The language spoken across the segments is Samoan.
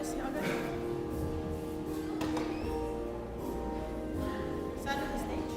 isi alu atu. Side of the stage.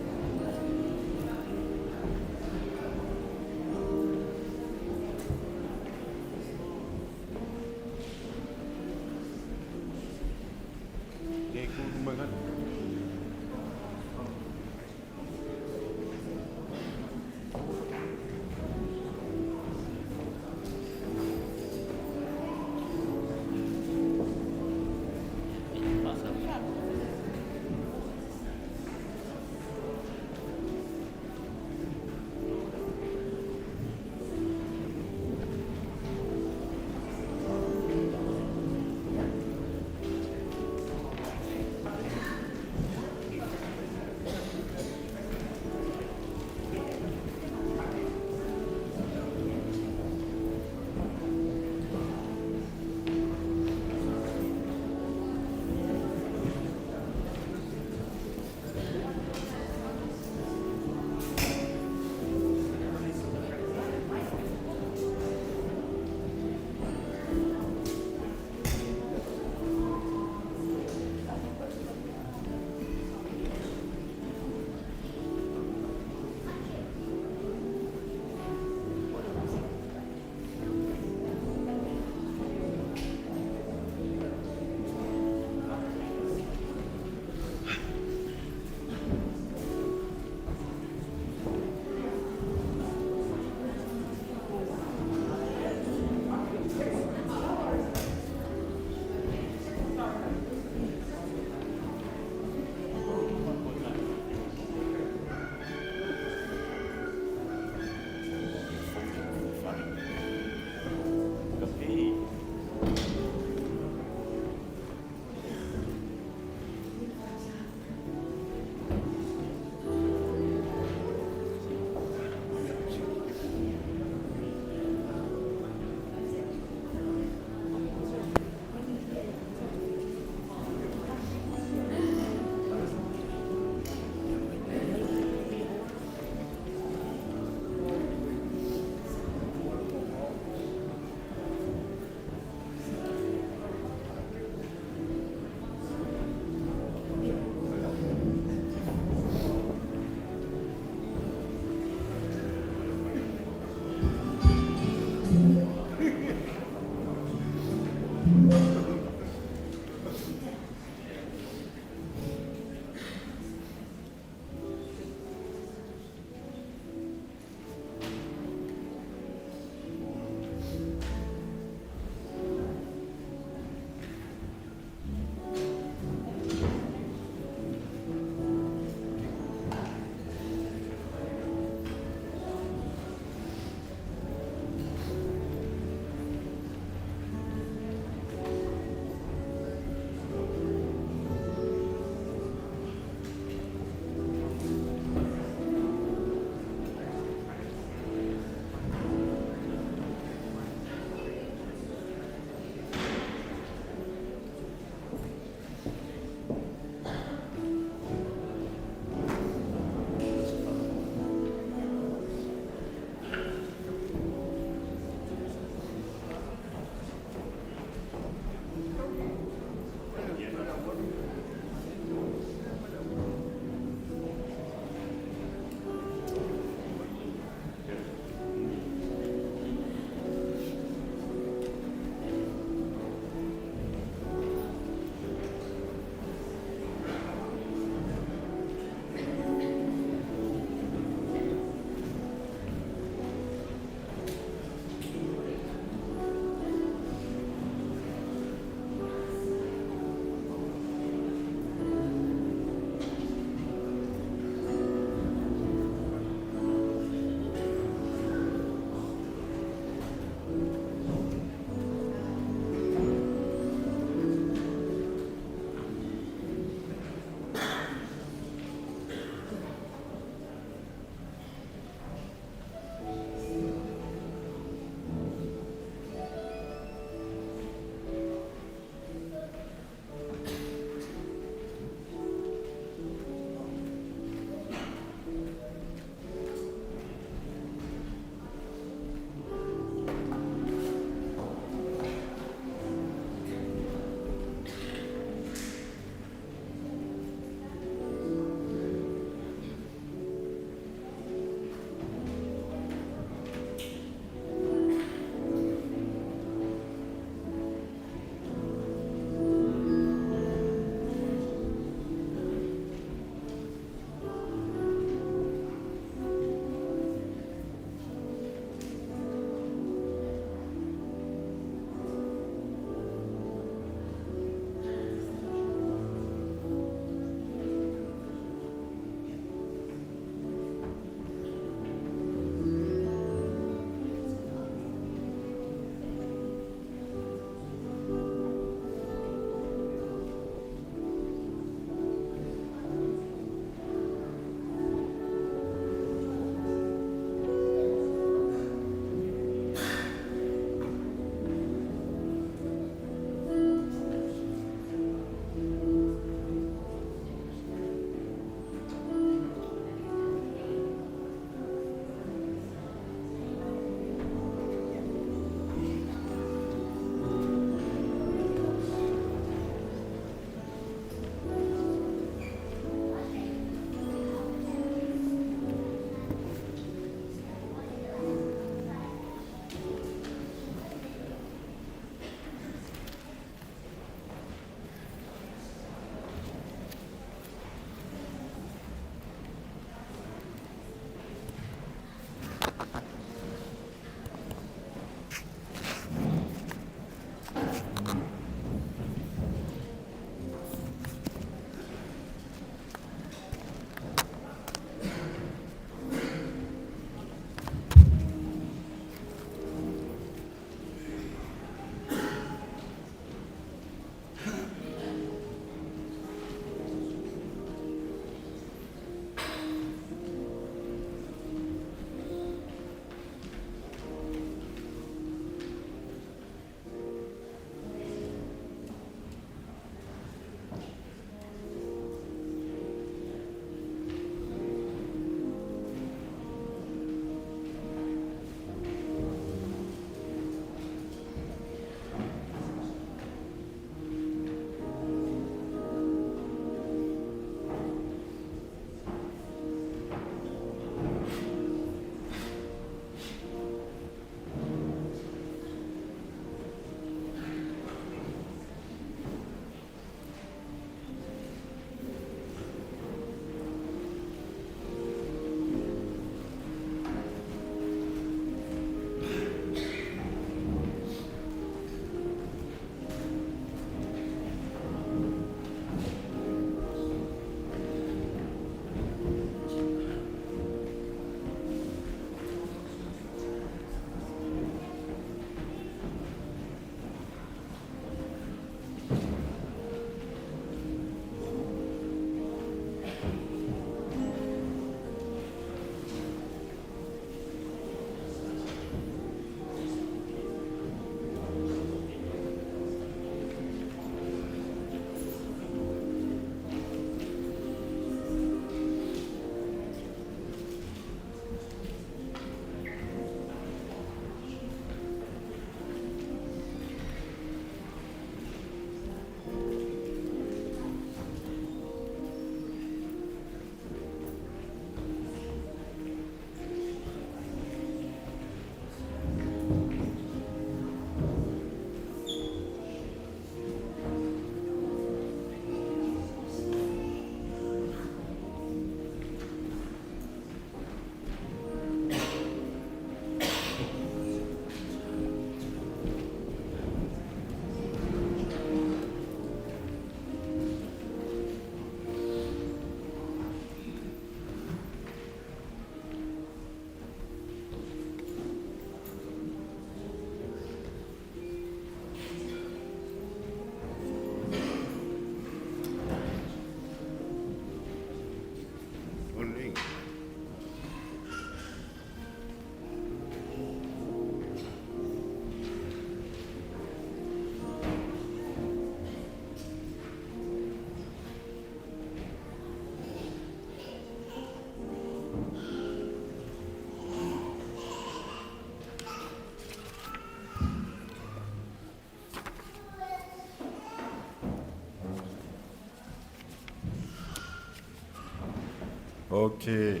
Ou te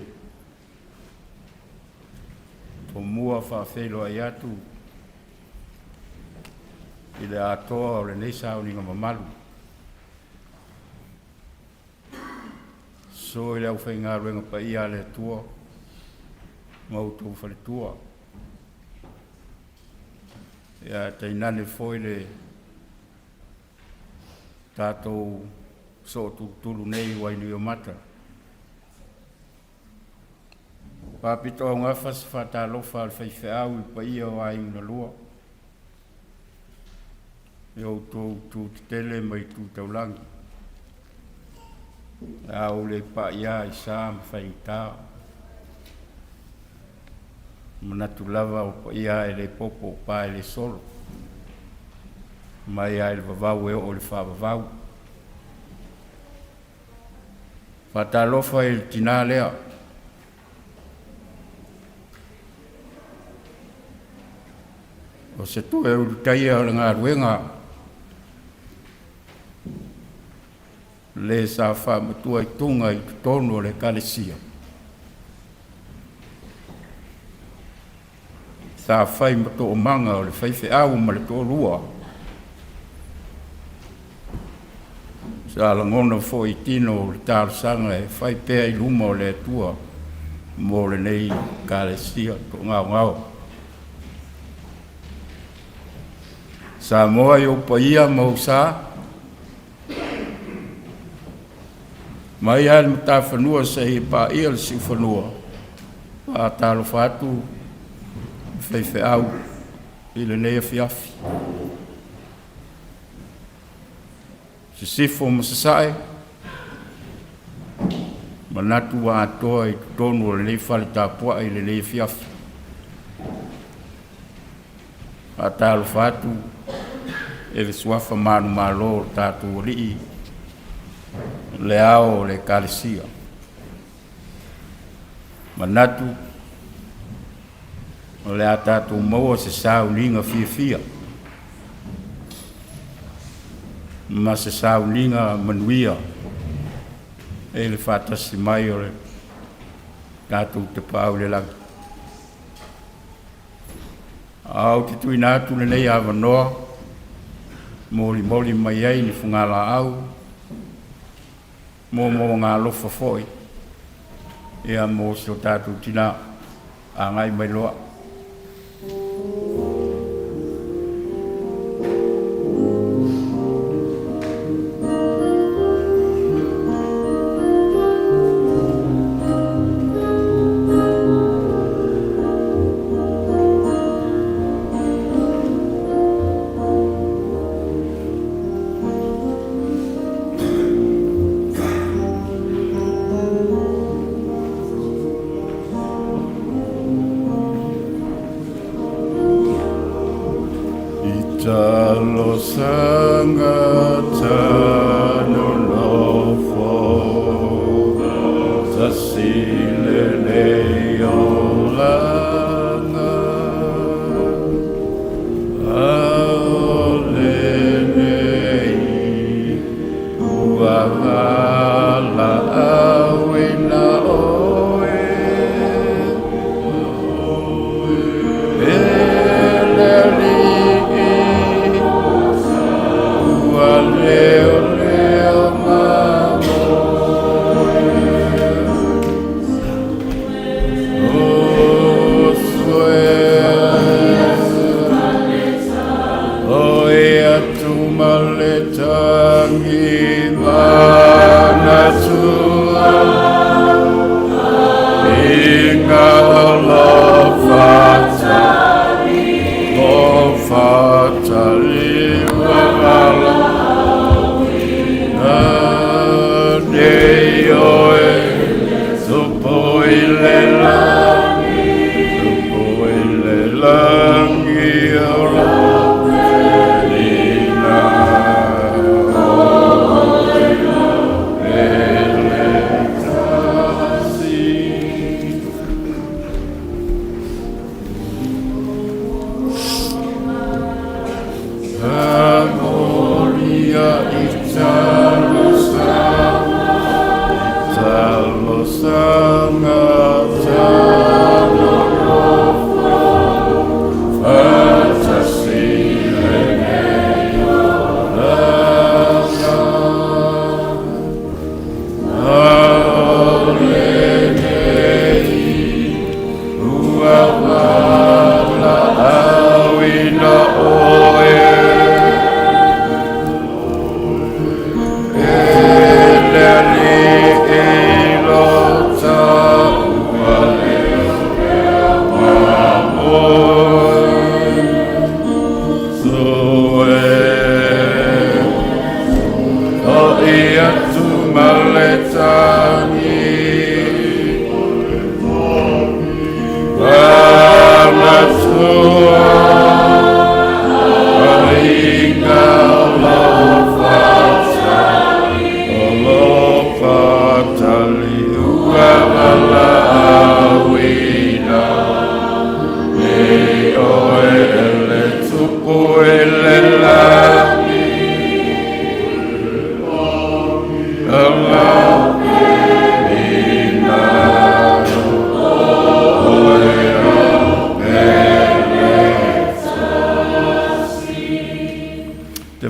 tomua faafeiloai atu i le atoa o lenei sauniga mamalu, susu i le aufaigaluega paia a le Atua ma outou faletua, ia tainane foi le tatou sootutulu nei i Wainuiomata. E faapitoaugafa se faatalofa a le faifeau i le paia o aiga na lua, i outou itu tetele ma itu taulagi, a ou le pai lava i sa ma faigata, e manatu lava o paia lava e le popo o pa e le solo, mai lava i le vavau e oo i le faavavau. E faatalofa i le tina lea o se toe Ulutaia o le galuega le sa faamatuaituga i totonu o le Ekalesia, sa fai ma toomaga o le faifeau ma le toalua, sa lagona foi i tino le talosaga e fai pea i luma o le Atua mo lenei Ekalesia toagaogao. Samoa i ou paia ma ou sa, mai lava i le matafanua seia paia le siufanua, e faatalofa atu le faifeau i lenei afiafi. Sisifo ma Sasae, manatu ua atoa i totonu o lenei fale tapuai i lenei afiafi. Faatalofa atu i le suafa manumalo o le tatou Alii, le Ao o le Ekalesia. Manatu o le a tatou maua se sauniga fiafia ma se sauniga manuia i le faatasi mai o le tatou Tapaau i le Lagi. Ae ou te tuuina atu lenei avanoa molimoli mai ai ni fugalaau mo magalofa foi ia mo si o tatou tina agai mai loa. I talosaga tanonofo, tasi lenei olaga, Aole nei ua valaauina oe, e le Alii, ua leoleo mamoe.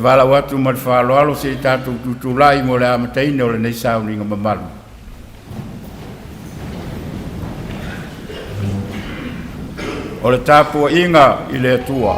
valaau atu ma le faaaloalo se i tatou tutulai mo le amataina o lenei sauniga mamalu. O le tapuaiga i le Atua.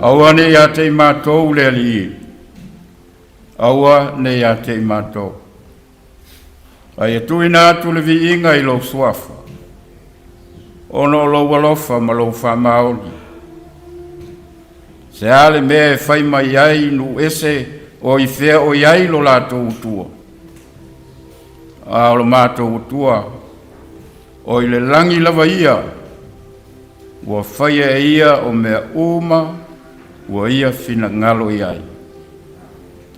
Aua ne i ia te i matou le Alii, aua ne i ia te i matou, a ia tuuina atu le viiga i lou suafa, ona o lou alofa ma lou faamaoni. Se a le mea e fai mai ai nuu ese o i fea o i ai lo latou Atua, a o lo matou Atua, o i le lagi lava ia, ua faia e ia o mea uma ua ia finagalo i ai.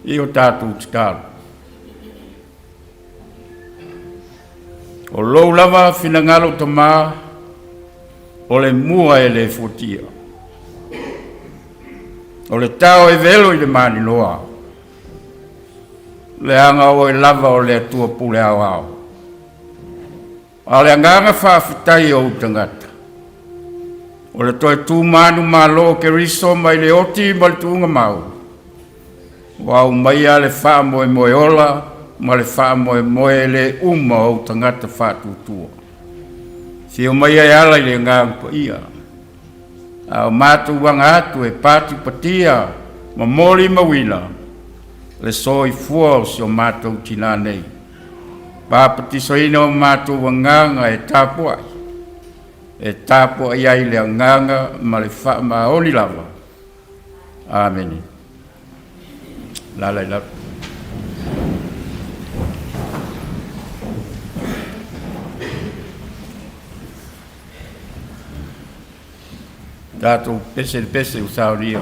I o tatou tatalo. O lou lava finagalo tamā, o le mua e le fuatia. O le tao e velo i le maninoa, leaga oe lava o le Atua pule aoao. A o le agaga faafetai o ou tagata, o le toe tu manumalo o Keriso mai le oti ma le tuugamau, ua aumaia le faamoemoe ola ma le faamoemoe e le uma o ou tagata faatuatua. Afio maia e ala i le Agaga Paia, a o matou aga atu e patipatia ma molimauina le soifua o si o matou tinā nei. Papatisoina o matou agaga e tapuai, e tapuai ai le agaga ma le faamaoni lava. Amene. La la la. Tatou pese le pese ua saunia.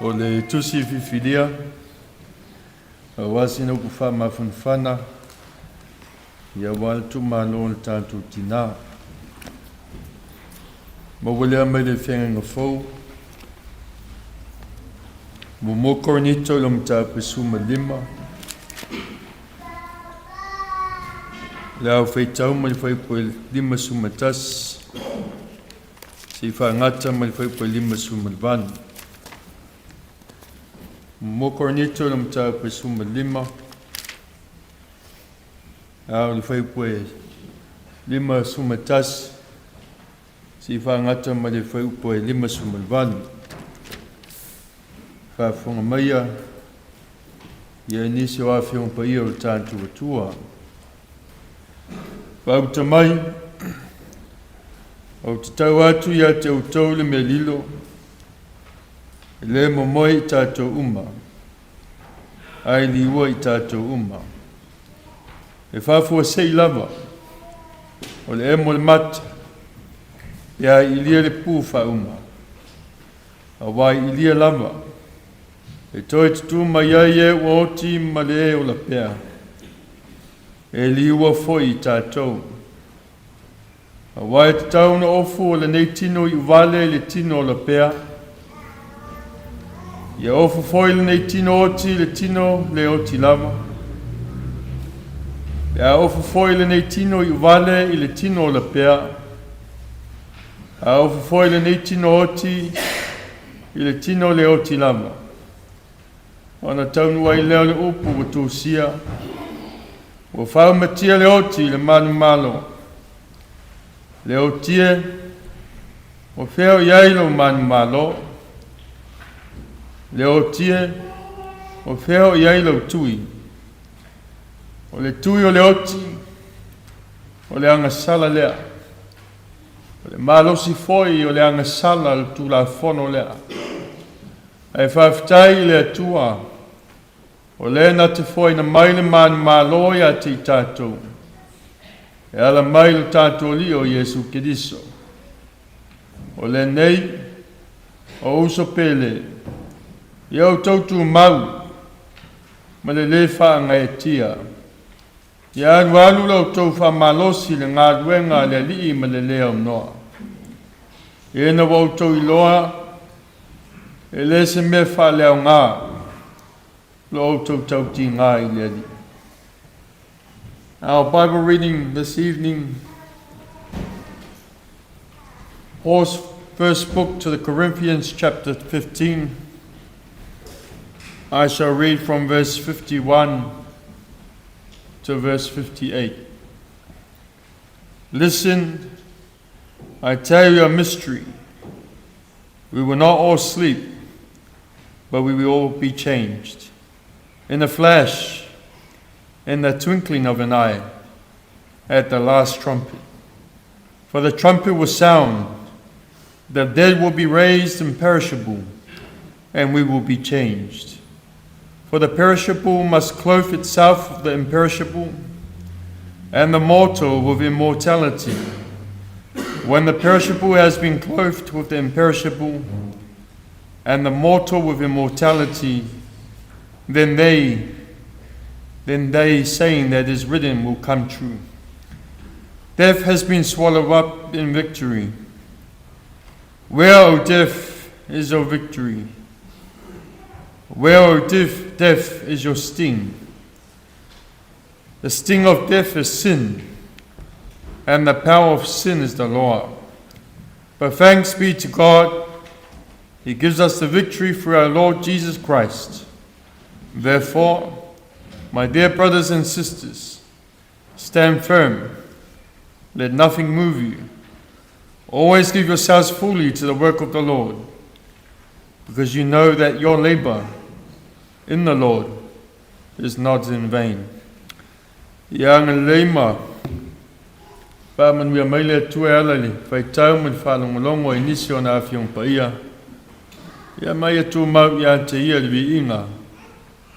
O le tusi fifilia aua sina upu faamafanafana ia aua le itumalo o le tatou tinā. Maua lea mai le Feagaiga Fou, Muamua Korinito i le mataupu 15, le ao faitau mai le fuaiupu e 51, seia faagata mai le fuaiupu e 58. Muamua Korinito i le mataupu e 15, a o le fuaiupu e 51, seia faagata ma le fuaiupu e 58. Faafofoga maia ia nisi o afioga paia o le tatou Atua. Faauta mai, ou te tau atu ia te outou le mea lilo, e le momoe i tatou uma, ae liua i tatou uma. E faafuasei lava, o le emo o le mata, pe a ilia le pu faauma, aua e ilia lava, e toe tutū mai ai e ua oti ma le e ola pea. E liua foi i tatou. Aua e tatau ona ofu o lenei tino iuvale i le tino ola pea, ia ofu foi lenei tino oti i le tino le oti lava. Pe a ofu foi lenei tino iuvale i le tino ola pea, a ofu foi lenei tino oti i le tino le oti lava, ona taunuu ai lea o le upu ua tusia, ua faaumatia le oti i le manumalo. Le oti e, o fea o i ai lou manumalo? Le oti e, o fea o i ai lau tui? O le tui o le oti, o le agasala lea. O le malosi foi o le agasala o le Tulafono lea. Ae faafetai i le Atua, o lea na te foaiina mai le manumalo ia te i tatou, e ala mai i lo tatou Alii o Iesu Keriso. O lenei, o uso pele, ia outou tumau ma le lē faagaeetia. Ia alualu la outou faamalosi i le galuega a le Alii ma le lē aunoa. Ina ua outou iloa e le se mea faaleaoga lo outou tautiga i le Alii. Our Bible reading this evening, Paul's first book to the Corinthians, chapter 15. I shall read from verse 51 to verse 58. Listen, I tell you a mystery. We will not all sleep, but we will all be changed. In a flash, in the twinkling of an eye, at the last trumpet. For the trumpet will sound, the dead will be raised imperishable, and we will be changed. For the perishable must clothe itself with the imperishable, and the mortal with immortality. When the perishable has been clothed with the imperishable, and the mortal with immortality, then they, then they saying that is written will come true. Death has been swallowed up in victory. Where, O death, is your victory? Where, O death, death is your sting? The sting of death is sin, and the power of sin is the law. But thanks be to God, He gives us the victory through our Lord Jesus Christ. Therefore, my dear brothers and sisters, stand firm. Let nothing move you. Always give yourselves fully to the work of the Lord, because you know that your labor in the Lord is not in vain. Ia agalelei ma faamanuia mai le Atua e ala i le faitau ma le faalogologo i nisi o ana Afioga Paia. Ia ma ia tumau ia te Ia le viiga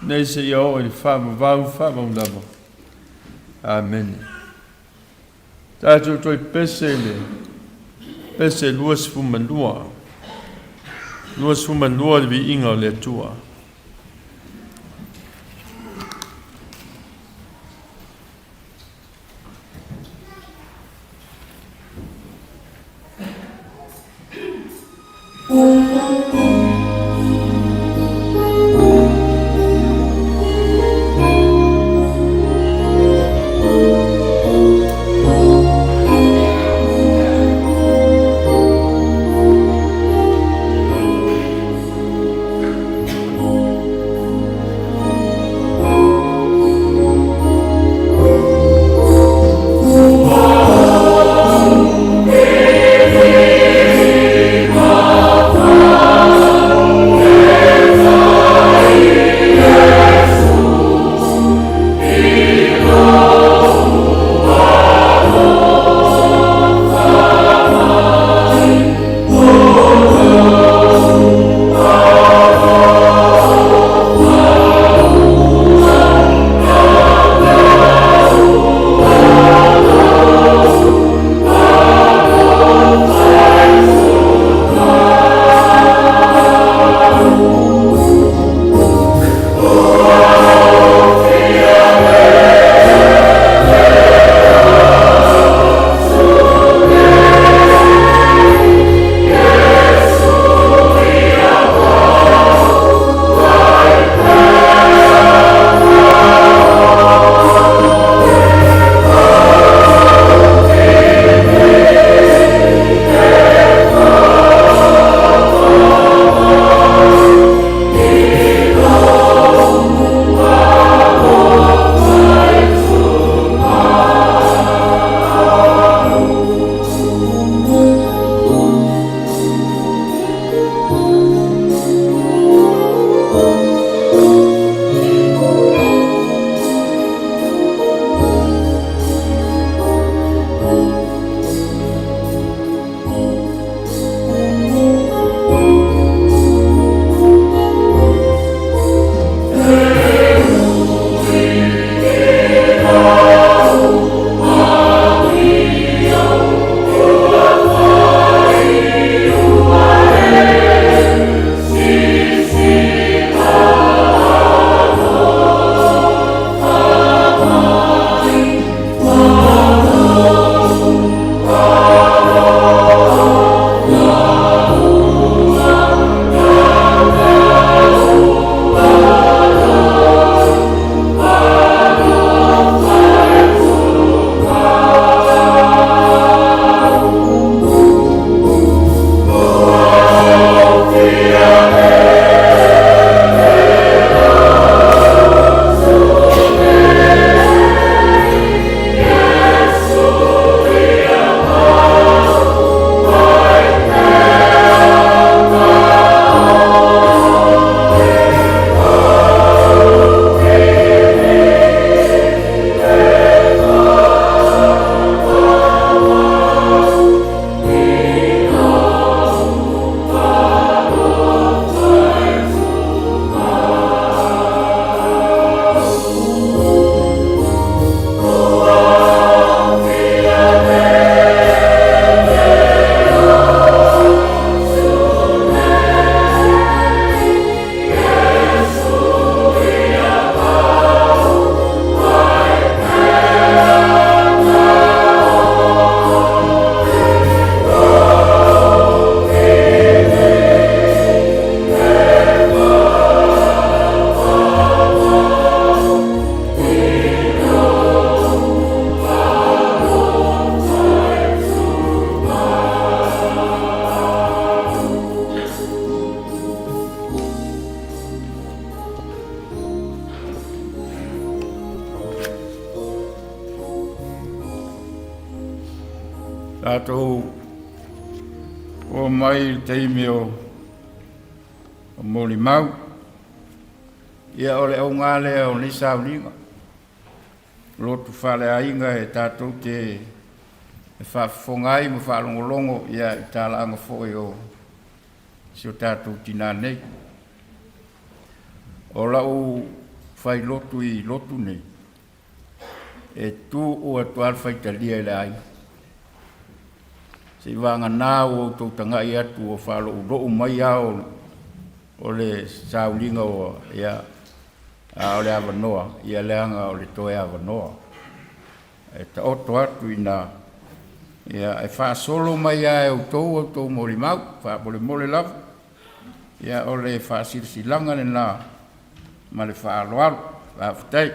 nei seia oo i le faavavau faavau lava. Amene. Tatou toe pese i le pese 22. 22 Le viiga o le Atua. Tatou oo mai i le taimi o molimau. Ia o le auga lea o nei sauniga, lotu faaleaiga e tatou te faafofoga ai ma faalogologo ia i talaaga foi o si o tatou tinā nei. O lau failotu i lotu nei, e tuu atu lava le faitalia i le aiga. Seivagana ua outou tagai atu ua faaloulou mai ao o le sauliga ua, ia, a o le avanoa, ia leaga o le toe avanoa e taoto atu ina ia e faasolo mai lava e outou outou molimau faamolemole lava. Ia o le faasilasilaga lena ma le faaaloalo. Faafetai.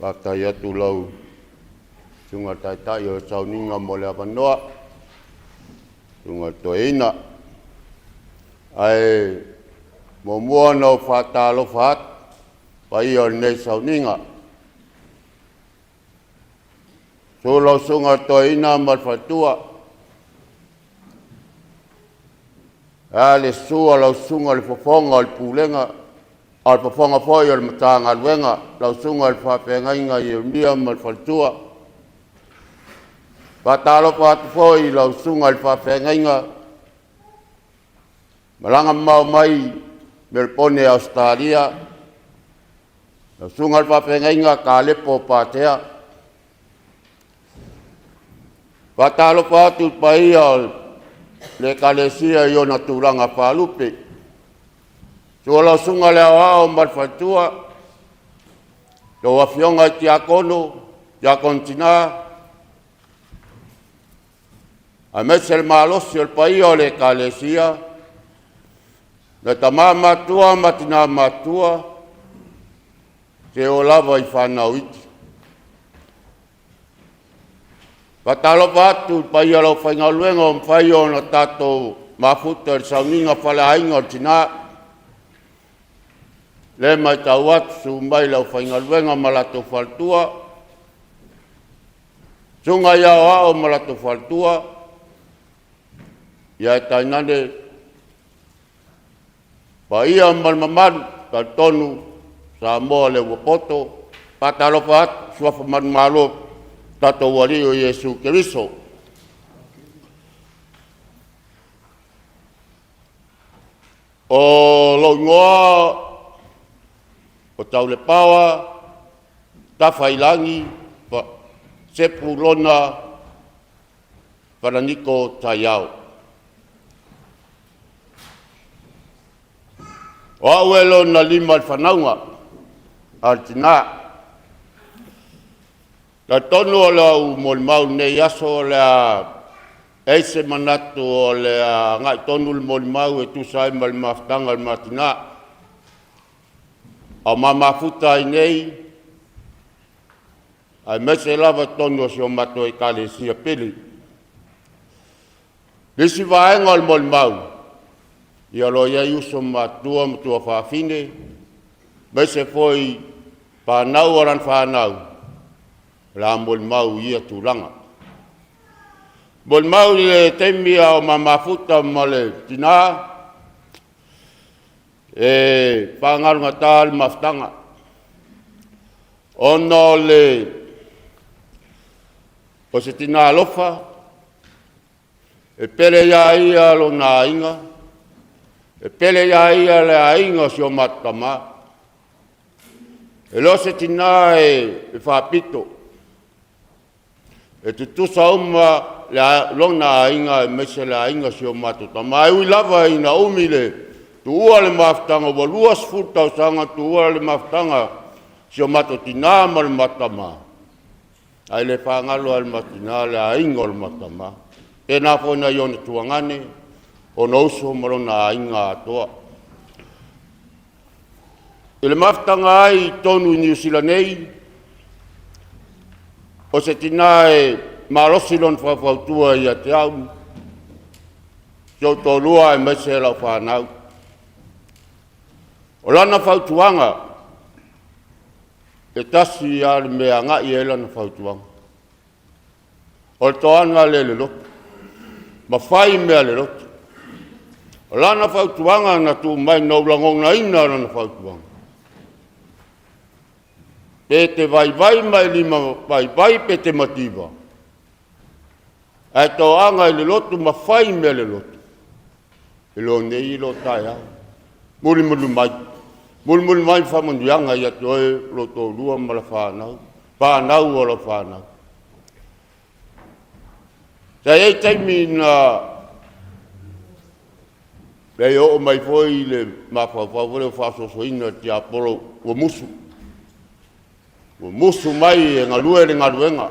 Faafetai atu lau Susuga i le Taitai o le Sauniga mo le avanoa, Susuga i le Toeaina. Ae muamua ona ou faatalofa atu i le paia o lenei sauniga. Susu lau Susuga i le Toeaina ma le faletua, ae a le susu o lau Susuga i le Fofoga o le Pulega, a o le Fofoga foi o le Matagaluega, lau Susuga i le Faafeagaiga Ieremia ma le faletua. E faatalofa atu foi i lau Susuga i le Faafeagaiga malaga mamao mai Melepone Ausetalia, lau Susuga i le Faafeagaiga Kalepo Patea. E faatalofa atu i le paia o le Ekalesia i ona tulaga faalupe. Susu lau Susuga i le Aoao ma le faletua, tou Afioga i Tiakono, Tiakono tina, aemaise le malosi o le paia o le Ekalesia, le tama matutua ma tina matutua, seia oo lava i fanau iti. E faatalofa atu i le paia o le aufaigaluega ua mafai ona tatou mafuta i le sauniga faleaiga o tina. O lea e matau atu, susu mai le aufaigaluega ma latou faletua, susuga i aoao ma latou faletua, ae tainane paia ma le mamalu talitonu Samoa o lea ua poto. E faatalofa atu i suafa manumalo o le tatou Alii o Iesu Keriso. O lou igoa o Taulepaoa Tafailagi Sepulona Falaniko Taiao. O au e lona lima i le fanauga a le tina. E talitonu o lau molimau i lenei aso o le a i ai se manatu o le a agai tonu le molimau e tusa ai ma le mafutaga a le ma tina, a o ma mafuta ai nei, aemaise lava totonu o si o matou Ekalesia pele. O le isi vaega o le molimau, ia o lo o i ai uso matutua ma tuafafine, aemaise foi fanau a lana fanau o le a molimau i ia tulaga. Molimau i le taimi a o ma mafuta ma le tina, e fagalugata le mafutaga ona o se tina alofa, e pele ia ia lona aiga, e pele ia ia le aiga o si o matou tama. E le o se tina e faapito, e tutusa uma lona aiga aemaise le aiga o si o matou tama. E ui lava ina umi le tuua o le mafutaga ua 20 tausaga o tuua le mafutaga a si o matou tina ma le matou tama, ae le faagalo lava e le matou tina le aiga o le matou tama. E faapena foi i nai ona tuagane, ona uso ma lona aiga atoa. I le mafutaga ai i totonu i Niu Sila nei, o se tina e malosi lona faufautua ia te au, si ou toalua aemaise lau fanau. O lana fautuaga, e tasi lava le mea e agai i ai lana fautuaga, o le toaga lea i le lotu, ma fai mea a le lotu. O lana fautuaga na tuu mai na ou lagonaina lana fautuaga, pe e te vaivai ma e limavaivai pe e te mativa, ae toaga i le lotu ma fai mea a le lotu, e lo nei e lo taeao. Mulimuli mai, Mulimuli mai faamanuiaga ia te oe lou toalua ma le fanau, fanau o lau fanau. Sa i ai taimi na e oo mai foi le mafaufau foi lea ua faasoasoaina e le tiapolo ua musu, ua musu mai e galue le galuega,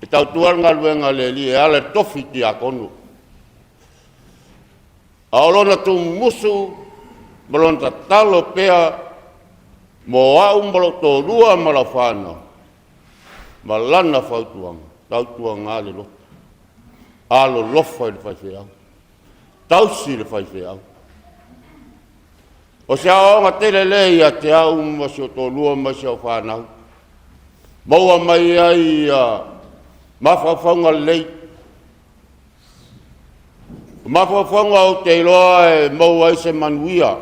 e tautua le galuega a le Alii e ala i le tofi tiakono. A o lona tumumusu ma lona tatalo pea mo au ma lou toalua ma lau fanau ma lana fautuaga, tautuana le loto, alolofa i le faifeau, tausi le faifeau. O se aoaoga tele lea ia te au ma si ou toalua ma si au fanau, maua mai ai mafaufauga lelei, o mafaufauga ou te iloa e maua ai se manuia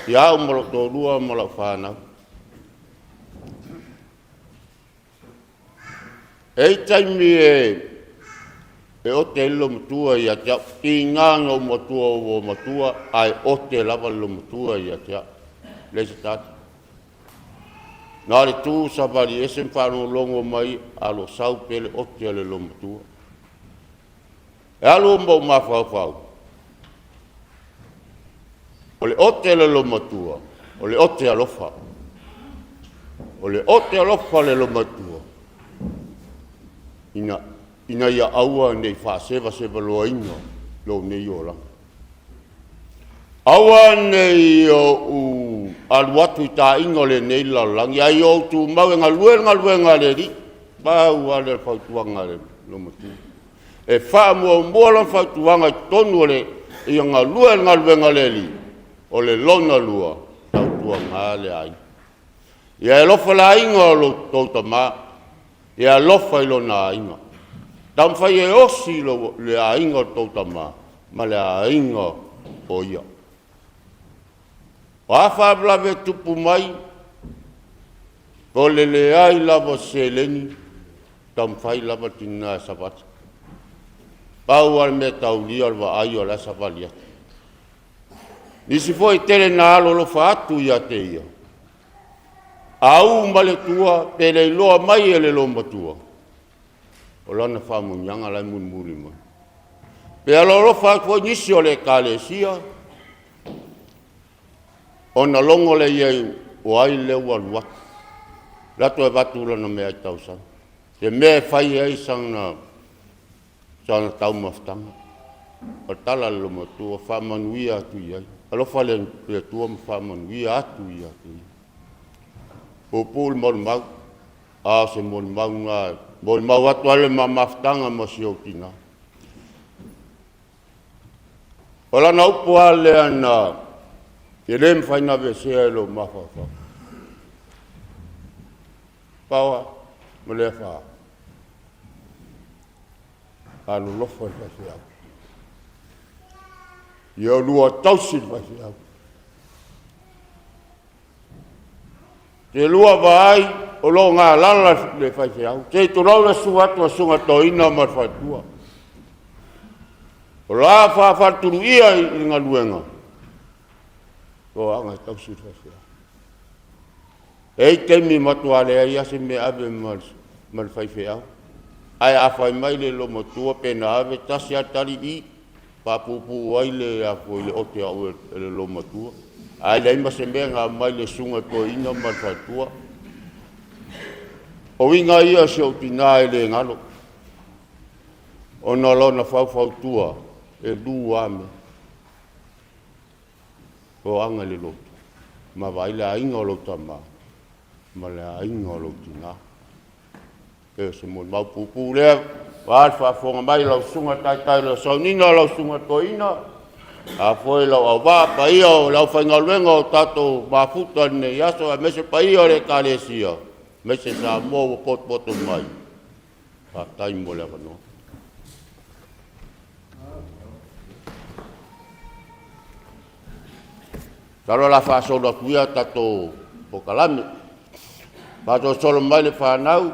ia au ma lou toalua ma lau fanau. E i ai taimi e ote ai le loomatua ia te au, tiga ona ou matua ua ou matua ae ote lava le loomatua ia te au, e leai se tali. Na o le tu savali ese ma faalogologo mai a o lo o sau pea le ote a le loomatua. E alu ma ou mafaufau, o le ote a le loomatua, o le ote alofa. O le ote alofa a le loomatua ina ia aua ne i faasevasevaloaina lou nei olaga. Aua ne i ou alu atu i taaiga o lenei lalolagi, a ia ou tumau e galue le galuega a le Alii. Pau lava lea o le fautuaga a le loomatua. E faamuamua lana fautuaga i totonu o le… ia galue le galuega a le Alii, o le lona lua, tautuana le aiga. Ia e alofa le aiga o lo outou tama, ia e alofa i lona aiga. Taumafai e osi le aiga o le tou tama ma le aiga o ia. O a faalavelave e tutupu mai, o le leai lava o se seleni, taumafai lava le tina e savali. Pau lava le mea e taulia o le vaai o la e savali atu. O nisi foi e tele ina alolofa atu ia te ia, a u mai le Atua pe le iloa mai e le loomatua, o lana faamanuiaga la e mulimuli mai. Pe alolofa atu foi nisi o le Ekalesia, ona logo lea i ai, o ai lea ua alu atu, alu atu e avatu lana meaai tausaga, le mea e fai ai sana taumafataga. O le tala a le loomatua, faamanuia atu i ai. Alofa le Atua ma faamanuia atu ia te ia. E puupuu le molimau, a o se molimau lena e molimau atu ai le ma mafutaga ma si ou tina. O lana upu lava lea na e le mafai ona aveesea i lou mafaufau, Power ma Leafa, alolofa i le faifeau, ia oulua tausi le faifeau. Te lua vaai o lo o galala le faifeau, se i tulou le susu atu o le susuga i le toeaina ma le faletua. O le a faafaletuluia i le galuega, toaga e tausi le faifeau. E i ai taimi e matua leai lava se mea e ave ma le faifeau, ae a fai mai le loomatua pe na ave, e tasi lava le tali, i, faapuupuu ai le ote a au e le loomatua. Ae leai ma se mea na aumai le susuga i le toeaina ma le faletua. O uiga ia o si ou tina e le galo, ona o lona faufautua e lua lava mea, toaga i le lotu ma vaai le aiga o lou tama ma le aiga o lou tina. E pei o se molimau puupuu lea aua le faafofoga mai a lau Susuga i le Taitai o le Sauniga, lau Susuga i le Toeaina, a foi lou auvaa, paia o le aufaigaluega ua tatou mafuta i lenei aso aemaise le paia o le Ekalesia, aemaise Samoa ua potopoto mai. Faafetai mo le avanoa. Masalo o le a faasolo atu ia a tatou polokalame. Faasolosolo mai le fanau,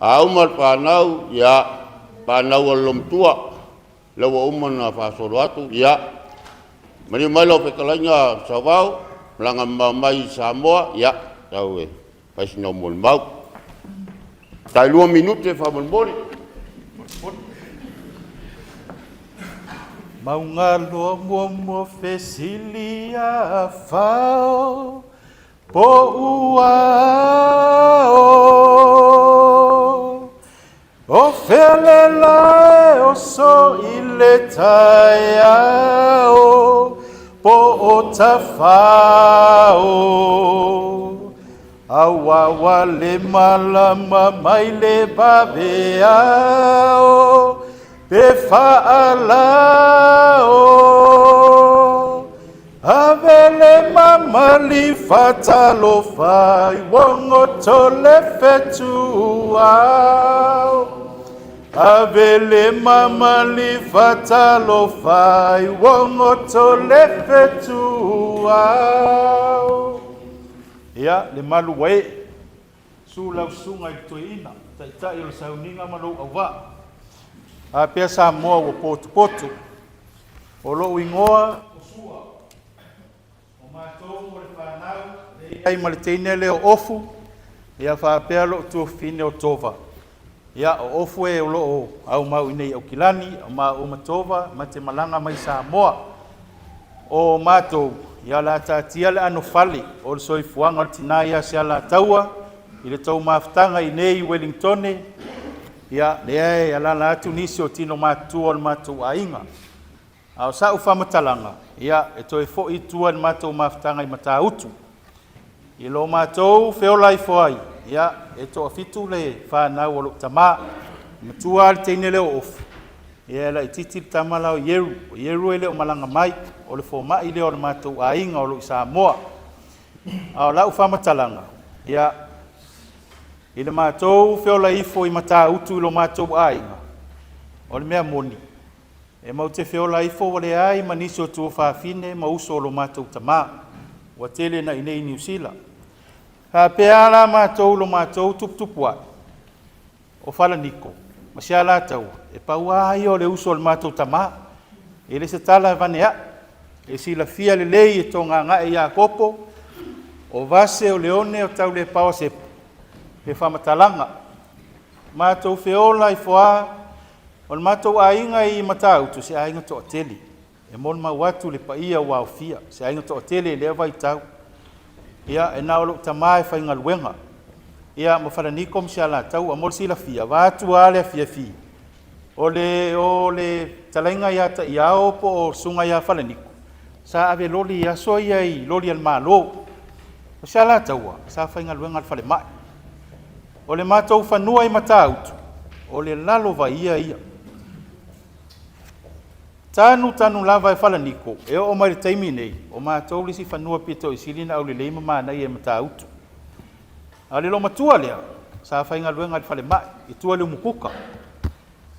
a uma le fanau, ia, fanau a le loomatua, lea ua uma ona faasolo atu, ia, Maliu mai lau fetalaiga Sauvao, malaga mamao mai i Samoa, ia, tau e fai sina molimau. Tai 2 minute faamolemole. Maugaloa muamua fesili a fao po uao O fea le lae o so i le taeao po o tafao Auaua le malama mai le vaveao pe faalao Ave le mamali fatalofa i uagoto le fetuao Ave le mamali fatalofa i uagoto le fetuao Ia, le malu ua ee, su lau susuga i le toeaina, taitai o le sauniga ma lou auvaa. A pea Samoa ua potopoto. O lou igoa o Sua, o matou o le fanau lea e i ai ma le teine lea o Ofu, ia faapea lou tuafafine o Tova. Ia, o Ofu e o lo o aumau i inei i Aukilani, o maua ma Tova ma te malaga mai Samoa. O matou, ia o le a taatia le anofale o le soifuaga o le tina ia Sealataua i le tou mafutaga i inei i Welingtone, ia, lea e alaala atu nisi o tino matutua o le matou aiga. A o sa'u faamatalaga, ia, e toe foi i tua i le matou mafutaga i Matautu. I lo matou feola ifo ai, ia, e toafitu le fanau a lou tamā. E matua lava le teine lea o Ofu, ia e laitiiti le tama la o Ieru. O Ieru e le o malaga mai, o le fomai lea o le matou aiga o lo o i Samoa. A o lau faamatalaga, ia, i le matou feola ifo i Matautu i lo matou aiga, o le mea moni, E mau te feola ifo ua leai ma nisi o tuafafine ma uso o lo matou tamā, ua tele na inei i Niu Sila. Faapea la matou lo matou tuputupu ae, o Falaniko ma Sialataua, e pau lava ia o le uso o le matou tamā. E le se tala e avane a'i, e silafia lelei e Togagae Iakopo, o Vase o Leone o Taulepaoa Sepu, he faamatalaga. Matou feola ifo lava O le matou aiga i Matautu, se aiga toatele, e molimau atu le paia ua aofia, se aiga toatele i lea vaitau. Ia, e na o lou tama e faigaluega, ia ma Falaniko ma Sialataua. Mo le silafia, vaeatu lava le afiafi, o le o le fetalaiga ia Taiao po o le susuga ia Falaniko, sa ave loli i aso ia i loli a le Malo. O Sialataua, sa faigaluega i le falemai. O le matou fanua i Matautu, o le lalovaia ia. Tanu tanu lava e Falaniko, e oo mai le taimi nei, o matou le isi fanua pito i sili ona aulelei ma manaia i Matautu. A o le loomatua lea, sa faigaluega i le falemai, i tua i le Umukuka.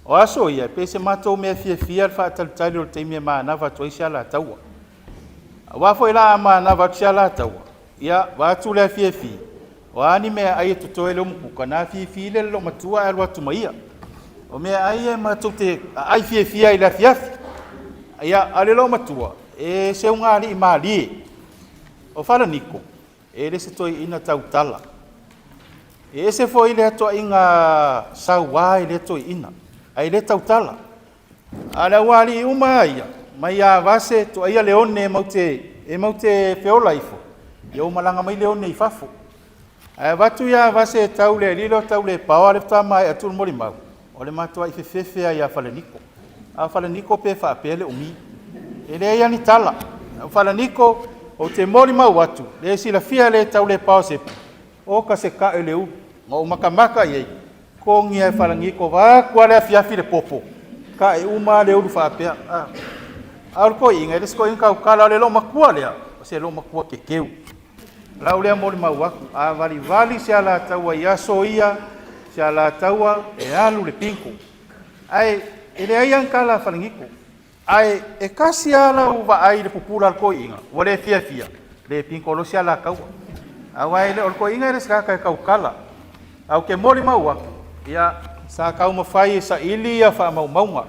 O aso ia, e pei se matou mea fiafia le faatalitali o le taimi e manava atu ai Sialataua. Aua foi la a manava atu Sialataua, ia, vaeatu le afiafi, o a ni meaai e totoe i le umukuka, na afifi lea i le loomatua ae alu atu ma ia. O meaai ia matou te aai fiafia ai i le afiafi. Ia, a o le loomatua, e seugalii malie. O Falaniko, e le se toeaina tautala. E ese foi le atoaiga saua i lea toeaina, ae le tautala. A o le aualii uma lava ia, mai ia Vase, tuaia Leone e maute, e maute feola ifo, ia ua malaga mai Leone i fafo. Ae avatu ia Vase e tau le alii lea o Taulepaoa lea faatoa maea atu le molimau, o le matuai fefefe lava ia Falaniko. A o Falaniko pe faapea le umi. E leai lava ni tala. O Falaniko, ou te molimau atu, le silafia le Taulepaoa Sepu, Oka se ka'e o le ulu, na ou makamaka i ai, togi lava e Falaniko vaeatu lava le afiafi le popo, ka'e uma lava le ulu faapea. A, a o le toeaina, e le o se toeaina tautala, o le loomatua lea, o se loomatua kekeu. O lau lea molimau atu, a valivali se alataua i aso ia, se alataua e alu le pinto. Ae e leai lava ni tala a Falaniko. Ae e tasi lava lau vaai i le pupula a le toeaina, ua le fiafia, le pinto loa se alataua. Aua e le o le toeaina e le se tagata e tautala. Ae ou te molimau atu, ia, sa taumafai e saili ia faamaumauga.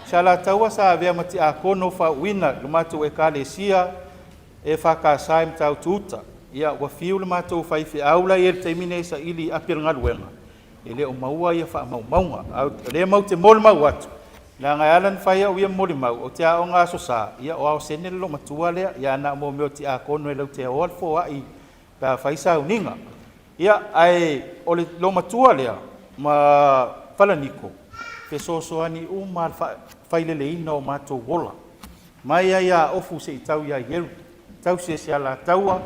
Se Alataua sa avea ma tiakono faauuina i le matou Ekalesia EFKS i Matautu-uta. Ia, ua fiu le matou faifeau la e i ai i le taimi nei e saili i api o le galuega, e le o maua ia faamaumauga. Ae o lea matou te molimau atu, leaga e ala ona fai au ia molimau, ou te aoga Aso Sa, ia o Ao Sene le loomatua lea, ia na o mea o tiakono e latou te oa le foai pe a fai sauniga. Ia, ae o le loomatua lea ma Falaniko, fesoasoani uma lava i le faileleina o matou ola. Mai lava ia Ofu seia tau ia Ieru, tausi e Alataua,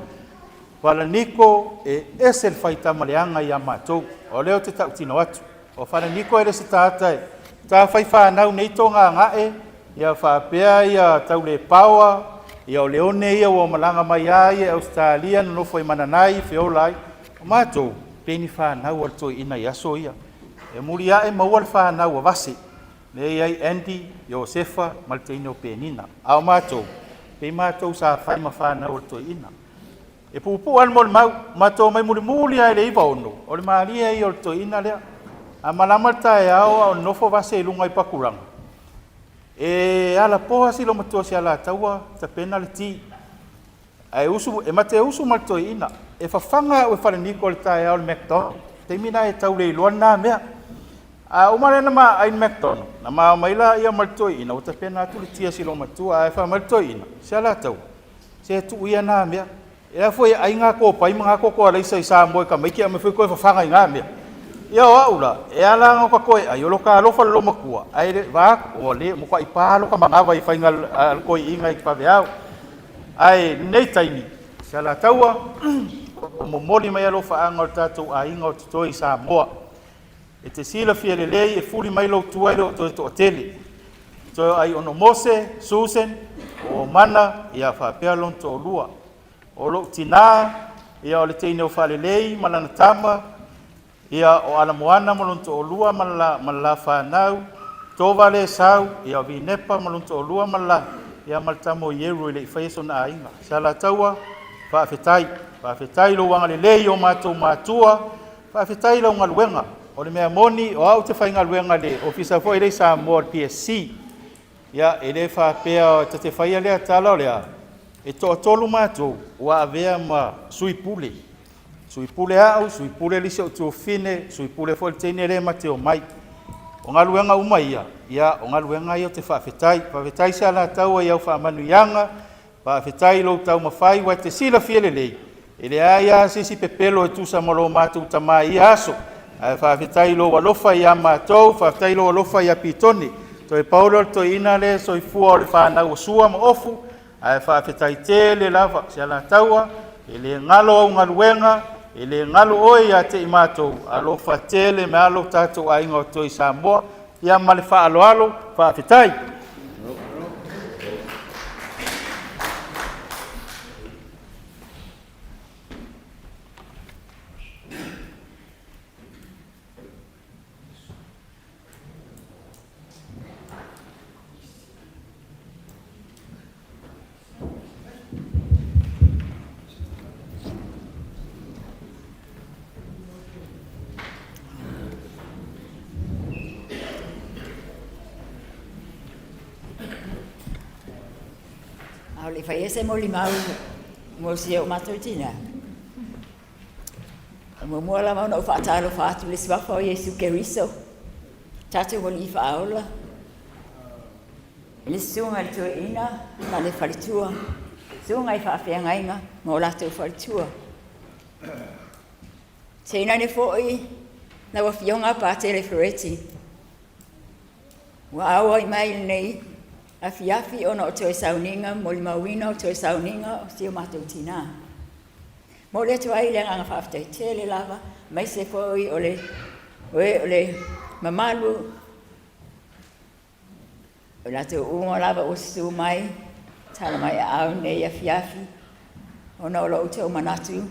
Falaniko e ese le faitama leaga ia matou. O lea ou te tautino atu. O Falaniko e le se tagata e ta fai fanau nei togagae, ia faapea ia Taulepaoa, ia o Leone ia ua malaga mai ai e Ausetalia nonofo i Mananai, feola ai. O matou, pei ni fanau a le toeaina i aso ia. E muliae maua le fanau a Vase, lea e i ai Andy, Iosefa ma le teine o Penina. A o matou, pei matou sa fai ma fanau a le toeaina. E puupuu lava le molimau, matou omai mulimuli lava i le 96, o le malie ia o le toeaina lea. A malama le taeao a o nonofo Vase i luga i Pakuranga, e alapoa si loomatua si Alataua tapena le ti. Ae usu, e ma te usu ma le toeaina. E fafaga au e Falaniko i le taeao i le McDonald. Taimi lena e tau le iloa lena mea. A uma lea ona ma ai le McDonald, na ma omai laia ma le toeaina, ua tapena atu le ti a si loomatua. Ae fai mai le toeaina, se Alataua, se tuu ia na mea. E a foi e ai ngā kōpai ma ngā koko alaisa i Samoa i tamaiti ae aumai foi toe fafaga i ngā mea. Ia o au la, e ala ona ka toe ai, o lo ka alofa le loomatua, ae le va atu, ua le matuai pa lo ka manava i faiga a le toeaina i faveao. Ae lenei taimi, se Alataua, o momoli mai alofaaga o le tatou aiga o totoe i Samoa. E te silafia lelei e fuli mai lou tua e le o toe toatele. Toe o Aiono Mose, Susan, o Omana, ia faapea lona toalua. O lou tinā, ia o le teine o Falelei ma lana tama, ia o Alamoana ma lona toalua ma le ma le la fanau, Tovale Sau, ia o Vinepa ma lona toalua ma le la, ia ma le tama o Ieru e le i faia sona aiga. Se Alataua, faafetai. Faafetai i lou agalelei i o matou matua, faafetai i lau galuega. O le mea moni, o au ou te faigaluega i le Ofisa foi lea i Samoa o le PSC. Ia, e le faapea ta te faia lea tala o le a, e toatolu matou ua avea ma sui pule. Sui pule au, sui pule le isi ou tuafafine, sui pule foi le teine lea ma te omai. O galuega uma ia, ia, o galuega ia ou te faafetai. Faafetai se Alataua i au faamanuiaga, faafetai i lou taumafai, ua e te silafia lelei, e leai lava se isi pepelo e tusa ma lo matou tamā i ia aso. Ae faafetai i lou alofa ia matou, faafetai i lou alofa ia Pitone. Toe pau lea o le toeaina lea e soifua o le fanau a Sua ma Ofu, ae faafetai tele lava se Alataua, e le galo au galuega, e le galo oe ia te i matou, alofa tele mai lou tatou aiga o toe i Samoa. Ia ma le faaaloalo, faafetai. A o le i faia se molimau mo si o matou tinā, e muamua lava ona ou faatalofa atu i le suafa o Iesu Keriso, tatou Alii Faaola, i le susuga i le toeaina ma le faletua, susuga i faafeagaiga ma o latou faletua. Tainane foi lau Afioga Patele Fereti, ua auai mai i lenei afiafi ona o toe sauniga, molimauina o toe sauniga o si o matou tinā. Momoli atu ai le agaga faafetai tele lava, aemaise foi o le o le mamalu o latou uma lava ua susu mai, tala mai aao i lenei afiafi, ona o lo outou manatu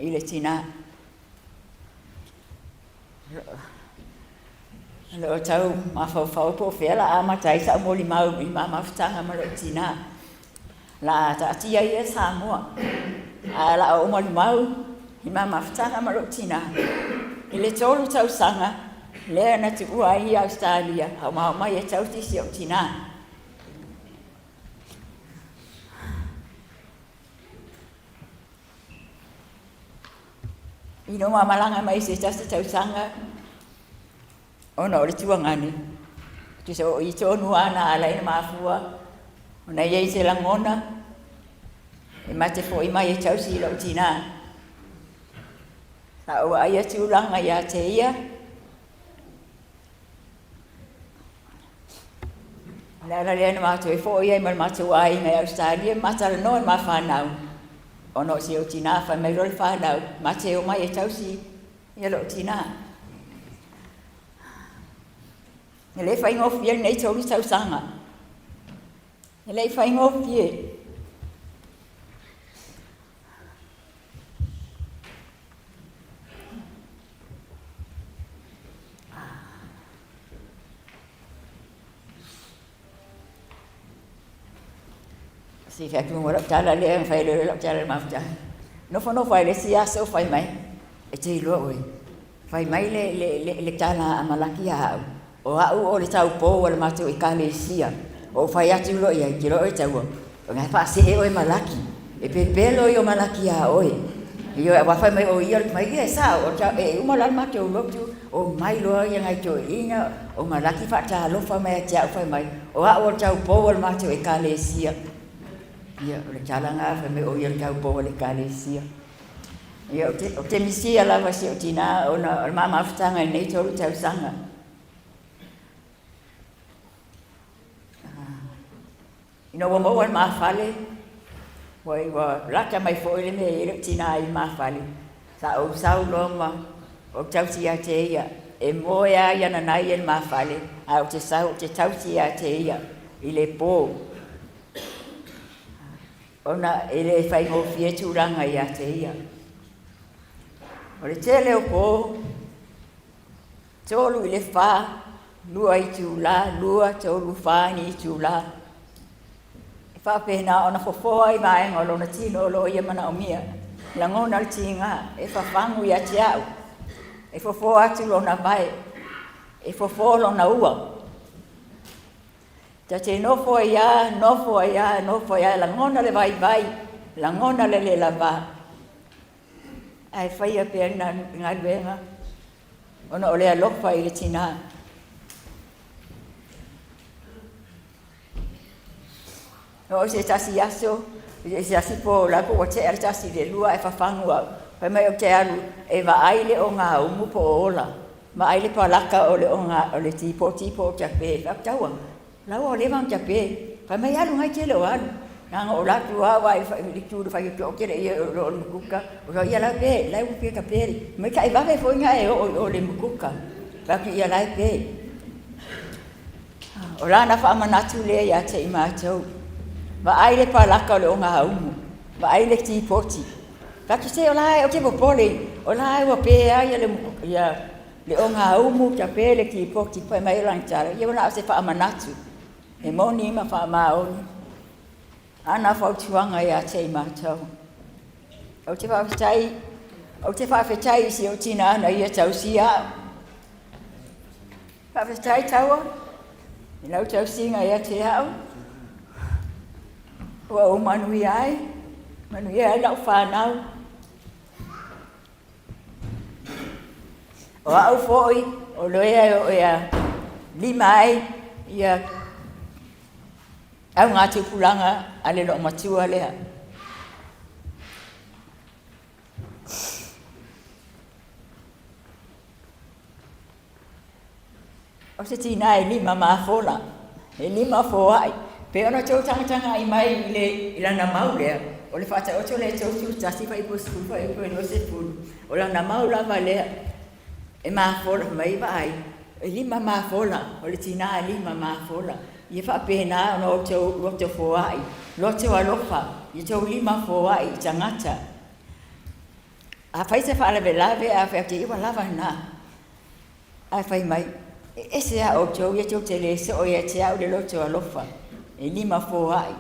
i le tinā. O lo o tau mafaufau po o fea la amata ai sa'u molimau i ma mafutaga ma lo'u tinā. La taatia ia Samoa, ae la ou molimau i ma mafutaga ma lo'u tinā. I le 3 tausaga Lea na tuua ai ia Ausetalia, a o ma omai e tausi si ou tinā. Ina ua malaga mai se tasi tausaga ona o le tuagane, tusa o i tonu lava na ala ai ona mafua ona i ai se lagona e ma te fo'i mai e tausi i lou tinā. Sa ou vaaia tulaga ia te ia, O le ala lea na matou foi ai ma le matou aiga i Ausetalia ma talanoa i ma fanau, ona o si ou tinā, fai mai loa le fanau, ma te omai e tausi ia lou tinā. E le faigofie lenei 3 tausaga. E le i faigofie. Se i fai atu lau tala lea, ma fai loa lau tala i le mafuta. Nofonofo ai le isi aso fai mai, e te iloa oe, fai mai le, le, le, le tala a Malaki ia au, o au o le taupou a le matou ekalesia. Ou fai atu loa i ai, te iloa oe taua, o na e faasee oe Malaki, e pepelo ia o Malaki iā oe. Ioe, aua fai mai o ia o le mai, ia e sao, e uma la le matou lotu, o mai loa ia nai toeaiina o Malaki faatalofa mai ia te au fai mai, o au o le taupou o le matou ekalesia. Ia, o le tala na fai mai o ia o le taupou o le ekalesia. Ia, ou te misia lava si ou tinā ona o le ma mafutaga i lenei 3 tausaga. Ina ua maua le ma fale, ua lata mai foi le mea e i ai lou tinā i le ma fale, sa ou sau loa ma ou tausi ia te ia. E moe lava ia nanai i le ma fale, ae ou te sau ou te tausi ia te ia i le pō, ona e le faigofie tulaga ia te ia. O le tele o pō, 3 i le 4, 2 itula, 2, 3, 4 ni itula. E faapena ona fofoa ai vaega o lona tino o lo o ia manaomia. Lagona le tiga e fafagu ia te au, e fofoa atu lona vae, e fofo lona ua. Ta te nofo ai lava, nofo ai lava, nofo ai lava, lagona le vaivai, lagona le le lava. Ae faia pea le galuega ona o le alofa i le tinā. Oo se tasi aso, se tasi pō, la po ua tea le 1 i le 2 ae fafagu au. Fai mai ou te alu e vaai le ogaumu po o ola, vaai le palaka o le oga o le tipoti po o tape. Fai atu, taua, la ua leva ona tape. Fai mai alu ngai te le o alu. Na o la tu au ai le tu le fai o tele ia o le mukuka. O ia la pe, la ua fia tape. Mai kai vave foi nga e o o le mukuka. Fai atu ia la e pe. O lana faamanatu lea ia te i matou. Vaai le palaka o le ogaumu, vaai le tipoti. Fai atu se o la e, ou te popole, o la e ua pe ai le, ia, le ogaumu, tape le tipoti, fai mai o lana tala, ia ua na o se faamanatu, e moni ma faamaoni. Ana fautuaga ia te i matou. Ou te faafetai, ou te faafetai i si ou tinā na ia tausia au. Faafetai taua i lau tausiga ia te au. Ua ou manuia ai, manuia ai lau fanau. O au foi, o lea e o ea lima ai ia augatupulaga a le loomatua lea. O se tinā e lima mafola, e lima foai, pe ona tou tagatagai mai i le i lana mau lea, o le faataoto lea e 31 fuaiupu 10 fuaiupu 20, o lana mau lava lea e mafola mai vaai, e lima mafola, o le tinā e lima mafola. Ia faapena ona outou loto foai, loto alofa, ia tou lima foai i tagata. A fai se faalavelave, a fai atu, ia ua lava lena. Ae fai mai, e ese a outou ia tou te le soo ia te au le loto alofa, e lima foai.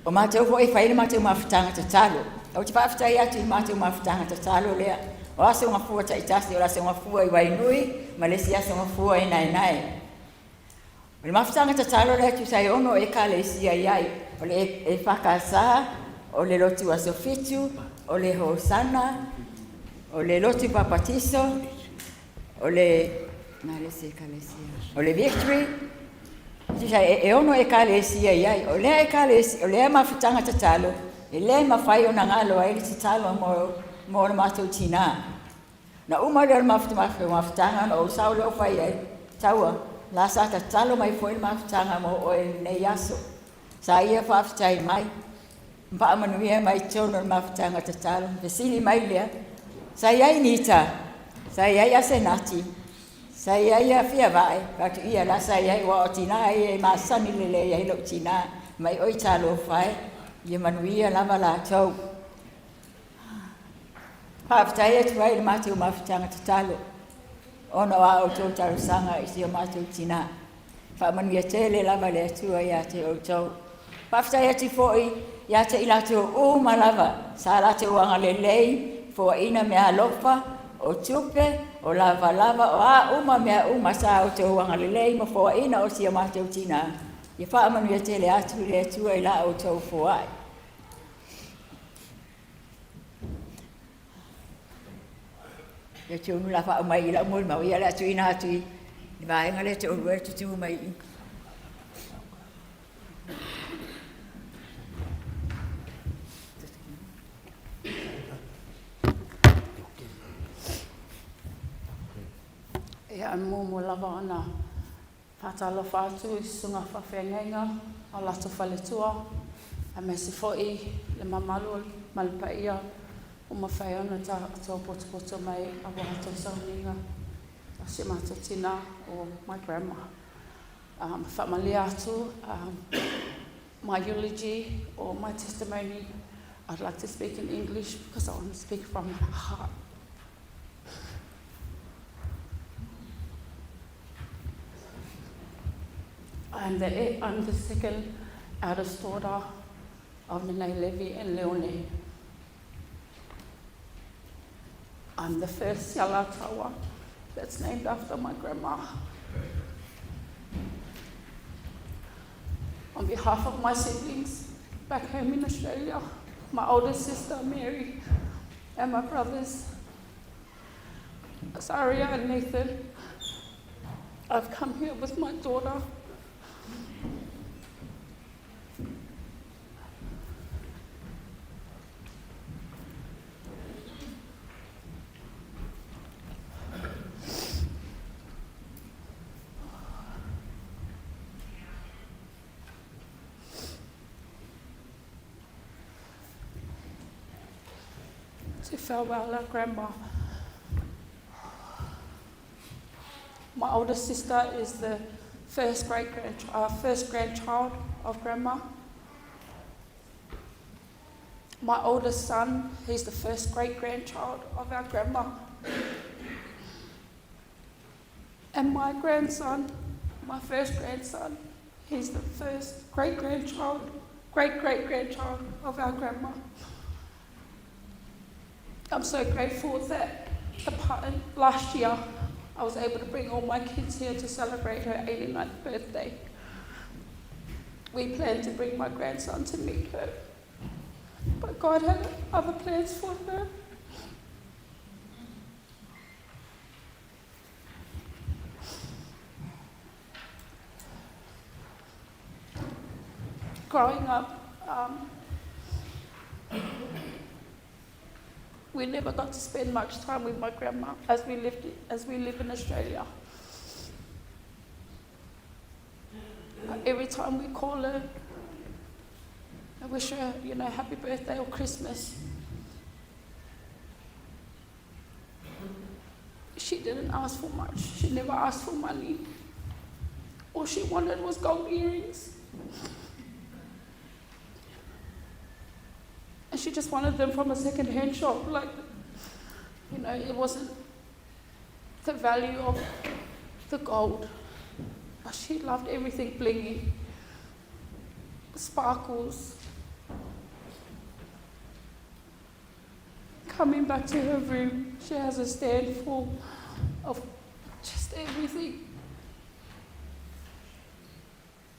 O matou foi e fai le matou mafutaga tatalo. Ou te faafetai atu i matou mafutaga tatalo lea. O aso gafua taitasi, o le aso gafua i Wainui ma le isi aso gafua i Naenae. O le mafutaga tatalo lea e tusa ai ono ekalesia i ai, o le EFKS, o le Lotu Aso Fitu, o le Hosana, o le Lotu Papatiso, o le o le Victory, e ono ekalesia i ai. O lea ekalesia, o lea mafutaga tatalo, e le mafai ona galo ai le tatalo mo le matou tinā. Na uma lea o le mafutaga ona ou sau lea ou fai i ai, Taua, la sa tatalo mai foi le mafutaga mo oe i lenei aso. Sa ia faafetai mai, faamanuia mai i totonu o le mafutaga tatalo. Fesili mai lea, sa i ai Nita, sa i ai Asenati, sa i ai Fiavae? Fai atu, ia la sa i ai, aua o tinā ia e masani lelei ai lou tinā. Mai oi talofa e, ia manuia lava latou. Faafetai atu ai i le matou mafutaga tatalo, ona o a outou talosaga i si o matou tinā. Faamanuia tele lava le Atua ia te outou. Faafetai atu foi ia te i latou uma lava sa latou agalelei, foaina meaalofa, o tupe, o lavalava, o a uma mea uma sa outou agalelei ma foaina o si o matou tinā. Ia faamanuia tele atu le Atua i la outou foai. Ia tonu la faaumai i lau molimau, ia le a tuuina atu i le vaega lea toalua e tutū mai i. Ia, e muamua lava ona faatalofa atu i susuga faafeagaiga ma latou faletua, aemaise foi le mamalu ma le paia ua mafai ona tatou potopoto mai aua tou sauniga o si o matou tina o my grandma. Faamalie atu, my eulogy or my testimony, I'd like to speak in English because I want to speak from my heart. I'm the second eldest daughter of Nene Levy and Leone. I'm the first Sialataua that's named after my grandma. On behalf of my siblings back home in Australia, my older sister Mary and my brothers Azaria and Nathan, I've come here with my daughter to farewell our grandma. My older sister is the first great grand, first grandchild of grandma. My oldest son, he's the first great grandchild of our grandma. And my grandson, my first grandson, he's the first great grandchild, great great grandchild of our grandma. I'm so grateful that the part, last year I was able to bring all my kids here to celebrate her 89th birthday. We planned to bring my grandson to meet her, but God had other plans for her. Growing up, we never got to spend much time with my grandma as we lived as we live in Australia. But every time we call her, I wish her, you know, happy birthday or Christmas. She didn't ask for much. She never asked for money. All she wanted was gold earrings. And she just wanted them from a second-hand shop. Like, you know, it wasn't the value of the gold. But she loved everything blingy, sparkles. Coming back to her room, she has a stand full of just everything.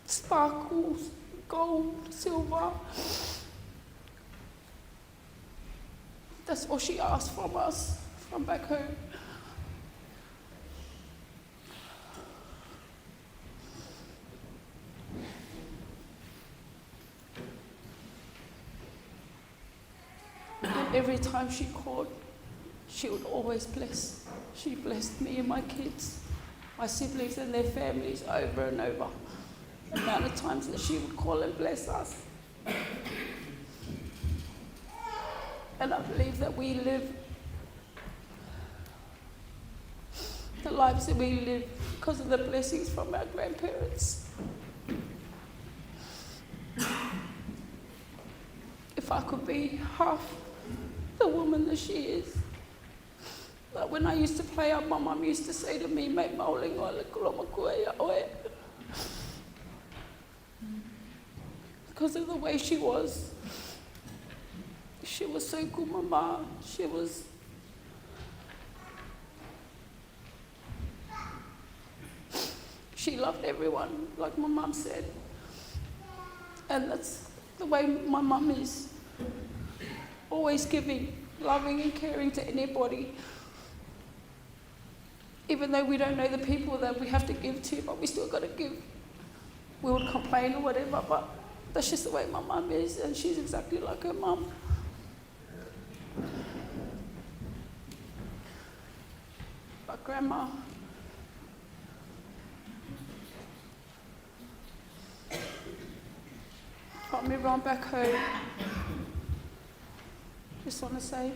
Sparkles, gold, silver. That's all she asked from us, from back home. And every time she called, she would always bless. She blessed me and my kids, my siblings and their families over and over. The amount of times that she would call and bless us. And I believe that we live the lives that we live because of the blessings from our grandparents. If I could be half the woman that she is. Like when I used to play up, my mum used to say to me, mate maulingo le oe. Because of the way she was. She was so good, mama. She was She loved everyone, like my mum said. And that's the way my mum is. Always giving, loving and caring to anybody. Even though we don't know the people that we have to give to, but we still got to give. We would complain or whatever, but that's just the way my mum is, and she's exactly like her mum. But grandma, got me run back home. Just want to say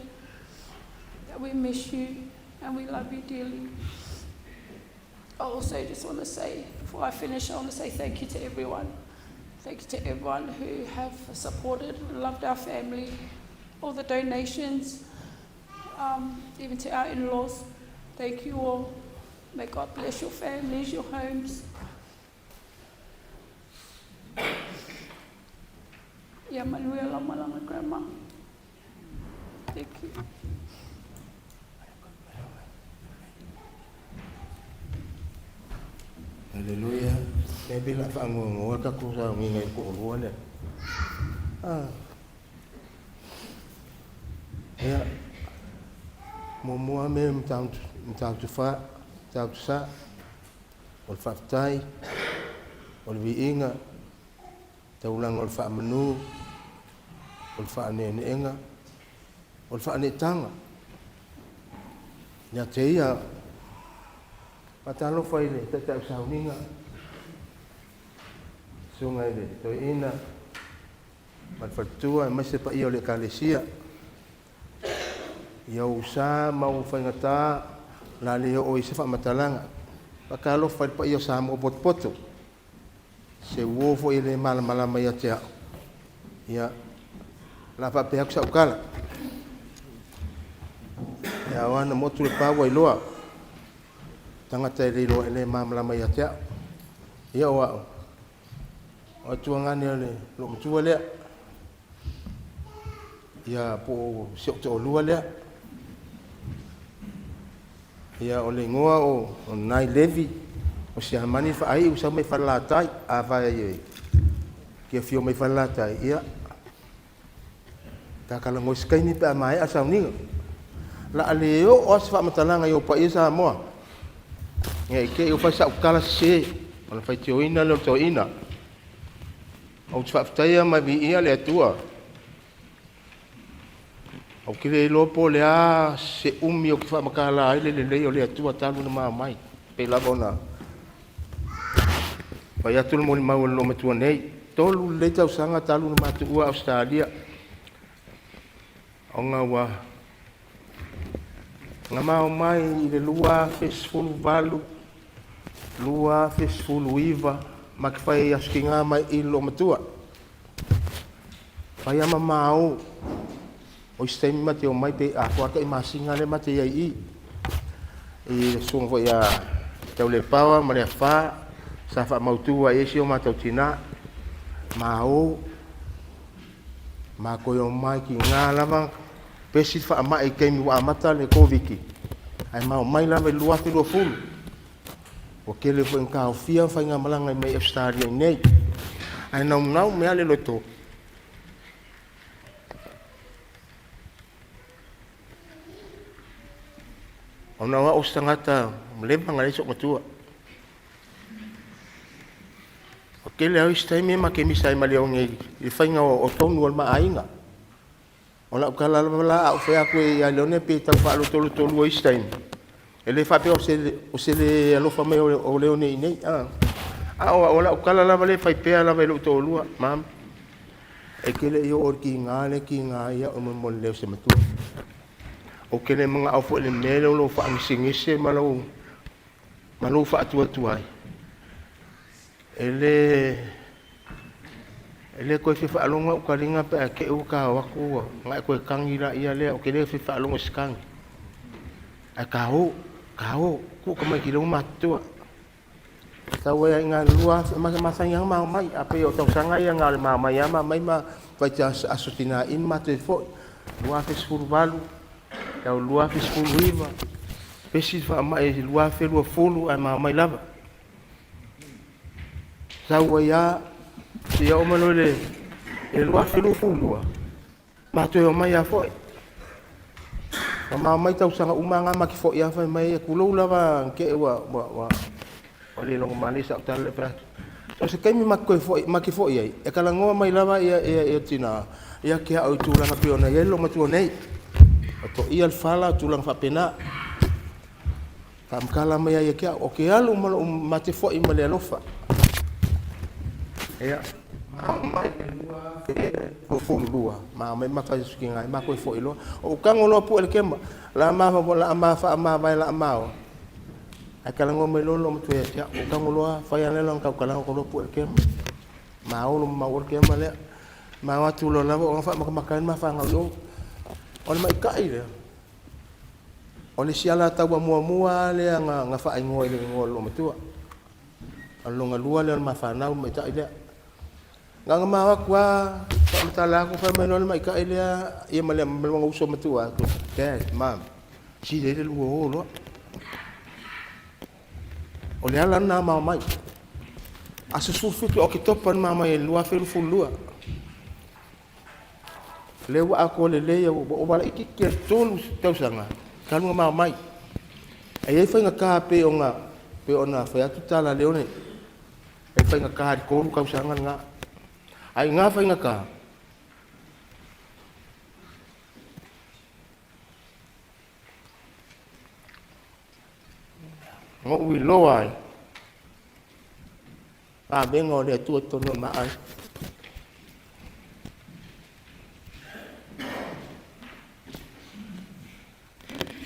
that we miss you and we love you dearly. I also just want to say, before I finish, I want to say thank you to everyone. Thank you to everyone who have supported and loved our family, all the donations, even to our in-laws. Thank you all. May God bless your families, your homes. Ia manuia lau malaga, Grandma. Thank you. Haleluya. Lea pei o le a faagoagoa le tatou sauniga i le toalua lea. Ah. Ia, muamua mea Matautu Fa, Matautu Sa, o le faafetai, o le viiga, taulaga o le faamanu, o le faaneeneega, o le faaneetaga. Ia te ia, faatalofa i le Taitai o Sauniga, Susuga i le Toeaina ma le Faletua aemaise le paia o le Ekalesia. Ia ou sa ma ou faigata la le oo i se faamatalaga. Faatalofa i le paia o Samoa potopoto. Se uo foi e le malamalama ia te au. Ia, la faapea atu sau tala. Ia aoa na motu le pa ua iloa. Tagata e le iloa e le malamalama ia te au. Ia o au. O atuagane o le loomatua lea. Ia po o si ou toalua lea. Ia o le igoa o Nai Levi o Siamani faaiu sau mai Falelatai. Afai e te afio mai Falelatai, ia ta talanoa i se taimi pe a maea le sauniga. O le a le oo lava se faamatalaga i ou paia Samoa, ne i te i ua fai sau tala sese ona faitioina lea o le toeaina. Ou te faafetaia ma viia le Atua. Ou te le iloa po o le a se umi ou te faamatala ai le lelei o le Atua talu ona mao mai. Pei lava ona fai atu le molimau a le loomatua nei, 3 lelei tausaga talu ona matuua Ausetalia, ona ua na mao mai i le 2018, 2019, ma te fai aso tiga mai i le loomatua. Fai a mamao, o isi taimi ma te omai pe atoa tai masina lea ma te iai i i le susuga foi ia Taulepaoa ma le Afa sa faamautu ai e si o matou tina ma o ma toe omai ki ngā lava. Pesi le faamai i taimi ua amata le Koviti, ae mao mai lava i le 2020. Ua tele foi ina taofia faigamalaga mai Ausetalia iinei, ae naunau mea le loto. Ona o au o se tagata ua leva ona leai so'u matua. O tele lava isi taimi e ma te misa ai ma Leone i le faiga o tonu a le ma aiga. O lau tala lava la a ou fai atu ia Leone pei e tau faalotolotolua i isi taimi, e le faapea o se le alofa mai o Leone i inei, a. A o lau tala lava lea e fai pea lava i lou toalua, Mom, e te le i oo i le tiga lea e tiga ai au mo le leo o se matua. Ou te le manao foi i le mea lea o lou faagesegese ma lou faatuatuai. E le toe fia faalogo au taliga pe a te i ua ta o atu ua na e toe tagi laia lea, ou te le fia faalogo i se tagi. Ae ta o, ta o, tuu tamaiti lea ua matutua. Tau ai i galulua masani lava ona ma omai, a pei o tausaga ia na o le ma omai lava ma aumai ma fai aso tinaina ma toe foi. 2018, tau 2019, pesi le faamai i le 2020 ae ma omai lava. Sau ai lava, seia oo mai loa i le 2022, ma toe omai lava foi. Ma ma omai tausaga uma lava na ma te foi lava fai mai, tulou lava ne i te i ua le logomalie sau tala lea e fai atu. So o se taimi ma te foi ai, e talanoa mai lava ia tina ia te au i tulaga pei ona i ai le loomatua nei. Ua toia le fala, o tulaga faapena. Faamatala mai ai ia te au, ou te alu ma lou ma te foi ma le alofa. Ia, ma omai 2022, ma omai ma fai sukiga ai, ma toe foi loa. O ou tago loa pue le kema, la ma la ma faamavae la ma o. Ae talanoa mai loa loomatua ia te au, ou tago loa fai lava lana tautalaga loa pue le kema. Ma olo ma mau le kema lea. Ma o atu loa lava ona faamatamata ai ma fanau i o. O le maitai lea, o le isi alataua muamua lea na faaigoa i le igoa o le loomatua. O le lona lua lea o le mafanau le maitai lea. Na ona ma o atu lava, faamatala atu, fai mai loa le maitai lea, ia ma le lona uso matua atu, Dad, Mom, sili ai le lua o loa. O le ala lena ma omai. Aso 17 o Oketopa na ma omai ai i le 2022. Lea ua atoa lelei, ua ova laitiiti i le 3 tausaga talu ona ma omai. E i ai faigata pei ona fai atu tala a Leone, e faigata i le 3 tausaga lena. Ae i ngā faigata, na ou iloa ai avega o le Atua i totonu o le maai.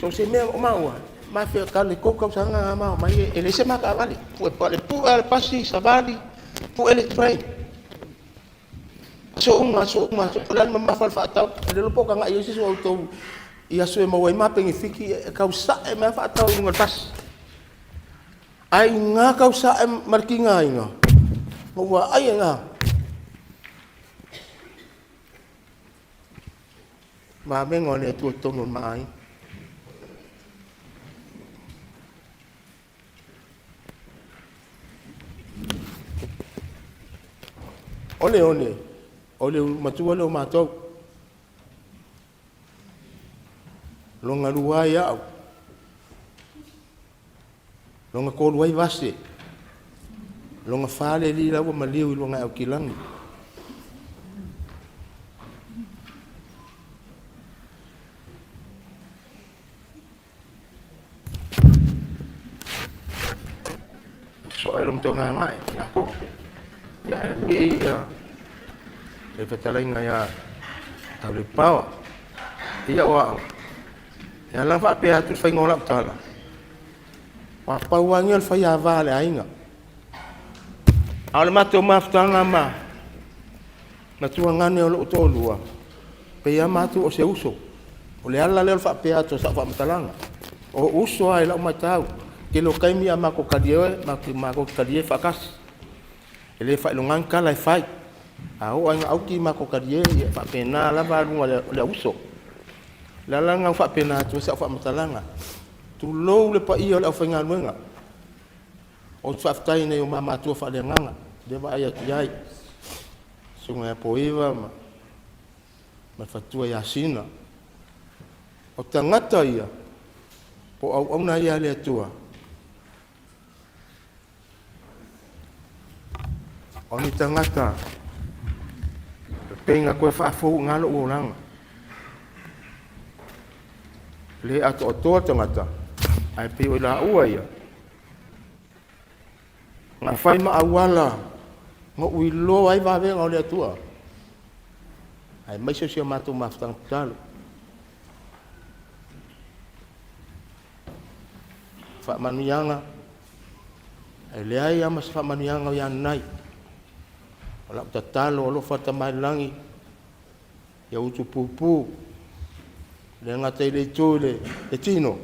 So se mea o maua, ma fia ka le kou tausaga nga ma mai e le se mataavale. Pue le pue le pasi, savali, pue le train. Aso uma, aso uma, aso o le a mamafa le faatau. Le iloa po o tagai ai se isi o outou i aso e maua ai ma penefiti e tausae mai lava faatau i luga o le pasi. Ae i ngā tausae ma le tigaina, na ua ai e ngā. Vavega o le Atua i totonu o le maai. O Leone, o le matua lea o matou. Lona lua ai au. Lona tolu ai Vase. Lona fa le li la ua maliu i luga e Aukilagi. So ai lo matua ngai ia ko. Ia ia e fetalaiga ia tau le paoa. Ia o au. Ia la faapea atu le faiga o lau tala. Ua pau lava ia o le fai ava a le aiga. A o le matou mafutaga ma matuagane o lou toalua, pei lava matou o se uso. O le ala lea o le faapea atu o sau faamatalaga. O uso lava i lau matau. Tele o taimi a matou talie oe, matou talie faatasi. E le faailoga ni tala e fai. A oo lava ina auti matou talie, ia faapena lava aluga o le auuso. Le ala lena ua faapena atu ai sau faamatalaga. Tulou le paia o le aufaigaluega. Ou te faafetai i nai o ma matua faaleagaga, lea vaai atu i ai, Susuga ia Poiva ma ma le faletua ia Sina. O tagata ia, po o auauna ia a le Atua, o ni tagata e pei na toe faafou i ina lou olaga. Le atoatoa tagata, ae pei o i laua ia, na fai ma auala na ou iloa ai vavega o le Atua, aemaise o si a matou mafutaga tatalo. Faamanuiaga, e leai lava ma se faamanuiaga o ia nanai. O lau tatalo, alofa Tama i le lagi, ia utupupu, le gata i le itu i le tino,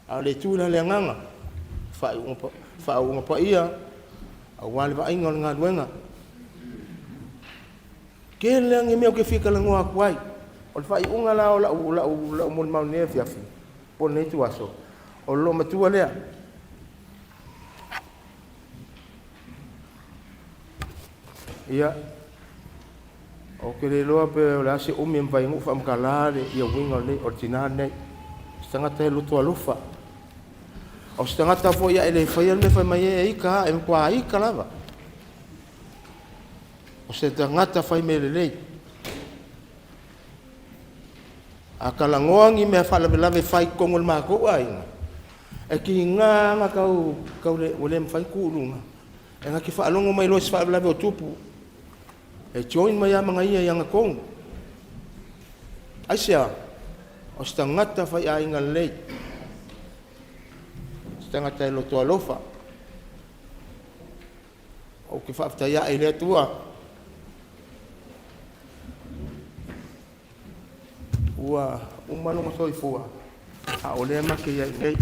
a o le itu la le agaga, faauuga paia, aua le vaaiga o le galuega. Tele lava ni mea ou te fia talanoa atu ai. O le faaiuga la o lau, lau, lau molimau i lenei afiafi, po o lenei ituaso, o le loomatua lea. Ia, ou te le iloa pe o le a se umi e mafai ai ona ou faamatala le ia uiga o le, o le tinā lenei. O se tagata e loto alofa. O se tagata foi a e le faia le mea fai mai ai e ita lava, e matua ita lava. O se tagata fai mea lelei. A talanoa ni mea faalavelave fai i totonu o le matou aiga, e tiga lava ona tau, tau le, ua le mafai ona tu i luga, e na te faalogo mai loa i se faalavelave o tupu, e join mai lava ma ia i agatonu. Aisea? O se tagata faiaiga lelei, se tagata e loto alofa. Ou te faafetai ae i le Atua ua uma lona soifua, a o lea ma te i ai nei.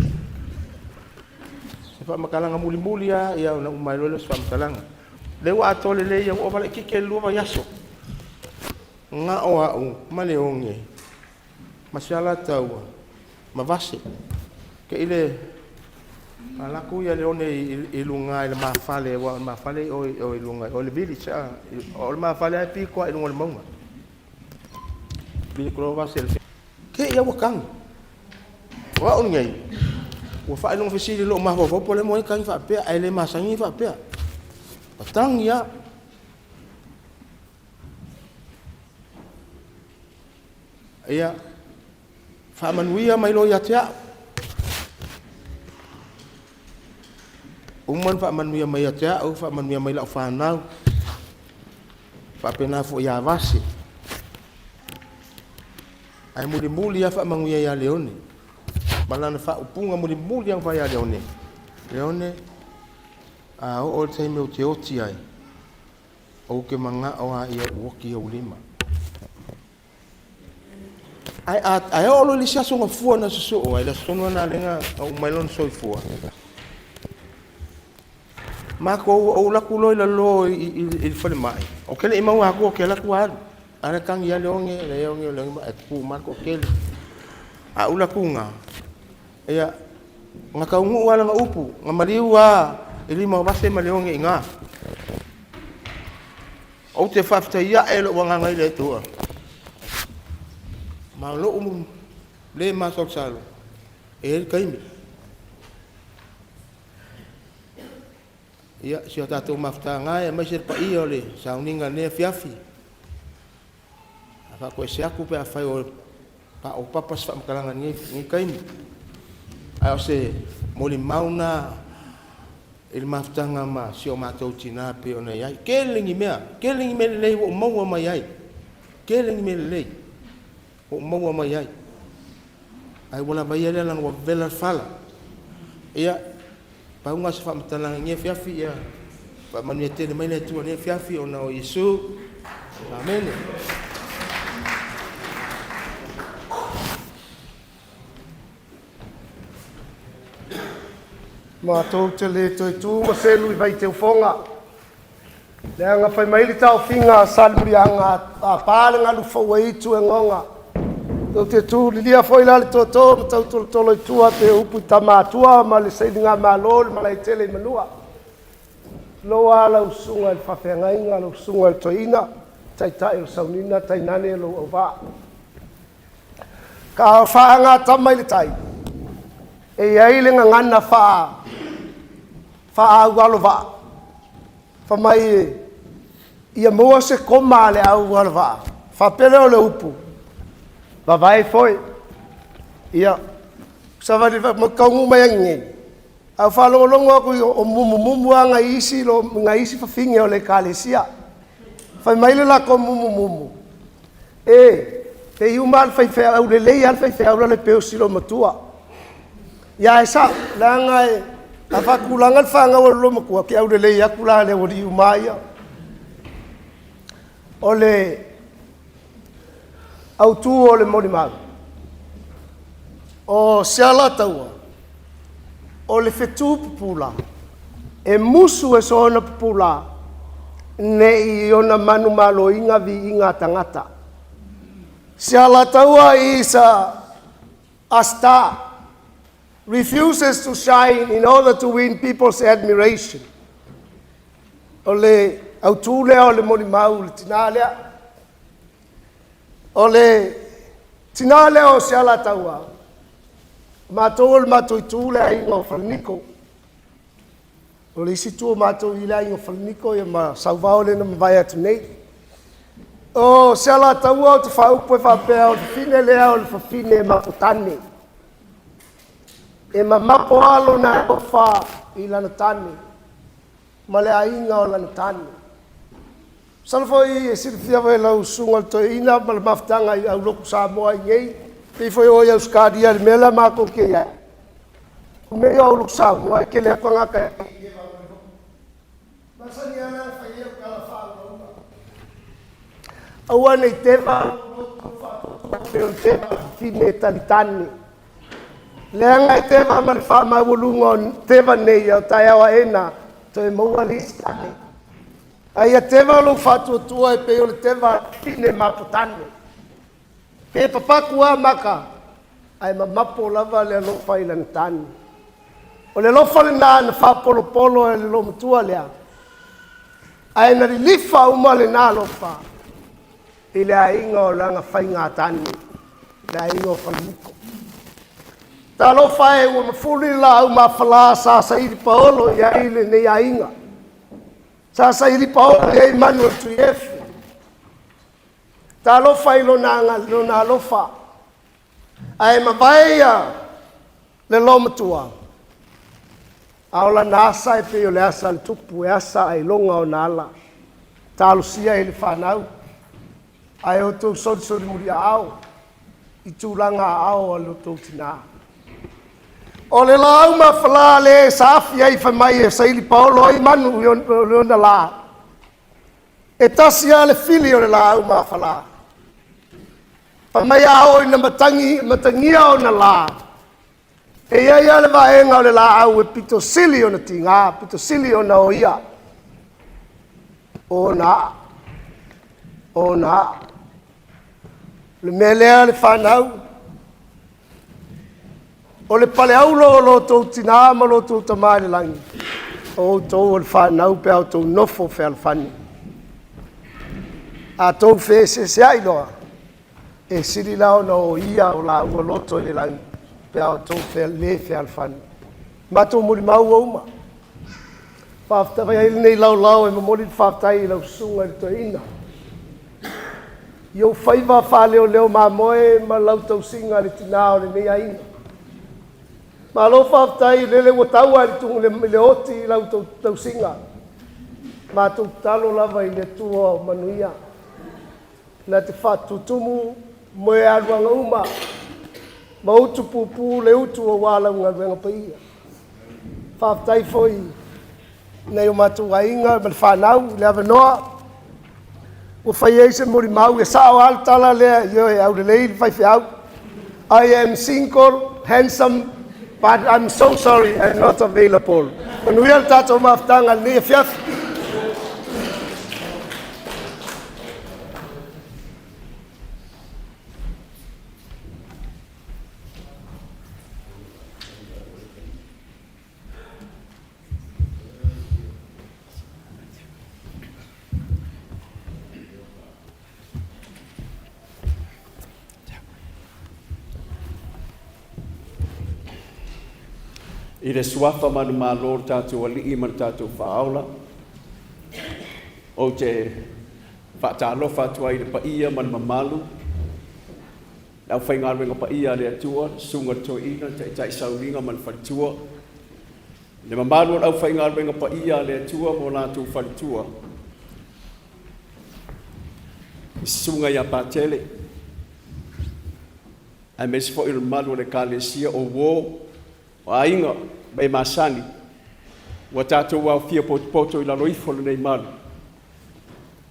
Se faamatalaga mulimuli lava, ia ona uma ai loa lea o se faamatalaga. O lea ua atoa lelei, ia ua ova laitiiti le 2 vaiaso. Na o au ma Leone ma Sialataua ma Vase. Te i le alu atu ia Leone i luga i le mafale, aua o le mafale o i luga o le village, o le mafale lava e pito lava i luga o le mauga. Pito loa Vase i le te i ua tagi. O au lenei, ua faailoga fesili i lou mafaufau po o le a le tagi faapea, ae le masani faapea. Ua tagi lava. Ia, faamanuia mai loa ia te au. Uma ona faamanuia mai ia te au, faamanuia mai lau fanau, faapena foi ia Vase. Ae mulimuli lava faamanuia ia Leone, ma lana faaupuga mulimuli lava na fai ia Leone, Leone, a oo i le taimi ou te oti ai, Ou te manao lava ia ou oti i ou lima. Ae, a, ae oo loa i le isi aso na fua na susuu ai, le aso tonu lena lea na uma ai lona soifua. Matou ou alu atu loa i lalo i, i, i le falemai, ou te le i maua atu ou te alu atu alu. A le tagi ia Leone, Leone, Leone, e tu mai le toatele. A ou alu atu i ina, ia, na taunuu lava lana upu, na maliu lava i lima o Vase ma Leone i ina. Ou te faafetai ae lou agaga i le Atua. Ma o lou le masalosalo, e i ai le taimi. Ia, si o tatou mafutaga e, aemaise le paia o le sauniga i lenei afiafi. A faatoese atu pe afai o paopapa se faamatalaga i lenei taimi. Ae o se molimau na i le mafutaga ma si o matou tinā pei ona i ai. Tele ni mea, tele ni mea lelei ua ou maua mai ai. Tele ni mea lelei ua ou maua mai ai. Ae ua lava ia lea leaga ua vevela le fala. Ia, pau na o se faamatalaga i lenei afiafi, ia faamanuia tele mai le Atua i lenei afiafi ona o Iesu. Amene. Matou te le toe tu ma selu i Vaiteufoga, leaga fai mai le taofiga a Salemuliaga, a pa le galu fou e itu e goga. Tou te tu lilia foi la le tootoo ma tautolotolo i tua pe upu i tama atua ma le sailigamalo le malaetele i manua. Loa lau susuga i le faafeagaiga, lau susuga i le toeaina, taitai o le sauniga, tainane lou auvaa. Ka faagatama i le tai, e i ai le gagana faaaualovaa, fai mai e ia maua se koma a le aualovaa, faapea lea o le upu, vavae foe. Ia, savali taunuu mai ai nei, a ou faalogologo atu o mumumumu lava nai isi, nai isi fafine o le ekalesia. Fai mai le latou mumumumu, e pei uma lava le faifeau lelei lava le faifeau la e pei o si olomatua. Ia ae sao, leaga e a faatulaga le fanau a le loomatua, e te aulelei atu la i le aualii uma lava ia. O le autu o le molimau, o se Alataua, o le fetu pupula, e musu e soona pupula, ne i ona manumaloina viiga a tagata. Se Alataua is a star, refuses to shine in order to win people's admiration. O le autū lea o le molimau i le tinā lea. O le tinā lea o se Alataua, matou o le matou itu le aiga o Falaniko. O le isi itu o matou i le aiga o Falaniko ia ma Sauvao lea na mavae atu nei. O se Alataua ou te faaupu e faapea o le fafine lea o le fafine e maputane. E mamapo alo na alofa i lana tane ma le aiga o lana tane. Masalo foi e silafia foi e lau susuga i le toeaina ma le mafutaga i aulotu Samoa i nei, pei foi o i Ausetalia i le mea lea matou te i ai. O mea ia o aulotu Samoa e tele atu tagata e masani lava la fai ai au tala faaulaula. Aua ne i teva pei o le teva fafine e talitane. Leaga e teva ma le faamaualuga o teva nei o taeao aena toe maua le isi tane. A ia teva lou faatuatua e pei o le teva fine maputane. Pe papatu lava maka, ae mamapo lava le alofa i lana tane. O le alofa lena na faapolopolo e le loomatua lea, ae na lilifa uma lena alofa i le aiga o lana faigatane, le aiga o Falaniko. Talofa e ua mafuli le laau mafala sa saili paolo i ai lenei aiga. Sa saili paolo i ai manu o le Tuiefu. Talofa i lona, lona alofa. Ae mavae ia le loomatua, a o lana asa e pei o le asa a le tupu, e asa ailoga ona ala. Talosia e le fanau, ae outou solisoli muliaao i tulaga aao a lo outou tinā. O le laau mafala le saafi ai fai mai e saili paolo ai manu i ona la. E tasi lava le fili o le laau mafala. Fai mai a oo ina matangi, matagia ona la, e i ai lava le vaega o le laau e pito sili ona tiga, pito sili ona oia. O ona aa, o ona aa. O le mea lea le fanau, o le paleaulo o lo outou tinā ma lo outou tamā i le lagi, o outou o le fanau pe a outou nofo fealofani. A outou feeseeseai loa, e sili la ona o ia o laua loto i le lagi pe a outou le fealofani. Matou molimau ua uma. Faafetai ai lenei laolao e momoli le faafetai i lau susuga i le toeaina. I ou faiva faaleoleo mamoe ma lau tausiga i le tinā o lenei aiga. Malo faafetai lele ua taua i le tugu i le oti i lau tausiga. Matou tatalo lava i le Atua o manuia. Na te faatutumu moe aluaga uma ma utu pupu le utu aua lau galuega paia. Faafetai foi nai o matou aiga ma le fanau i le avanoa ua fai ai se molimau e sao lava le tala lea, ioe, aulelei le faifeau. I am single, handsome, but I'm so sorry I'm not available. Manuia le tatou mafutaga i lenei afiafi. I le suafa manumalo o le tatou Alii ma le tatou Faaola, ou te faatalofa atu ai i le paia ma le mamalu, le aufaigaluega paia a le Atua, le Susuga i le Toeaina, le Taitai Sauniga ma le Faletua, le mamalu o le aufaigaluega paia a le Atua ma o latou faletua, le Susuga ia Patele, aemaise foi o le mamalu o le Ekalesia o uo, o aiga ma e masani, ua tatou aofia potopoto i lalo ifo o lenei malu,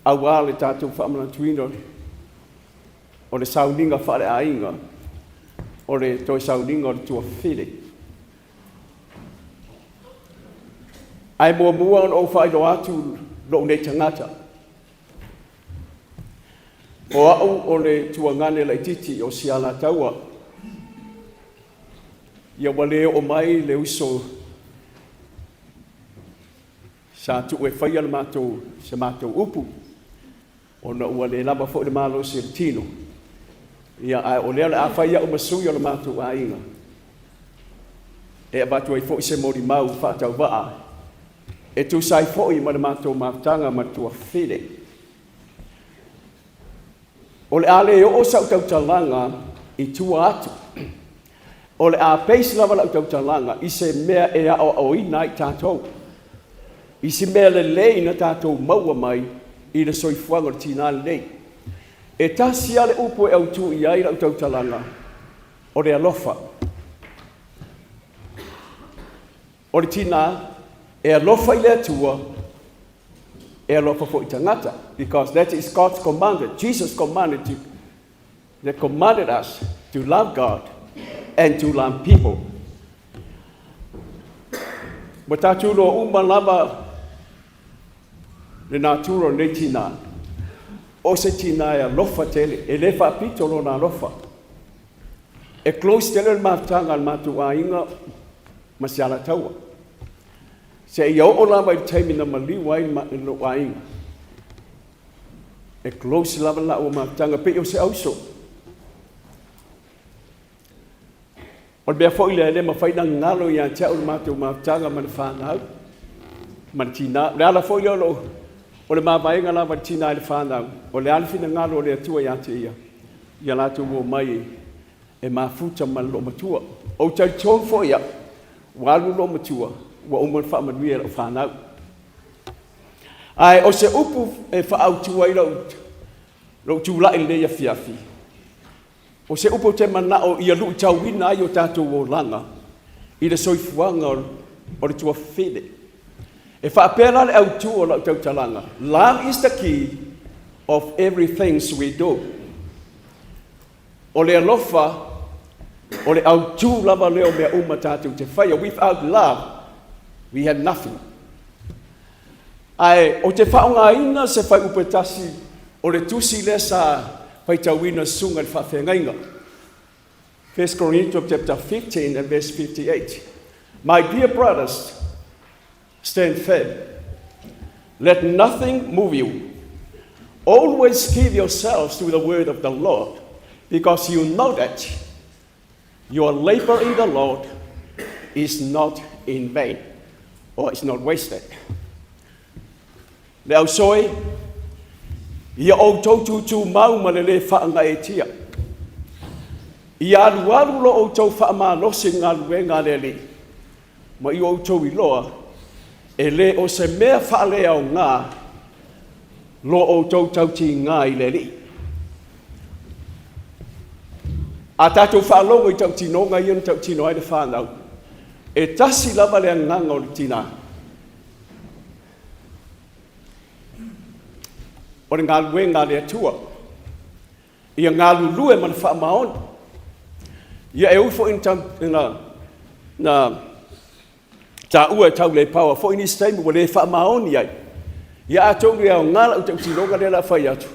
aua le tatou faamanatuina o le sauniga faaleaiga, o le toe sauniga o le tuafafine. Ae muamua ona ou faailoa atu lou nei tagata. O au o le tuagane laitiiti o Sialataua. Ia ua le oo mai le uso sa tuu e faia le matou, se matou upu, ona ua le lava foi le malosi o le tino. Ia, ae o lea o le a fai au ma sui o le matou aiga e avatu ai foi se molimau faatauvaa e tusa ai foi ma le matou mafutaga ma le tuafafine. O le a le oo sau tautalaga i tua atu. O le a base lava lau tautalaga i se mea e aoaoina ai tatou, i se mea lelei na tatou maua mai i le soifuaga o le tinã lenei. E tasi lava le upu e autu i ai lau tautalaga, o le alofa. O le tinã e alofa i le Atua, e alofa foi i tagata, because that is God's commanded. Jesus commanded to, that commanded us to love God and to love people. Ua tatou iloa uma lava le natura o lenei tinã. O se tinã e alofa tele, e le faapito lona alofa. E close tele le mafutaga a le matou aiga ma se Alataua. Seia oo lava i le taimi na maliu ai lou aiga. E close lava le laua mafutaga pei o se auso. O le mea foi lea e le mafai ona galo ia te au le matou mafutaga ma le fanau ma le tinã. O le ala foi lea o lou o le mavaega lava i le tinã i le fanau, o le a le finagalo o le Atua ia te ia, ia latou omai e mafuta ma le loomatua. Ou te talitonu foi au, ua alu le loomatua, ua uma ona faamanuia i lau fanau. Ae o se upu e faaautu ai lou tulai i lenei afiafi, o se upu ou te manao ia luitauina ai o tatou olaga i le soifuaga o le tuafafine. E faapea la le autu o lau tautalaga, love is the key of everything we do. O le alofa, o le autu lava lea o mea uma tatou te faia. Without love, we have nothing. Ae ou te faaaogaina se fuaiupu e tasi o le tusi lea sa faitauina e susuga i le faafeagaiga. 1 Corinthians chapter 15 and verse 58. My dear brothers, stand firm. Let nothing move you. Always give yourselves to the word of the Lord, because you know that your labor in the Lord is not in vain, or is not wasted. Le ausoe, ia outou tutumau ma le lē faagaeetia. Ia alualu lo outou faamalosi i galuega a le Alii, ma ia outou iloa, e le o se mea faaleaoga lo outou tautiga i le Alii. A tatou faalogo i tautinoga ia na tautino ai le fanau, e tasi lava le agaga o le tinã, o le galuega a le Atua, ia galulue ma le faamaoni. Ia e ui foi na, na taua e taulepaoa foi nisi taimi ua le faamaoni ai. Ia atonu e aoga lau tautinoga lea o le a fai atu,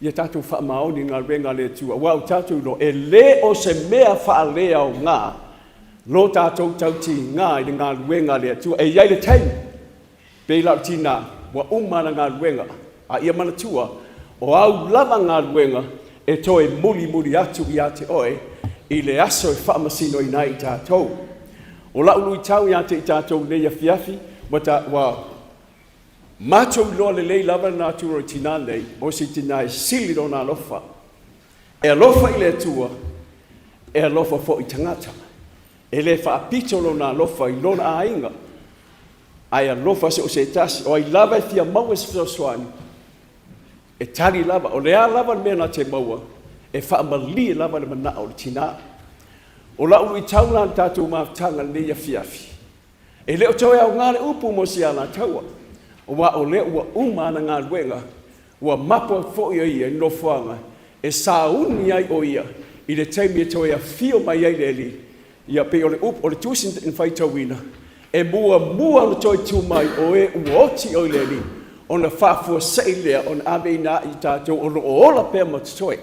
ia tatou faamaoni i galuega a le Atua, aua ua tatou iloa, e le o se mea faaleaoga lo tatou tautiga i le galuega a le Atua. E i ai le taimi, pei la o le tinã, ua uma ana galuega, a ia manatua, o au lava galuega e toe mulimuli atu ia te oe i le aso e faamasinoina ai i tatou. O la'u luitau iā te i tatou i lenei afiafi, ua ta, ua matou iloa lelei lava le natura o le tinā nei, o se tinā e sili lona alofa. E alofa i le Atua, e alofa foi i tagata. E le faapito lona alofa i lona aiga, ae alofa so o se tasi. O ai lava e fia maua se fesoasoani, e tali lava. O le a lava le mea na te maua, e faamalie lava le manao o le tinā. O la'u luitau la i le tatou mafutaga i lenei afiafi, e le o toe aoga le upu mo si Alataua, aua o lea ua uma ana galuega, ua mapo atu foi o ia i le nofoaga e sauni ai o ia i le taimi e toe afio mai ai le Alii. Ia pei o le upu, o le tusi na faitauina, e muamua ona toe tu mai o e ua oti oi le Alii, ona faafuasei lea ona ave ina ai i tatou o lo o ola pea ma totoe.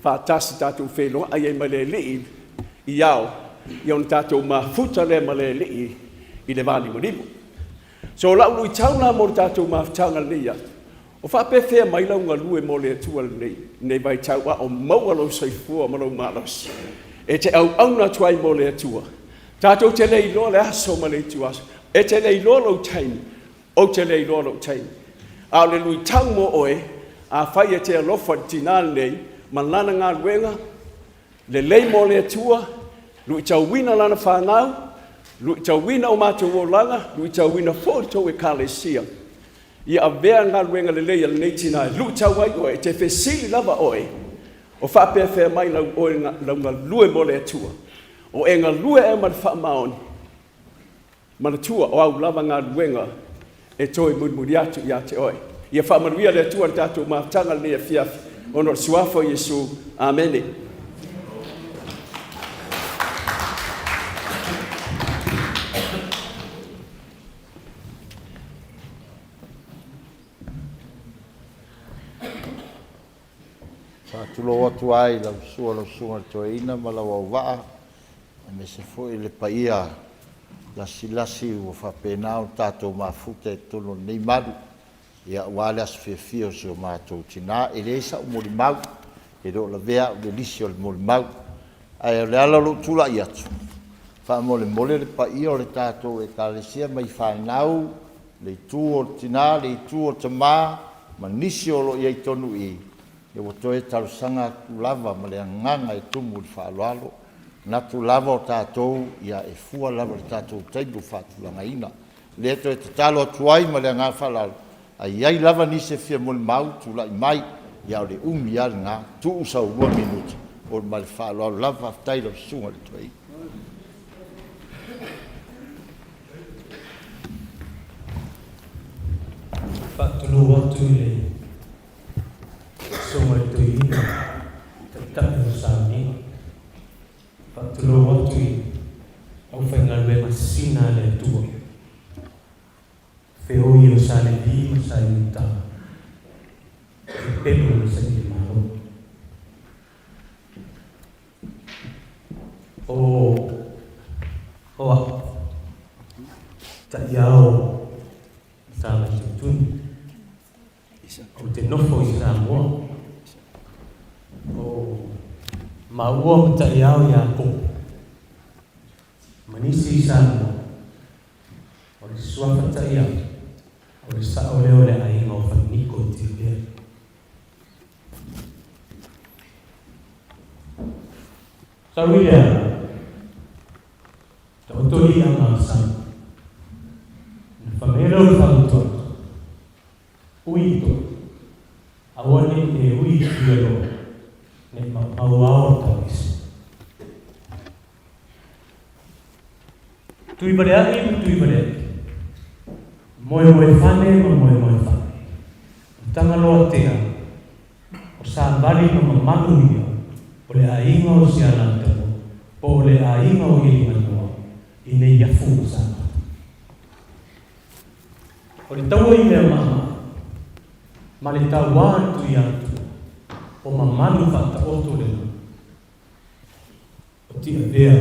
Faatasi tatou feiloai ai ma le Alii i ao, ia ona tatou mafuta lea ma le Alii i le valimalima. So o lau luitau la mo le tatou mafutaga lenei aso, o faapefea mai lau galue mo le Atua lenei, lenei vaitau a o maua lou soifua ma lou malosi e te auauna atu ai mo le Atua. Tatou te le iloa le aso ma le ituaso, e te le iloa lou taimi, ou te le iloa lou taimi. A o le luitau mo oe, afai e te alofa i le tinā lenei ma lana galuega, lelei mo le Atua, luitauina lana fanau, luitauina o matou olaga, luitauina foi le tou Ekalesia. Ia avea galuega lelei a lenei tinā e luitau ai oe, e te fesili lava oe, o faapefea mai lau, oe, lau galue mo le Atua? O e galue ea ma le faamaoni? Manatua, o au lava galuega e toe mulimuli atu ia te oe. Ia faamanuia le Atua i le tatou mafutaga lenei afiafi, ona o le suafa o Iesu. Amene. Faatulou atu ai i lau susu lau Susuga i le Toeaina ma lau auvaa, aemaise foi le paia lasilasi ua faapena ona tatou mafuta i totonu o lenei malu, aua le aso fiafia o si o matou tina. E leai sau molimau, e le o lavea au i le lisi o le molimau. Ae o le ala o lou tulai atu, faamolemole le paia o le tatou Ekalesia mai fanau, le itu o tina, le itu o tama ma nisi o lo o i ai tonu i i, ia ua toe talosaga atu lava ma le agaga e tumu i le faaaloalo. Manatu lava o tatou, ia e fua lava i le tatou taimi ua faatulagaina. O lea e toe tatalo atu ai ma le agaga faaaloalo, a i ai lava nisi e fia molimau, tulai mai, a o le umi lava lena, tuu sau 2 minute ma le faaaloalo lava. Faafetai i lau Susuga i le Toeaina. Faatulou atu i le Susuga i le Toeaina, Taitai o Sauniga. Faatulou atu i aufaigaluega sisina a le Atua, feoi o Sa Levi ma Sa Iuta, le pelu o le Saili Malo. O o au taʻiao sa maitutuni ou te nofo i Samoa. O maua ma taʻiao iā Koko ma nisi i Samoa, o le suafa taʻiao o le saʻo lea o le aiga o Fainiko i Tiavea. Sau i le ala, taoto liʻaga a Sami. Na whamelo le whantua, ui to, aua ne e ui i loa, ne maumau ao tauisi. Tui valeaʻi ma tui valeaʻi, moemoe fane ma moemoe fane. O Tagaloatea, o savali ma mamalu ia o le aiga o Sialataua po o le aiga o Ilimanoa i nei afu o Sāpata. O le taua i mea maʻamaʻa ma le tauā atu i Atua, o mamalu faataoto lena o Tiavea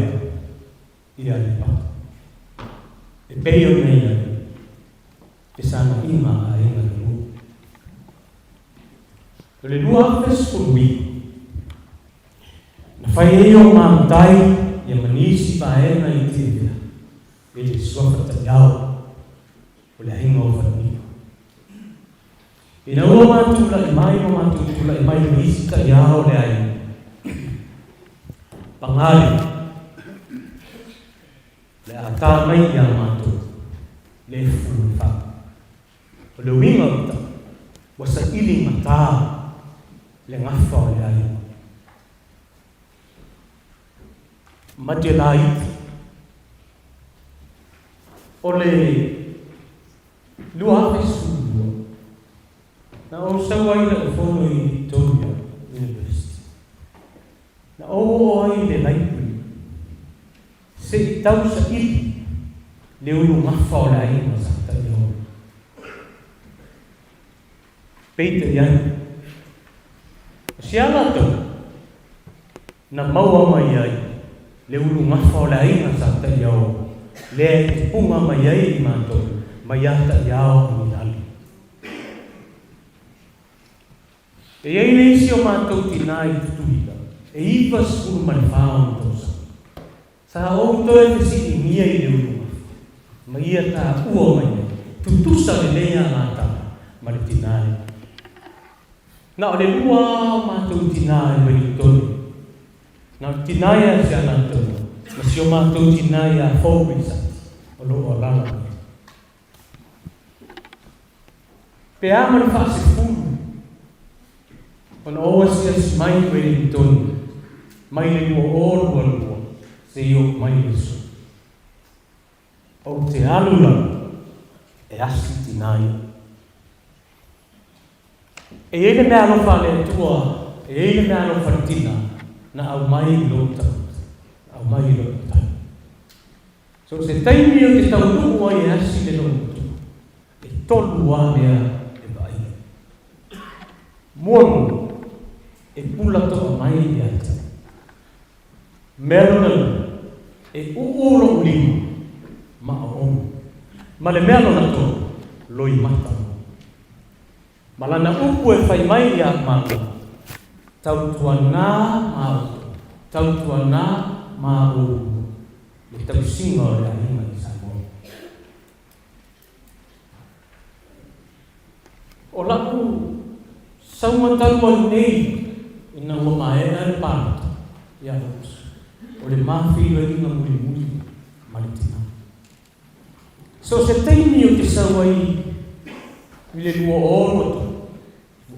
i Aleipata. E pei ona i ai fesagaʻiga a aiga e lua. O le 2019, na fai ai o matai ia ma nisi vaega i Tiavea. Ina ua ma tulaʻi mai ma matou tulaʻi mai ma isi taʻiā o le aiga, pagā lea, o le a tā mai iā matou le fu o le fale. O le uiga o le tala, ua saili gatā le gafa o le aiga. Mate laiti. O le 2012, na ou sau ai i la'u fono i Victoria University. Na ou oo ai i le library se i tau saili le ulu gafa o le aiga sa taʻiaola. Peitai ane, o se ala tou na maua mai ai le ulu gafa o le aiga sa taʻiaola lea e puga mai ai i matou mai iā taʻiao a Milali. E i ai le isi o matou tinā i Tutuila, e 94 ona tausaga. Sa ou toe fesiligia i le ulugafa, ma ia taua mai ai, tutusa lelei a latala ma le tinā lea. Na o le lua a o matou tinā i Wellingtone, na o le tinā ia si a latou ma si o matou tinā iā Fou Risati o lo o alala mai ai. Pe a ma le faasefulu ona ou asiasi mai i Wellingtone mai le 2022 seia oo mai le aso. Ou te alu lava e asi tinā ia. E i ai le meaalofa a le Atua, e i ai le meaalofa a le tinā, na aumai i lou tagata, na aumai i lou matai. So se taimi ou te taunuu ai e asi le logomatua, e tolu a mea e vaai ai. Muamua, e pula toa mai ia te au. Mea lona lua, e uu loʻu lima ma aoaoga. Ma le mea lona tolu, loimata mai. Ma lana upu e fai mai iā māua, Tautuanā mā outou, tautuanā mā oulua, le tausiga o le aiga i Samoa. O la'u sauga talu ai nei ina ua maea le palota ia Aokuso, o le mafeiloaiga mulimuli ma le tinā. So o se taimi ou te sau ai i le 2023,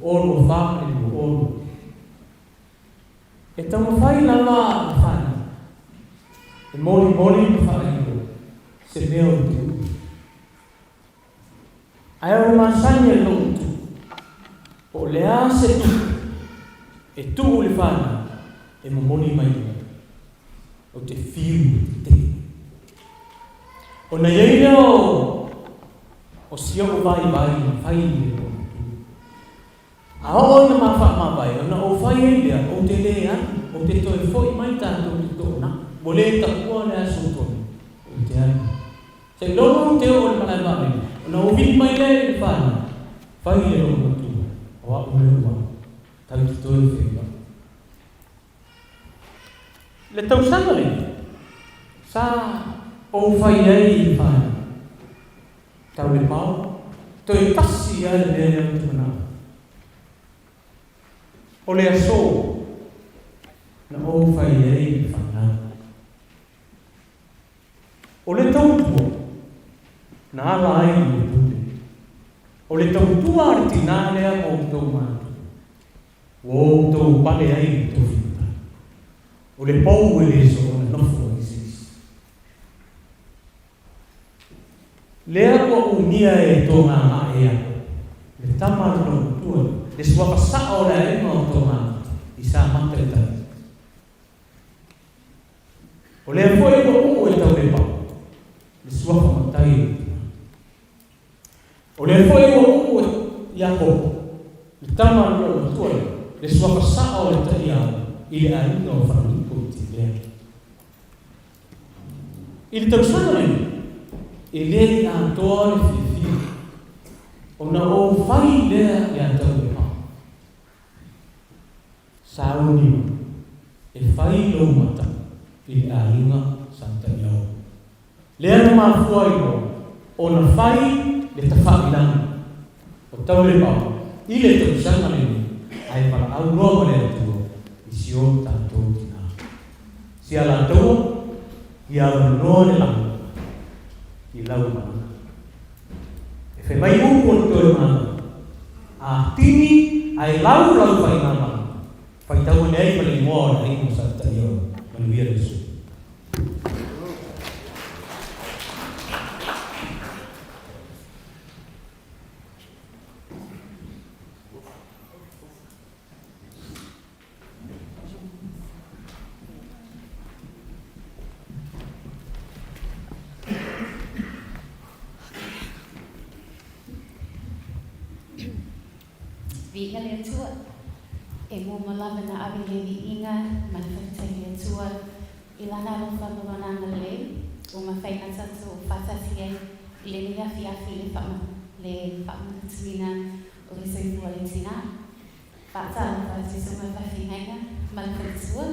2024 ma le 2025, e taumafai lava a whanau e molimoli ma whaaio se mea o te ui. Ae o le masani a lou tu, po o le a se tupe e tuu i le whanau e momoli mai ai, ou te whiu i te tele. Ona i ai lea o si o'u vaivai na fai i le lou tu. A oo ina ma faamavae, ona ou fai ai lea, ou te lē alu, ou te toe fo'i mai tatou te to'onaʻu, ua lē taua le aso tonu, ou te alu. Seiloga ou te oo i le malae vaalele, ona ou vili mai lea i le whanau, fai le lou matua, o a'u lea ua tau te toe feiloai. Le tausaga lenei, sa ou fai ai i le whanau, tau le pao, toe tasi lava le mea lea ou te manao. O le aso na ou fai ai i le whanau. O le tautua na ala ai i le pule. O le tautua a le tinā lea ma outou matua, ua outou pale ai i le tofi matai. O le pou e le soona nofo ai se isi. Lea ua umia e Togagae ia le tama a le loomatua le suafa sao o le aiga o Togagata i Samata i tai. O lea foi ua uu e Taulepao le suafa matai o le tina. O lea foi ua uu e Iakopo le tama a le loomatua lea le suafa sao o le taiao i le aiga o Falaniko i Tilea. I le tausaga lenei, e le i atoa le fiafia ona ou fai lea iā Taulepao. Sauni mai, e fai lou mata i le aiga sa Taiao. Lea na mafua ai loa ona fai le tafailaga o Taulepao. i le tausaga lenei, ae valaau loa ma le Atua i si o tatou tinā. Si Alataua, ia avanoa le lagi i lau malaga. E fai mai upu o le Toemalaga, A tini ae lau lau faigamalaga, faitau ane ai ma le igoa o le aiga o Satutaioe. Manuia le aso. Viiga le Atua, e muamua lava na ave le viiga ma le faafetai i le Atua i Lana alofa ma Lona agalelei ua mafai ona tatou faatasi ai i lenei afiafi i le faamanatuina o le soifua o le tina. Faatalofa atu i susuga faafeagaiga ma le faletua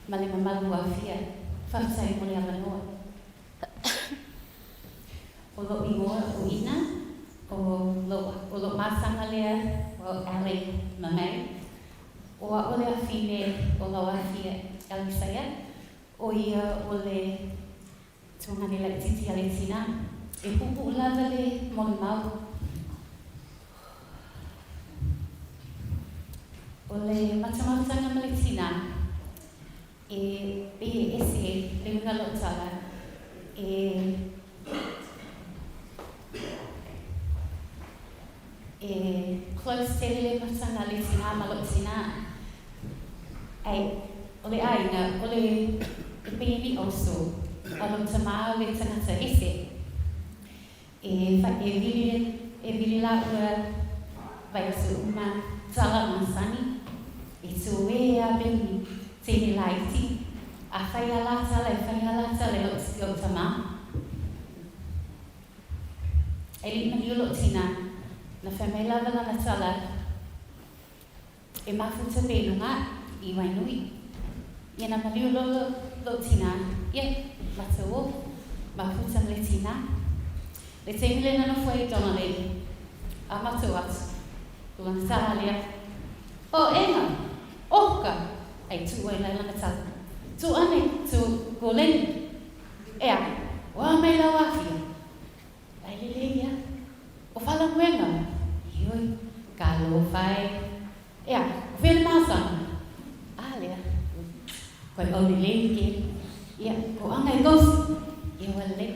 ma le mamalu ua afia. Faafetai mo le avanoa. O lou igoa o Ina, o o lou masaga lea o Allie ma May. O a'u le afine o lau afia Elisaia, o ia o le tuagane laitiiti a le tina. E puupuu lava le molimau. O le matamataga ma le tina, e pei e ese le uiga o lou tala, e e close tele le mataga a le tina ma lou tina. Ai, o le aiga, o le e pei e ni oso, a lou tama o le tagata ese. E fa, e vili, e vili lāua vaiaso uma, tala masani, e tū e a Benny, teine laiti, a fai a lā tala, e fai a lā tala e lou, lou tama. E liʻi maliu lou tina, na fai mai lava lana tala, E mafuta pe luga i Wainui. Ia na maliu lo lou tina, ia, matou o, mafuta ma le tina. Le taimi lea na nofo ai Donnelly, a matou atu, o lana tala lea, O ena, oka, ai tuu ai lai lana tala, Tu ane, tu Goleni, ea, oa mai lau afia. Ai lelei ia. O Falamuega, ioi, ka alofa e. Ea, o fea le masaga? A lea, koe au lelei ke. Ia, ko anga e kausi. Ia ua lelei.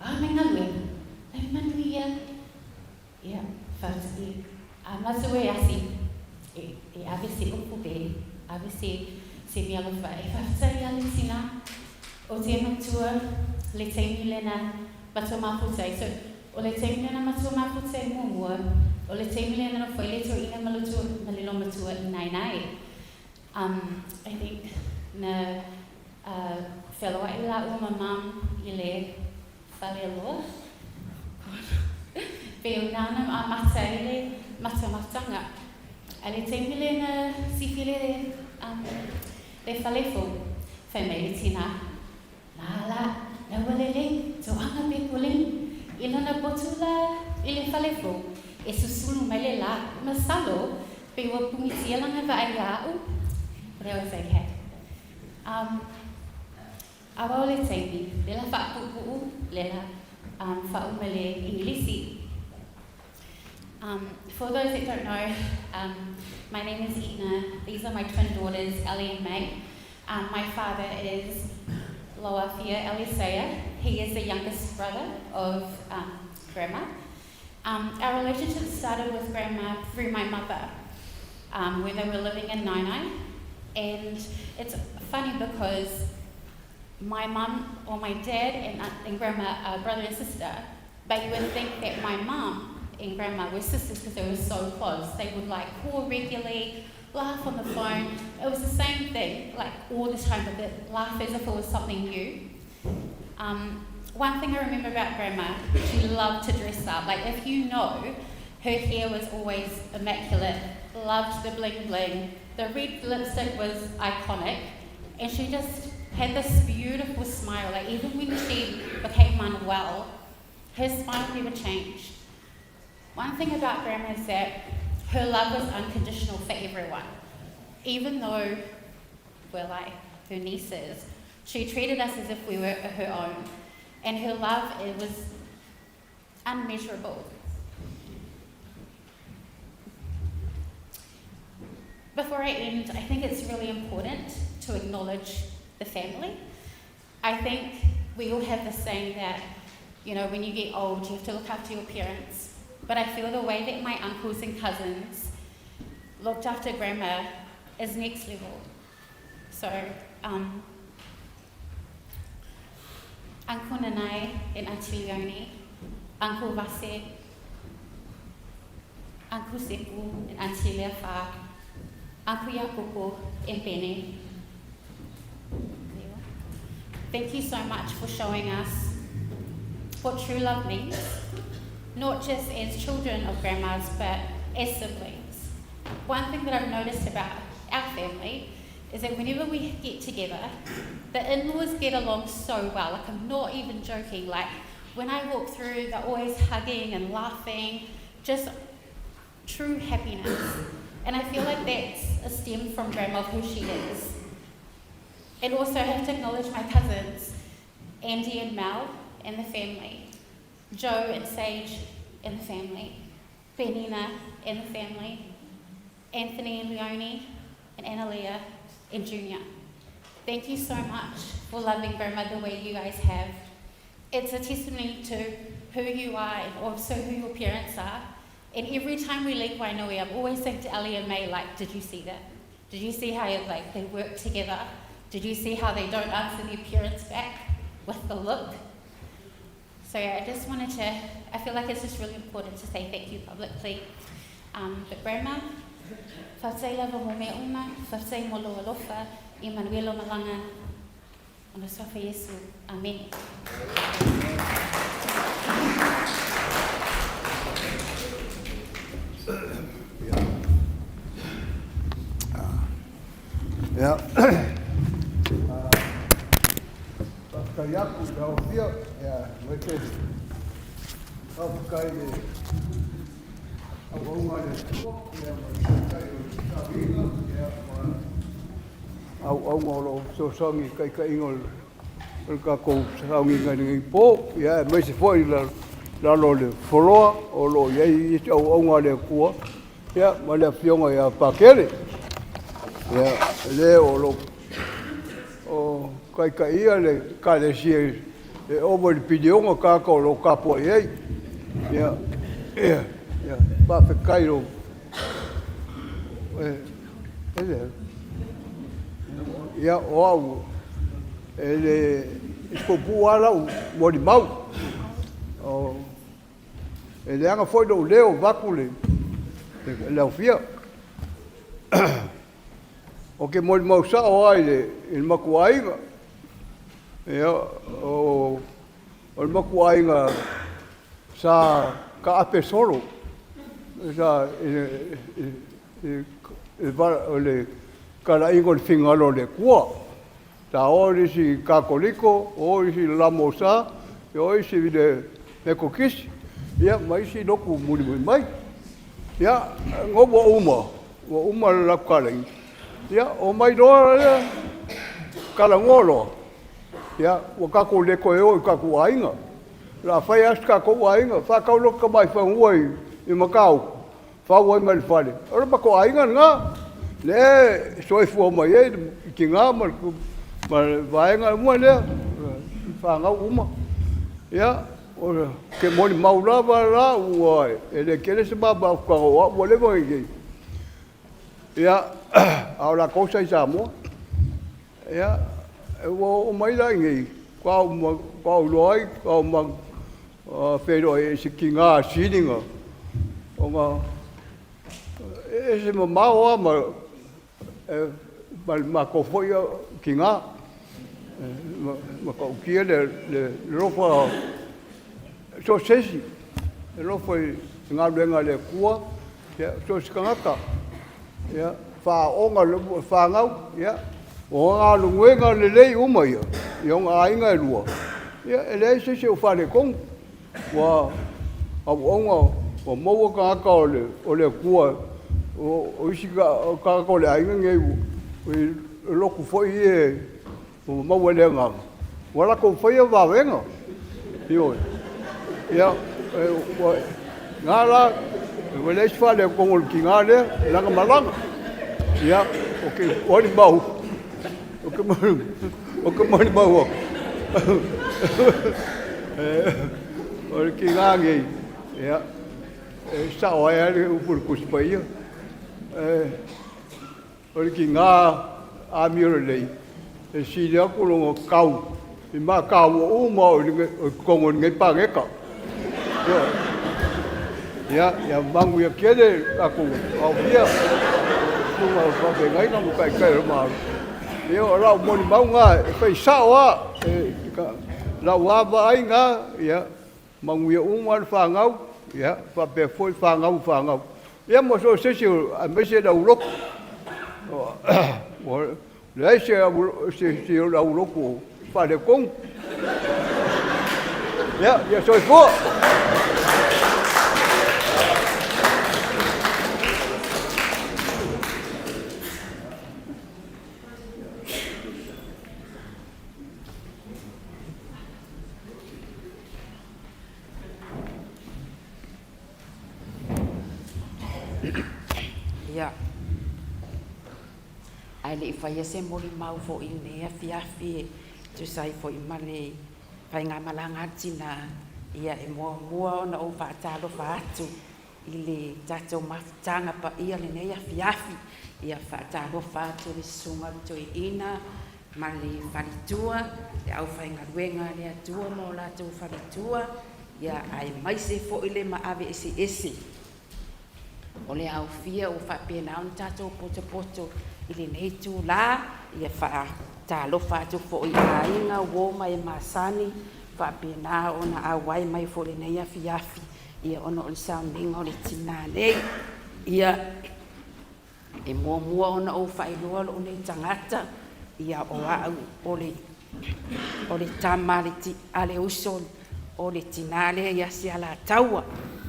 A mai galuega. Lai manuia. Ia, whatu, a matou e asi, e, e ave se upu pe ave se, se mea alofa e whawhetai ia le tina o te matua le taimi lena matua mafuta ai. So, o le taimi lena matua mafuta ai muamua, o le taimi lena nofo ai le toeaina ma le ma le loumatua i naenae. I think na feloai lāua ma mum i le Faleoloa. Pei o nāna a mata ai le matamatanga. A le taimi lea na sifi le, um, le fale fou, fai mai le tina, Nā la, la ua lelei, toaga pe Colleen, i lana potu la i le fale fou, e susulu mai le lā, masalo, pei ua pumitia lana vaai iā a'u, but I was okay. A wau le taimi, le la faapuupuu, le la faauma le Igilisi. For those that don't know, my name is Ina. These are my twin daughters, Ellie and May. My father is Loafia Elisea. He is the youngest brother of Grandma. Our relationship started with Grandma through my mother when they were living in Naenae. And it's funny because my mum or my dad and, and grandma are brother and sister, but you would think that my mum and grandma were sisters because they were so close. They would like call regularly, laugh on the phone. It was the same thing, like all the time, but they'd laugh as if it was something new. One thing I remember about Grandma, she loved to dress up. Like if you know, her hair was always immaculate, loved the bling bling. The red lipstick was iconic, and she just had this beautiful smile. Like even when she became unwell, her smile never changed. One thing about Grandma is that Her love was unconditional for everyone. Even though we're like her nieces, she treated us as if we were her own. And her love, it was unmeasurable. Before I end, I think it's really important to acknowledge the family. I think we all have this saying that, you know, when you get old, you have to look after your parents. But I feel the way that my uncles and cousins looked after grandma is next level. So, Uncle Nanai and Auntie Leonie, Uncle Vase, Uncle Sepu and Auntie Leafa, Uncle Iakopo and Bene. Thank you so much for showing us what true love means, not just as children of grandmas, but as siblings. One thing that I've noticed about our family is that whenever we get together, the in-laws get along so well. Like, I'm not even joking. Like, when I walk through, they're always hugging and laughing, just true happiness. And I feel like that's a stem from grandma, who she is. And also I have to acknowledge my cousins, Andy and Mel and the family, Joe and Sage and the family, Benina and the family, Anthony and Leonie and Analia and Junior. Thank you so much for loving Grandma the way you guys have. It's a testimony to who you are and also who your parents are. And every time we leave Wainui, I'm always saying to Ellie and May, like, did you see that? Did you see how like they work together? Did you see how they don't answer their parents back with the look? So yeah, I just wanted to, I feel like it's just really important to say thank you publicly. But Grandma, faafetai lava mo mea uma, faafetai mo lou alofa, ia manuia lou malaga, ona suafa Iesu. Amene. Ia, faafetai atu i lau Afioga, ia, aemaise faafetai i le auauga a le Atua, ia, ma le Taitai o le Saoiga, ia, ma auauga o lo o fesoasoani i le taitaiga o le tatou sauniga i lenei po, ia, aemaise foi i lalo o le foloa o lo o i ai isi auauga a le Atua, ia, ma le Afioga ia Pakele, ia, le o lo o taitaia le Ekalesia e ova i le piliona tagata o lo o tapuai ai. Ia, ia, ia, faafetai lou e le ia o au e le e puupuu lava lau molimau. O e leaga foi lou leo vaeatu le aofia. Ou te molimau sao lava i le matou aiga. Ia, o le matou aiga sa taape solo sa i le talaiga o le finagalo o le Atua. Sa o le isi Katoliko, o isi le sa, o isi i le Metotisi, ia ma isi lotu mulimuli mai. Ia, ina ua uma le latou talaiga, ia, omai loa lea, talanoa loa, ia, ua tatou le toe o i tatou aiga. O le a fai lava si tatou aiga, faatau loa tamai fanua i Matautu, fau ai ma le fale. O le matou aiga lena, lea e soifua mai ai le tina ma le vaega uma lea, fanau uma. Ia, ou te molimau lava la, ua e le tele se mafaufauga o au ua leva ona i ai. Ia, a o latou sa i Samoa. Ia, ua oo mai la i inei, faatoa ou iloa ai, faatoa ou feiloai ai i se tina sili ona ese mamao lava ma le matou foi tina. E matautia le alofa so o se isi, e alofa i galuega a le Atua, ia, so o se tagata. Ia, faaaooga le fanau, ia, o galuega lelei uma ia i ona aiga e lua, ia, e leai se isi o faaletonu. Ua auauna, ua maua tagata o le Atua. O isi tagata o le aiga lenei i lotu foi ia ua maua i le agaga, ua latou faia vavega. Ioe. Ia, na la, ua leai se faaletonu o le tina lea, i lana malaga. Ia, ou te molimau, ou te molimau atu, o le tina lenei, ia, e sao ai lava le upu a le Tusi Paia, o le tina amiolelei, e sili atu lona tau i maa taua uma o totonu o lenei paneta. Ioe. Ia, ia manuia tele le tatou aofia, susuga i faafeagaiga ma taitai o le Malo. Ia o lau molimau lena e fai sao lava, lau lava vaai lena, ia manuia uma le fanau, ia faapea foi fanau a fanau, ia ma so o se isi aemaise le aulotu. Ua leai se isi o le aulotu o faaletonu. Ia, ia soifua. Ia, ae le i faia se molimau foi i lenei afiafi e tusa ai foi ma le faigamalaga a le tina, ia e muamua ona ou faatalofa atu i le tatou mafutaga paia i lenei afiafi. Ia faatalofa atu i le Susuga i le Toeaina ma le faletua, le aufaigaluega a le Atua ma o latou faletua, ia aemaise foi le maave eseese o le aofia ua faapena ona tatou potopoto i lenei itula. Ia faatalofa atu foi i aiga, uo ma e masani faapena ona auai mai foi i lenei afiafi, ia ona o le sauniga o le tina nei. Ia, e muamua ona ou faailoa lou nei tagata, ia o au o le tama a le uso o le tina lea ia Sialataua,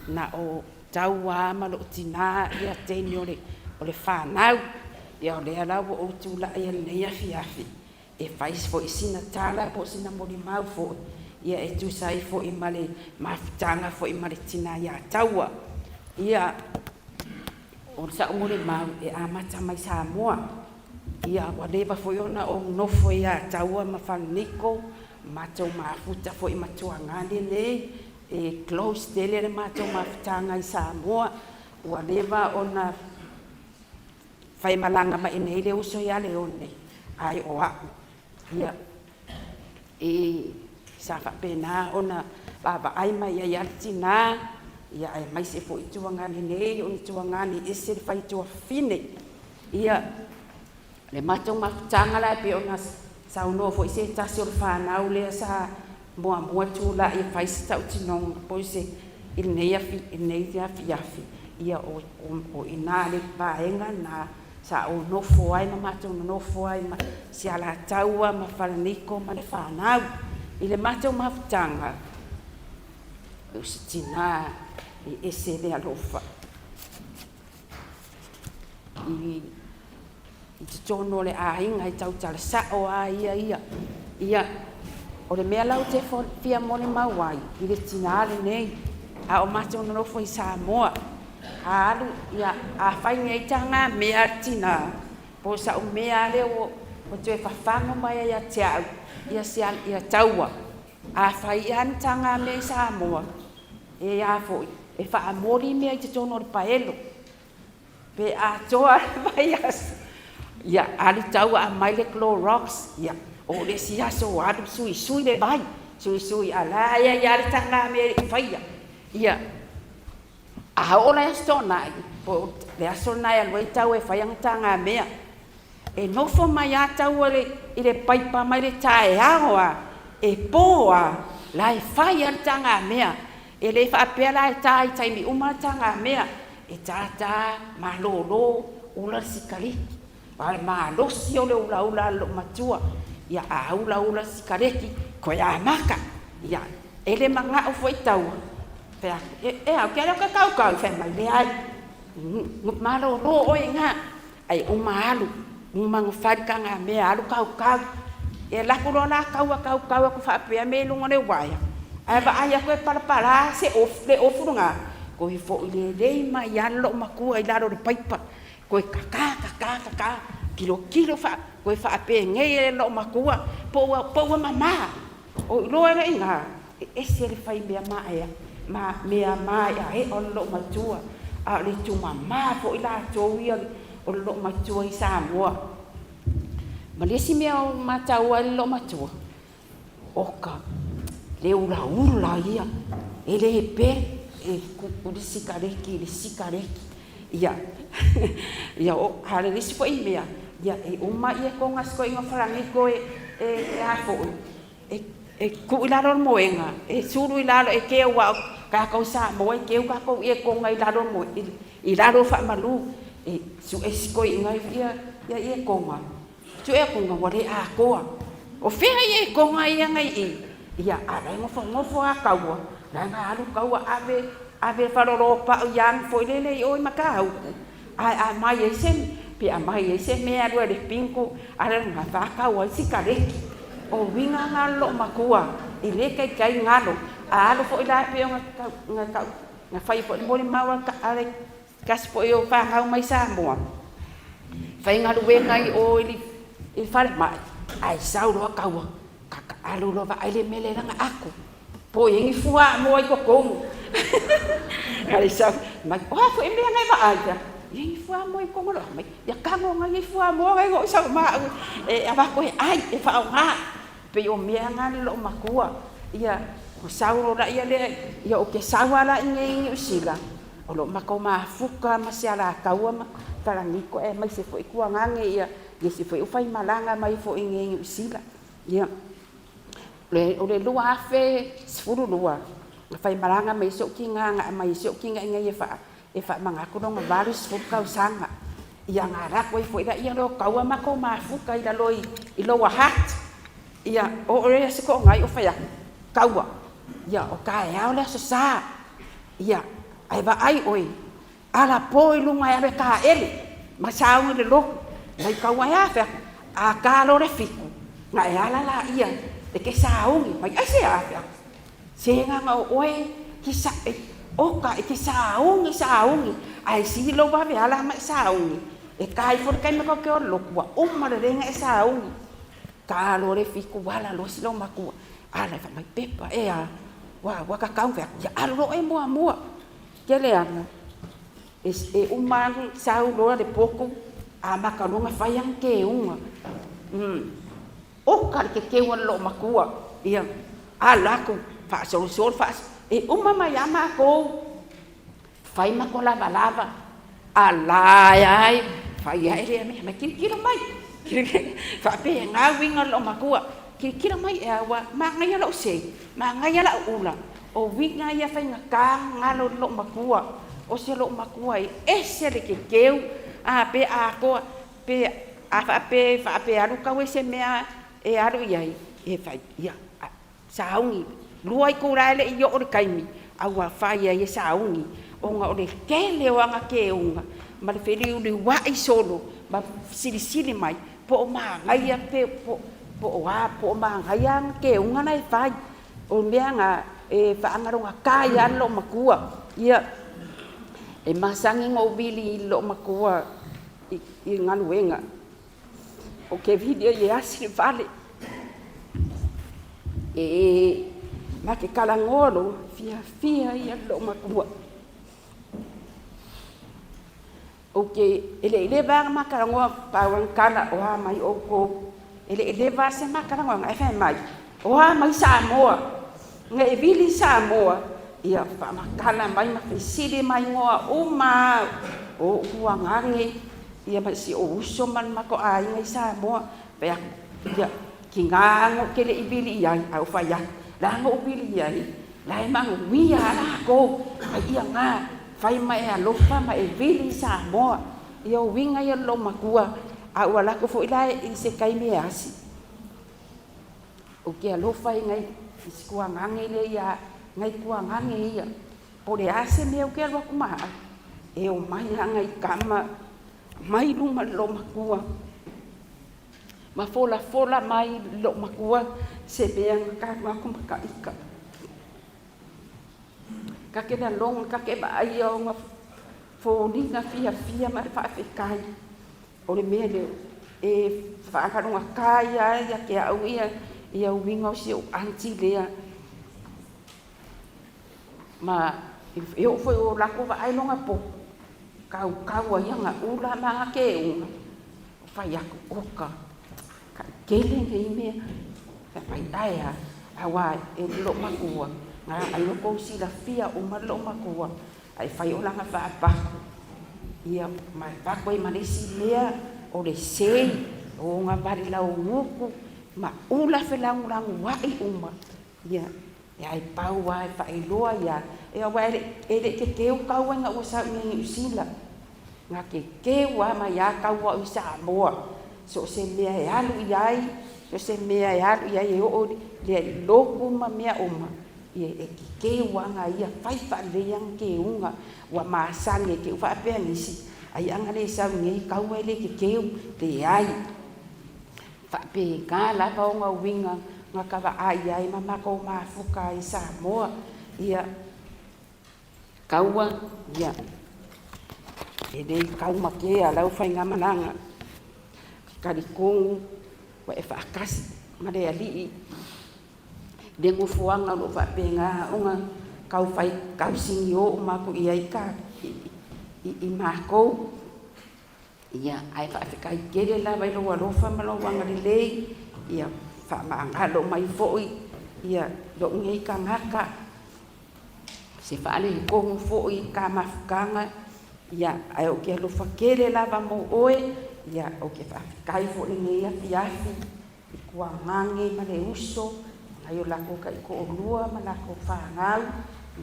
na o Taua ma lou tina ia teine o le fanau. Ia o lea la ua ou tulai ai i lenei afiafi e fai foi sina tala po o sina molimau foi, ia e tusa ai foi ma le mafutaga foi ma le tina ia Taua. Ia, o sa'u molimau e amata mai Samoa. Ia, ua leva foi ona ou nofo ia Taua ma Faleniko, matou mafuta foi ma Tuagane nei, e close tele le matou mafutaga i Samoa. Ua leva ona faimalaga mai i nei le uso ia Leone, ae o a'u ia e sa faapena ona vaavaai mai ai a le tina, ia aemaise foi Tuagane nei, o ni Tuagane ese le faituafafine. Ia le matou mafutaga la e pei ona saunoa foi se tasi o le fanau lea sa muamua tulai e fai se tautinoga po o se i lenei afiafi, ia o i ina le vaega lena sa ou nofo ai ma matou nonofo ai ma Sialataua ma Falaniko ma le fanau. I le matou mafutaga, o se tina e ese le alofa. I totonu o le aiga e tautala sa'o a ia. Ia, o le mea la ou te fia molimau ai i le tinā lenei, a o matou nonofo i Samoa, a alu, ia, a fai nei taga mea a le tinā, po o sa'u mea lava lea ua toe fafaga mai ai ia te a'u, ia, ia Taua, a fai lava ni taga mea i Samoa, e a foi, e faamoli mea i totonu o le paelo, pe atoa le vaiaso, ia alu Taua aumai le Clorox, ia o le isi aso alu suisui le vai, suisui, a o la e i ai lava le taga mea e le i faia. Ia, a oo la i Aso Toonai, po o le aso lena e alu ai Taua e fai ana taga mea, e nofo mai lava Taua i le paipa mai le taeao lava, e po lava, la e fai lava le taga mea. E le faapea la e ta i taimi uma le tagamea, e tātā malolo ula le sikaleki. A o le malosi o le ulaula a le loomatua, ia a ulaula le sikaleki, toe amata. Ia, e le manao foi Taua, fai atu, e a, ou te alu atu e kaukau, fai mai, leai. Malōlō oe iinā, ae uma alu, uma ona fai le tagamea alu kaukau. Ia alu atu loa la kaua kaukau atu faapea mea i luga o le uaea, ae vaai atu e palapala se ofu, le ofu lena, toe foi lelei mai lava le loomatua i lalo o le paipa, toe kaka, kaka, kaka, tilotilo toe faapenei e le loomatua po ua mama. Ou iloa lea i ina, e ese le fai mea maeaea mea maeaea o le loomatua, a o le tumama foi latou ia o le loomatua i Samoa. Ma le isi mea ua mataua ai le loomatua, oka le ulaula ia, e le pele, e tuu le sikareti i le sikareti. Ia, ia o, a o le isi foi mea, ia e uma ia toga a si toeaina o Falaniko e e a foi, e tuu i lalo o le moega, e sulu i lalo e keu aua o tatou i Samoa e keu tatou ietoga i lalo o le moe, i lalo o faamalu, e sue si toeaina ia ietoga, sue atu ua le atoa. O fea ietoga ia na i i? Ia, a o la e nofonofo lava taua, la e na alu taua ave, ave le faleoloa pau yarn foi lele i o i Matautu, ae a aumai ai se, pe aumai ai se mea e alu ai i le bingo, a le na faatau ai sikareti. O uiga na o le loomatua, e le taitai galo. A alu foi la pei ona tau, na fai foi le molimau a le tasi foi o fanau mai Samoa, faigaluega i o i le falemai, ae sau loa taua, alu loa vaai le mea lea i lana ato, po o i ai ni fuamoa i totonu. Ae sau mai, o a foi mea na e vaai? E i ai ni fuamoa i totonu o lau ato? Mai, ia tago na i ai fuamoa na e le o sau ma au e avatu e ai, e faaaoga. Pei o mea na le loomatua, ia, ua sau loa laia lea, ia ou te sau lava la iinei i Niu Sila, o lo o matou mafuta ma se alataua ma falaniko aemaise foi tuagane ia isi foi ua faimalaga mai foi iinei i Niu Sila. Ia, o le 2012 na faimalaga mai ai si ou tina na aumai ai si ou tina iinei e faamanatu lona 80 tausaga. Ia na alu atu ai foi laia lea o taua matou mafuta i lalo i Lower Hutt. Ia, oo lea i Aso Toonai o fai atu, taua, ia o taeao le Aso Sa. Ia, ae vaai oe, ala po i luga e alu e taele ma sauni i le lotu. Mai taua e a? Fai atu, a ta loa le 7, ona e ala laia e te sauni. Mai aisea? Fai atu, se na ona o oe ki e, oka e te sauni sauni, ae sili lou vave ala ma e sauni. E ta ifo le taimi tou te o i le lotu, ua uma lelei ona e sauni. Ta loa le 7, ala loa si loomatua, ala e fai mai, Pepa, e a? Ua tatau? Fai atu, ia alu loa oe muamua. Tele ana, e uma alu sau loa le potu, amata loa ona fai ana keuga. Oka le kekeu a le loomatua, ia, ala atu, faasolosolo, e uma mai lava matou, fai matou lavalava, ala ai, fai ae lea mea, mai tilotilo mai, faapena uiga o le loomatua, tilotilo mai e a ua manaia lou sei, manaia lau ula. O uiga ia faigata ona galo i le loomatua, o se loomatua e ese le kekeu, a pe atoa, pe a faapea e faapea e alu tau ai se mea e alu i ai, e fai, ia, sauni, 2 itula e le i oo le taimi, a ua fai ai e sauni, ona o le tele o ana keuga, ma le feliuliuai solo, ma silisili mai, po o manaia pe po o a, po o manaia ana keuga na e fai. O mea na e faagalogata ai lava le loomatua. Ia, e masani ona ou vili i le loomatua i galuega. Ou te vili ai e asi le fale. E ma te talanoa loa, fiafia ia le loomatua. Ou te, e le i leva lava ona ma talanoa, pau lava le tala, o a mai outou. E le i leva lava se ma talanoaga, ae fai mai, o a mai Samoa. Na e vili i Samoa, ia faamatala mai ma fesili mai igoa uma lava o ou tuagane, ia ma si ou uso ma le matou aiga i Samoa. Fai atu, ia, tiga lava ona ou te le i vili i ai, ae ou fai atu, la na ou vili i ai, la e manuia lava latou, ai ia na, fai ma e alofa ma e vili i Samoa. Ia o uiga ia o le loomatua, a ua alu atu foi la i se taimi e asi, ou te alofa i nai i si tuagane lea ia, nai tuagane ia, po o le a se mea ou te alu atu ma au. E o mai aga i kama mai luma i loo matua ma folafola mai i loo matua se mea na ka alu atu ma taʻita. Ka ke laloga ka ke vaaia ona foliga fiafia ma le faafetai. O le mea lea e faagalogata ia ai ia te au ia ia uiga o si ou aunty lea. Ma e oo foi o latou vaai lona popo, kaukau ai ana ula ma ana keuga, fai atu, oka, taitele nei mea. Fai mai, ae a? Aua e loo matua, na ai outou silafia uma loo matua, ae fai o lana faapaku, ia ma e paku ai ma le isi mea o le sei, o ona valilaogutu ma ula felagulaguaʻi uma, ia Ia e pau lava e faailoa ia, e aua e e le i kekeu kaua ina ua sau i inei i Niu Sila. Na kekeu lava mai a kaua o i Samoa. So o se mea e alu i ai, so o se mea e alu i ai e oo i le lotu ma mea uma, ia e kekeu lava na ia fai faalelei ana keuga ua masani e te i faapea nisi, ai ana le sau i inei kaua e le kekeu, leai. Faapena lava ona uiga na ka vaai ai ma matou mafuta i Samoa, ia, kaua, ia, e le taumatea lau faigamalaga, talitonu ua e faatasi ma le Alii le nofoaga o lo o faapena ona tau fai tausinio uma atu i ai ka i matou. Ia, ae faafetai tele lava i lou alofa ma lou agalelei, ia faamagalo mai foi ia lou nei tagata, se faaletonu foi i ta mafutaga, ia, ae ou te alofa tele lava mo oe, ia, ou te faafetai foi i lenei afiafi i tuagane ma le uso, nai o latou taitoalua ma latou fanau,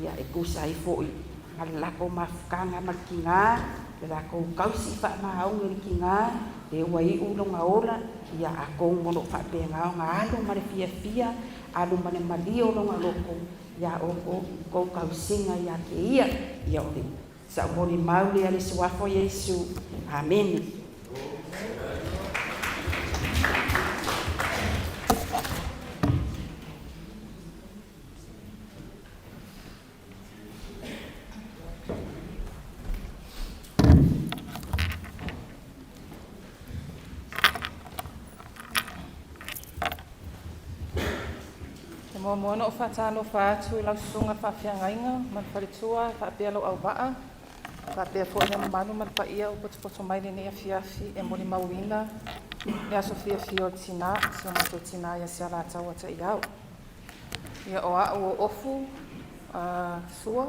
ia e tusa ai foi ma le latou mafutaga ma le tina, le latou tausi faamaoni i le tina, lea ua iu lona ola, ia atonu o lo o faapena ona alu ma le fiafia, alu ma le malie o lona loto ia outou i tou tausiga ia te ia. Ia o le sau molimau lea i le Suafa o Iesu. Amene. E muamua ona ou faatalofa atu i lau susuga faafeagaiga ma le faletua faapea lou auvaa, faapea foi le mamalu ma le paia ua potopoto mai lenei afiafi e molimauina le aso fiafia o le tina, si o matou tina ia Sialataua Ta'iau. Ia o a'u o Ofu Sua,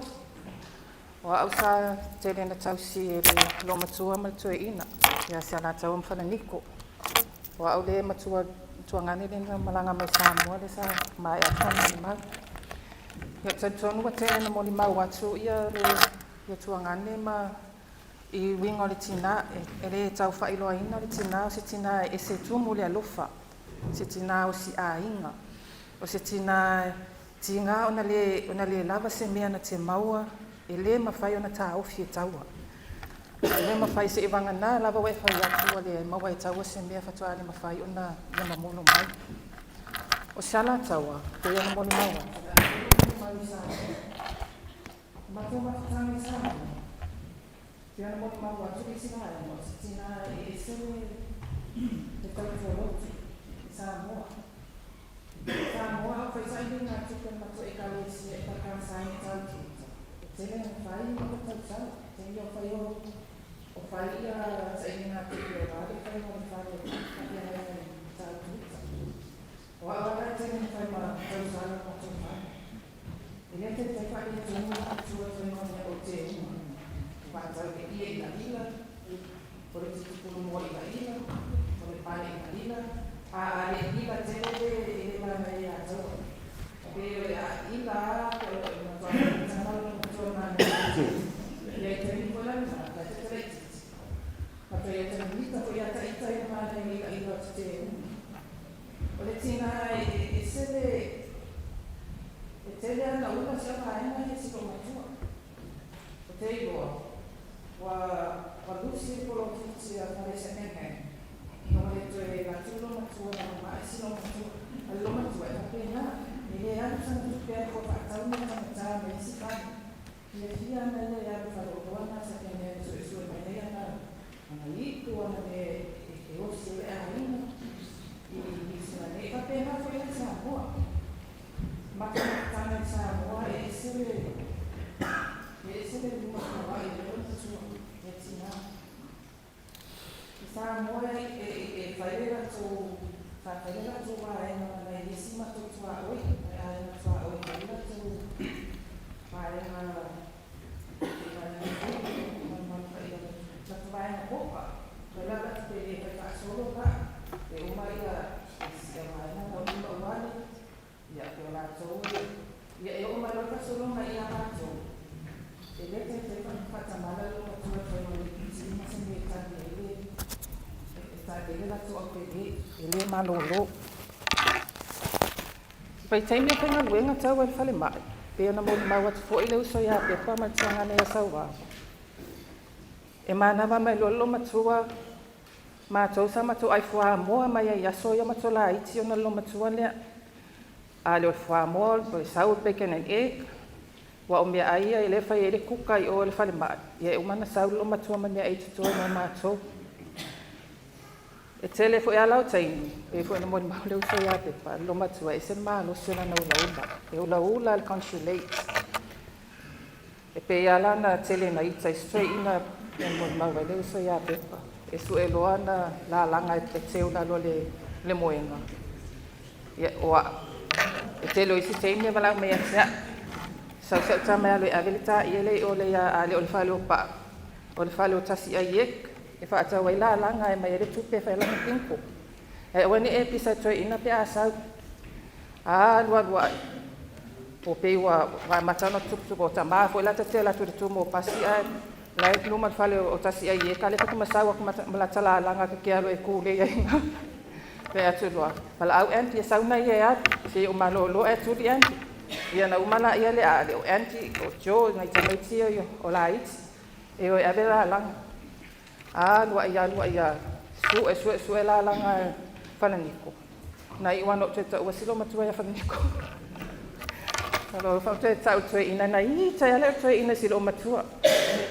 o a'u sa tele na tausi e le loomatua ma le toeaina ia Sialataua ma Falaniko. O a'u le matua tuagane lea na malaga mai Samoa lea sa maea atu lana molimau. Ia ou te talitonu ua tele na molimau atu ia le ia tuagane ma i uiga o le tina, e le tau faailoaina le tina o se tina e ese tumu le alofa, se tina o si aiga, o se tina tiga ona le ona le lava se mea na te maua e le mafai ona taofi e taua. E le mafai seʻi vagana lava ua e fai atu ua leai maua e taua se mea faatoa le mafai ona ia mamolo mai. O se alataua, pei ona molimau atu, o le a tele molimau i Samoa. O matou mafutaga i Samoa, pei ona molimau atu le isi vaega, o se tina e ese le tautua lotu i Samoa. I Samoa, a fai sailiga tupe a le matou Ekalesia e whakaasa ai tau tuita, e tele ana whai i matou tautala, taimi o whai o o whai ia sailiga tupe o la le whainga o le whare whapianaina i tau tuita. O au ala e tele na whai ma tautala o matou whare. E lea te te whai e tonu a tua toi ma mea o te uma. O wātau e ia i la ila, o le tutupulu moa i la ila, o le pane i la ila, a a le ila tele le e le mana e a taua. Pe o le a ila a pe o le matua mana tama o le matua mana ia i taimi foi la na ta te tele i titi. Ma toi o te mita foi a ta ita i mana i la ila o te te uma. O le tina e ese le e tele ana ula si a vaenga ia si matua. O te iloa. Fiafia ana ia e alu i faleoloa na sa te mea e suesue mai ai ana ana ipu, ana mea e osi ai le aiga i Niu Sila nei. E faapena foi la i Samoa. Matou mafutaga i Samoa e ese le e ese le lumafauai i le matua ia tinā. I Samoa e e fai le latou sa fai le latou vaega ma nai isi matou tuaoi, nai aiga tuaoi e fai le latou vaega pei vaega foi ma mamalu paia o le latou vaega poka. Fai la latou pe le fai faasolo la, e uma ia isi vaega na o lima uale, ia pei o latou e ia e oo mai loa le faasologa ia matou, e le taitai faatamala le olomatua e fai o le apiti ma se mea e tali ai le e tali ai le latou aupele e le malolo. Vaitaimi o faigaluega tau ai le falemai, pei ona molimau atu foi le uso ia Pepa ma le tuagana ia Sauā. E manava mai loa le olomatua matou sa matou ai fuamoa mai ai i aso ia matou laiti ona o le olomatua lea. A le o le fuamoa o le sau o le bacon and egg, aua o meaai ia lea e fai ai le kuka i o i le falemai, ia e uma ona sau le olomatua ma meaai totoe mo matou. E tele foi lava la o taimi, pei foi ona molimau le uso ia Pepa, le olomatua e ese le malosi o lana ulaula. E ulaula le consulate. E pei lava la ona tele ina ita i si toeaina e molimau ai le uso ia Pepa, e sue loa ana lalaga e teu i lalo o le moega. Ia, o au, e tele o isi taimi e valaau mai ia te au, sau si au tama e alu e ave le tāia lea i o le a le o le fale o Pau, o le fale o Tasi Aiek, e faatau ai lalaga e aumai ai le tupe e fai ai lana bingo. Ae aua ne i e pisa i le toeaina pe a sau. A alualu ae, ua pei ua amata ona tuputupu, o tama foi la ta te alu atu i le tumu o pasi ae la e i luma o le fale o Tasi Aieka lea faatoa sau atu ma lata lalaga ta te alu e kule ai i ina. Fai atu loa, valaau Aunty e sau nai e alu, se i ou malolo ae tuli Aunty. Ia ona uma lea a le o Aunty, o Joe, nai tamaiti ia o laiti, e o e ave lalaga. Alu ai alu ai lava, sue sue sue lalaga e Falaniko. Na iu lava ina ou toe taua si loomatua ia Falaniko. Alo toe tau toeaina na ita ai lava le toeaina i si loomatua.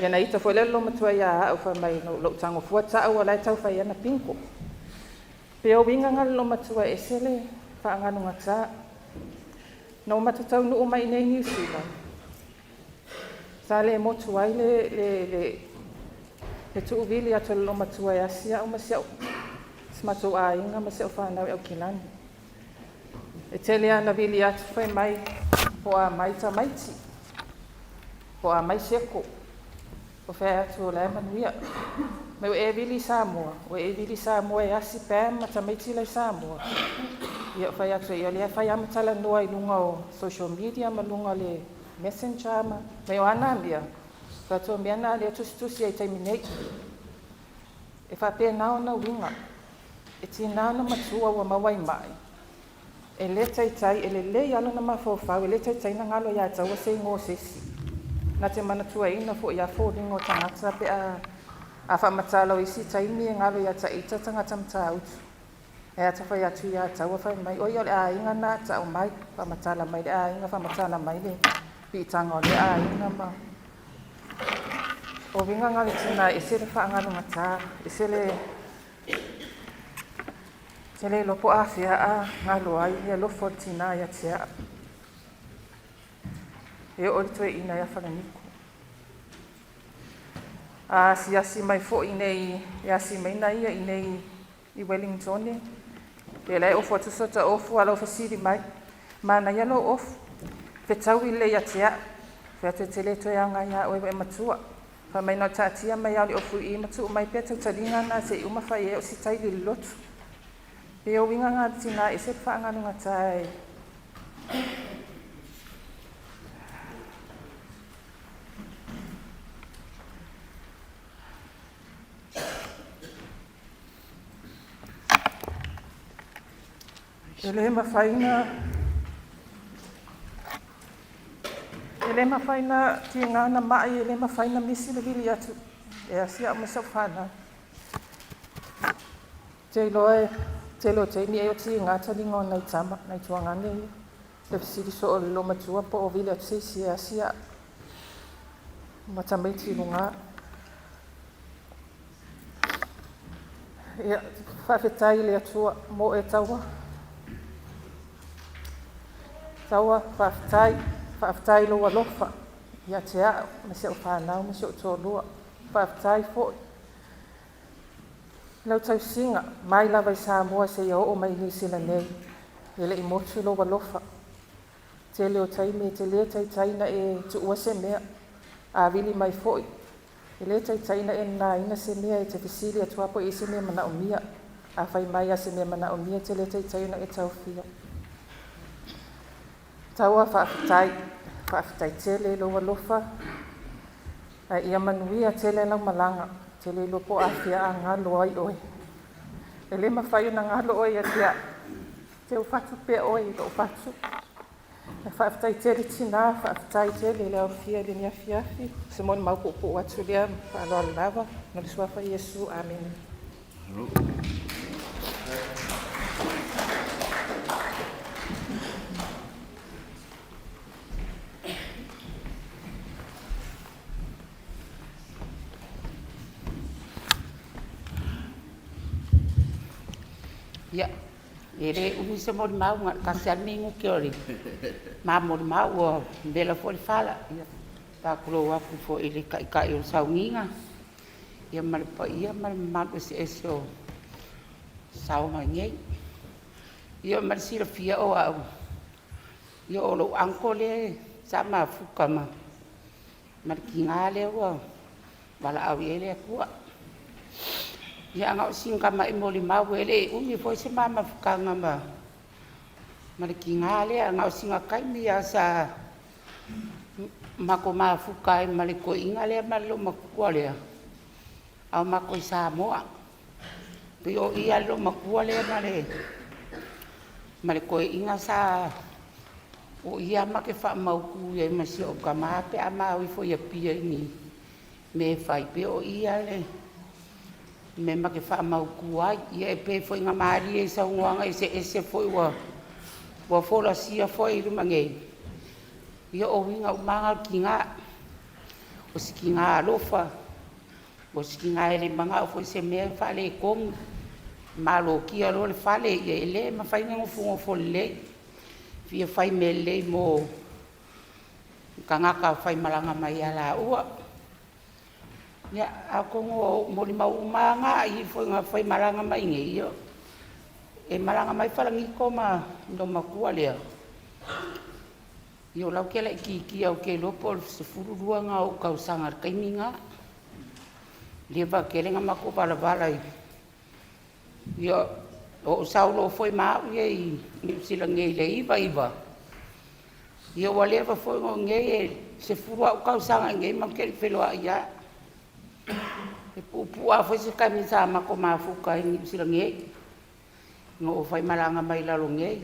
Ia na ita foi le loomatua ia au fai mai lou tago fua ta'u o la e tau fai ana bingo. Pe o uiga na le loomatua e ese le faagalugata. Na ou matou taunuu mai i nei Niu Sila, sa le motu ai le le le le tuuvili atu e le loomatua e asi a'u ma si a'u si matou aiga ma si a'u fanau i Aukilani. E tele lava ina vili atu fai mai po o a mai tamaiti, po o a mai seko, o fai atu o la e manuia. Mai ua e vili i Samoa, ua e vili i Samoa e asi Pam ma tamaiti la i Samoa. Ia fai atu ia lea fai lava ma talanoa i luga o social media ma luga o le messenger ma mai o a nā mea, fai atu o mea na lea e tusitusi ai i taimi nei. E faapena ona uiga, e tiga ona matua ua maua i mai, e le taitai, e lelei lava lona mafaufau, e le taitai ona galo ia taua se igoa o se isi. Na te manatuaina foi lava foliga o tagata pe a a faamatala o isi taimi e galo ia ita tagata Matautu. Ae a fai atu ia taua fai mai, oi o le aiga na ta'u mai, faamatala mai le aiga, faamatala mai le piitaga o le aiga ma o uiga na o le tina e ese le faagalugata, ese le te le iloa po o afea a galo ai le alofa o le tina ia te a'u. E oo i le toeaina ia Falaniko. A asiasi mai foi nei, e asi mai na ia i nei i Wellington, pe la e ofu atu sota ofu a lau fesili mai, manaia lou ofu, fetaui lelei ia te a'u, fai atu e te le toe aoga iā oe ua e matua. Fai mai na o le taatia mai lava o le ofu i i ma tuu mai pea tautaliga na se i uma fai ai o si taili i le lotu. Pe o uiga na le tina e ese le faagalugata e E le mafai na e le mafai na tiga na mai, e le mafai na misi le vili atu e asi a'u ma si a'u fanau. Te iloa e tele o taimi e o tiga taliga o nai tama, nai tuagane ia. Le fesili soo o le loomatua po o vili atu se isi e asi a'u. ma tamaiti i luga. Ia, faafetai i le Atua mo e Taua. Taua, faafetai, faafetai i lou alofa ia te au ma si au fanau ma si ou toalua. Faafetai foi i lau tausiga mai lava i Samoa seia oo mai i Niu Sila nei. E le i motu lou alofa. Tele o taimi e te le taitai ona e tuua se mea. A vili mai foi, e le taitai ona e nanaina se mea, e te fesili atu lava po o i ai se mea e manaomia. A fai mai lava o se mea e manaomia, e te le taitai ona e taofia. Taua, faafetai, faafetai tele i lou alofa, ae ia manuia tele lau malaga. Ou te le iloa po o afea a galo ai oe. E le mafai ona galo oe ia te au. Te ufatu pea oe i lou fatu. Ae faafetai tele tinā, faafetai tele le aofia i lenei afiafi. O se molimau puupuu atu lea ma faaaloalo lava. Ma le suafa o Iesu. Amene. Ia, e le umi se molimau, na o le tasi lava le minute o le ma molimau, ua vela foi le fala. Ia, faatulou atu foi i le Taitai o le sauniga, ia ma le paia ma le mamalu eseese o sao mai nei. Ia ma le silafia o au, ia o lou uncle lea sa mafuta ma le tina lea ua valaau i ai le Atua. Ia na o sina tamai molimau e le umi foi se ma mafutaga ma le tina lea, na o sina taimi lava sa matou mafuta ai ma le toeaina lea ma le loomatua lea, a o matou i Samoa. Pei o i lava le loomatua lea ma le toeaina sa o ia ma te faamautu i ai ma si ou tama pe a ma o ifo i Apia i ni mea e fai, pei o i lava le mea ma te faamautu ai. Ia e pei foi ona malie i saunoaga eseese foi ua folasia foi i luma nei, ia o uiga uma lava na o le tina. O se tina alofa, o se tina e le manao foi i se mea e faaletonu, malotia loa le fale, ia e le mafai ona nofonofo lelei, fia fai mea lelei mo tagata faimalaga mai ia laua. Ia, atonu o molimau uma lava na i foi na faimalaga mai nei, ia, e malaga mai Falagito ma loomatua lea, ia o la ou te laitiiti lava, ou te iloa po o le 12 lena o ou tausaga i le taimi lena. Leva tele na matou valavala i, ia, o ou sau loa foi ma au ia i Niu Sila nei i le 99, ia ua leva foi ona i inei, e 10 au tausaga i inei matou te le i feiloai lava. E puupuu lava foi se taimi sa matou mafuta ai i Niu Sila nei, na ou faimalaga mai i lalo nei,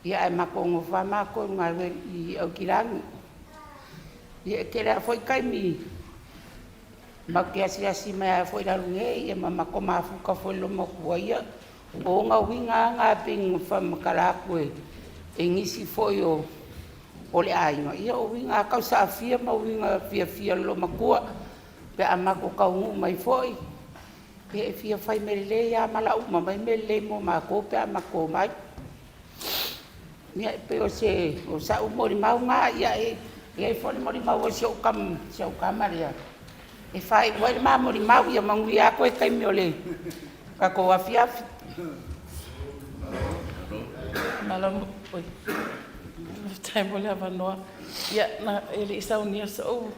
ia ae matou nonofo lava matou i luga i Aukilani. Ia e tele lava foi taimi matou te asiasi mai ai foi i lalo nei, ia ma matou mafuta foi i le loomatua. Ia o ona uiga lava na pei ona faamatala atu e nisi foi o le aiga, ia o uiga lava tausaafia ma uiga fiafia o le loomatua pe a matou taunuu mai foi, ia e fia fai mea lelei lava ma lau uma mai mea lelei mo matou pe a matou omai. Ia e pei o sa'u molimau na. Ia e i ai foi le molimau a si ou tama lea e faaiu ai le ma molimau. Ia manuia lava toe taimi o le tatou afiafi. Malo, oi. Faafetai mo le avanoa. Ia, na, e le i saunia so'u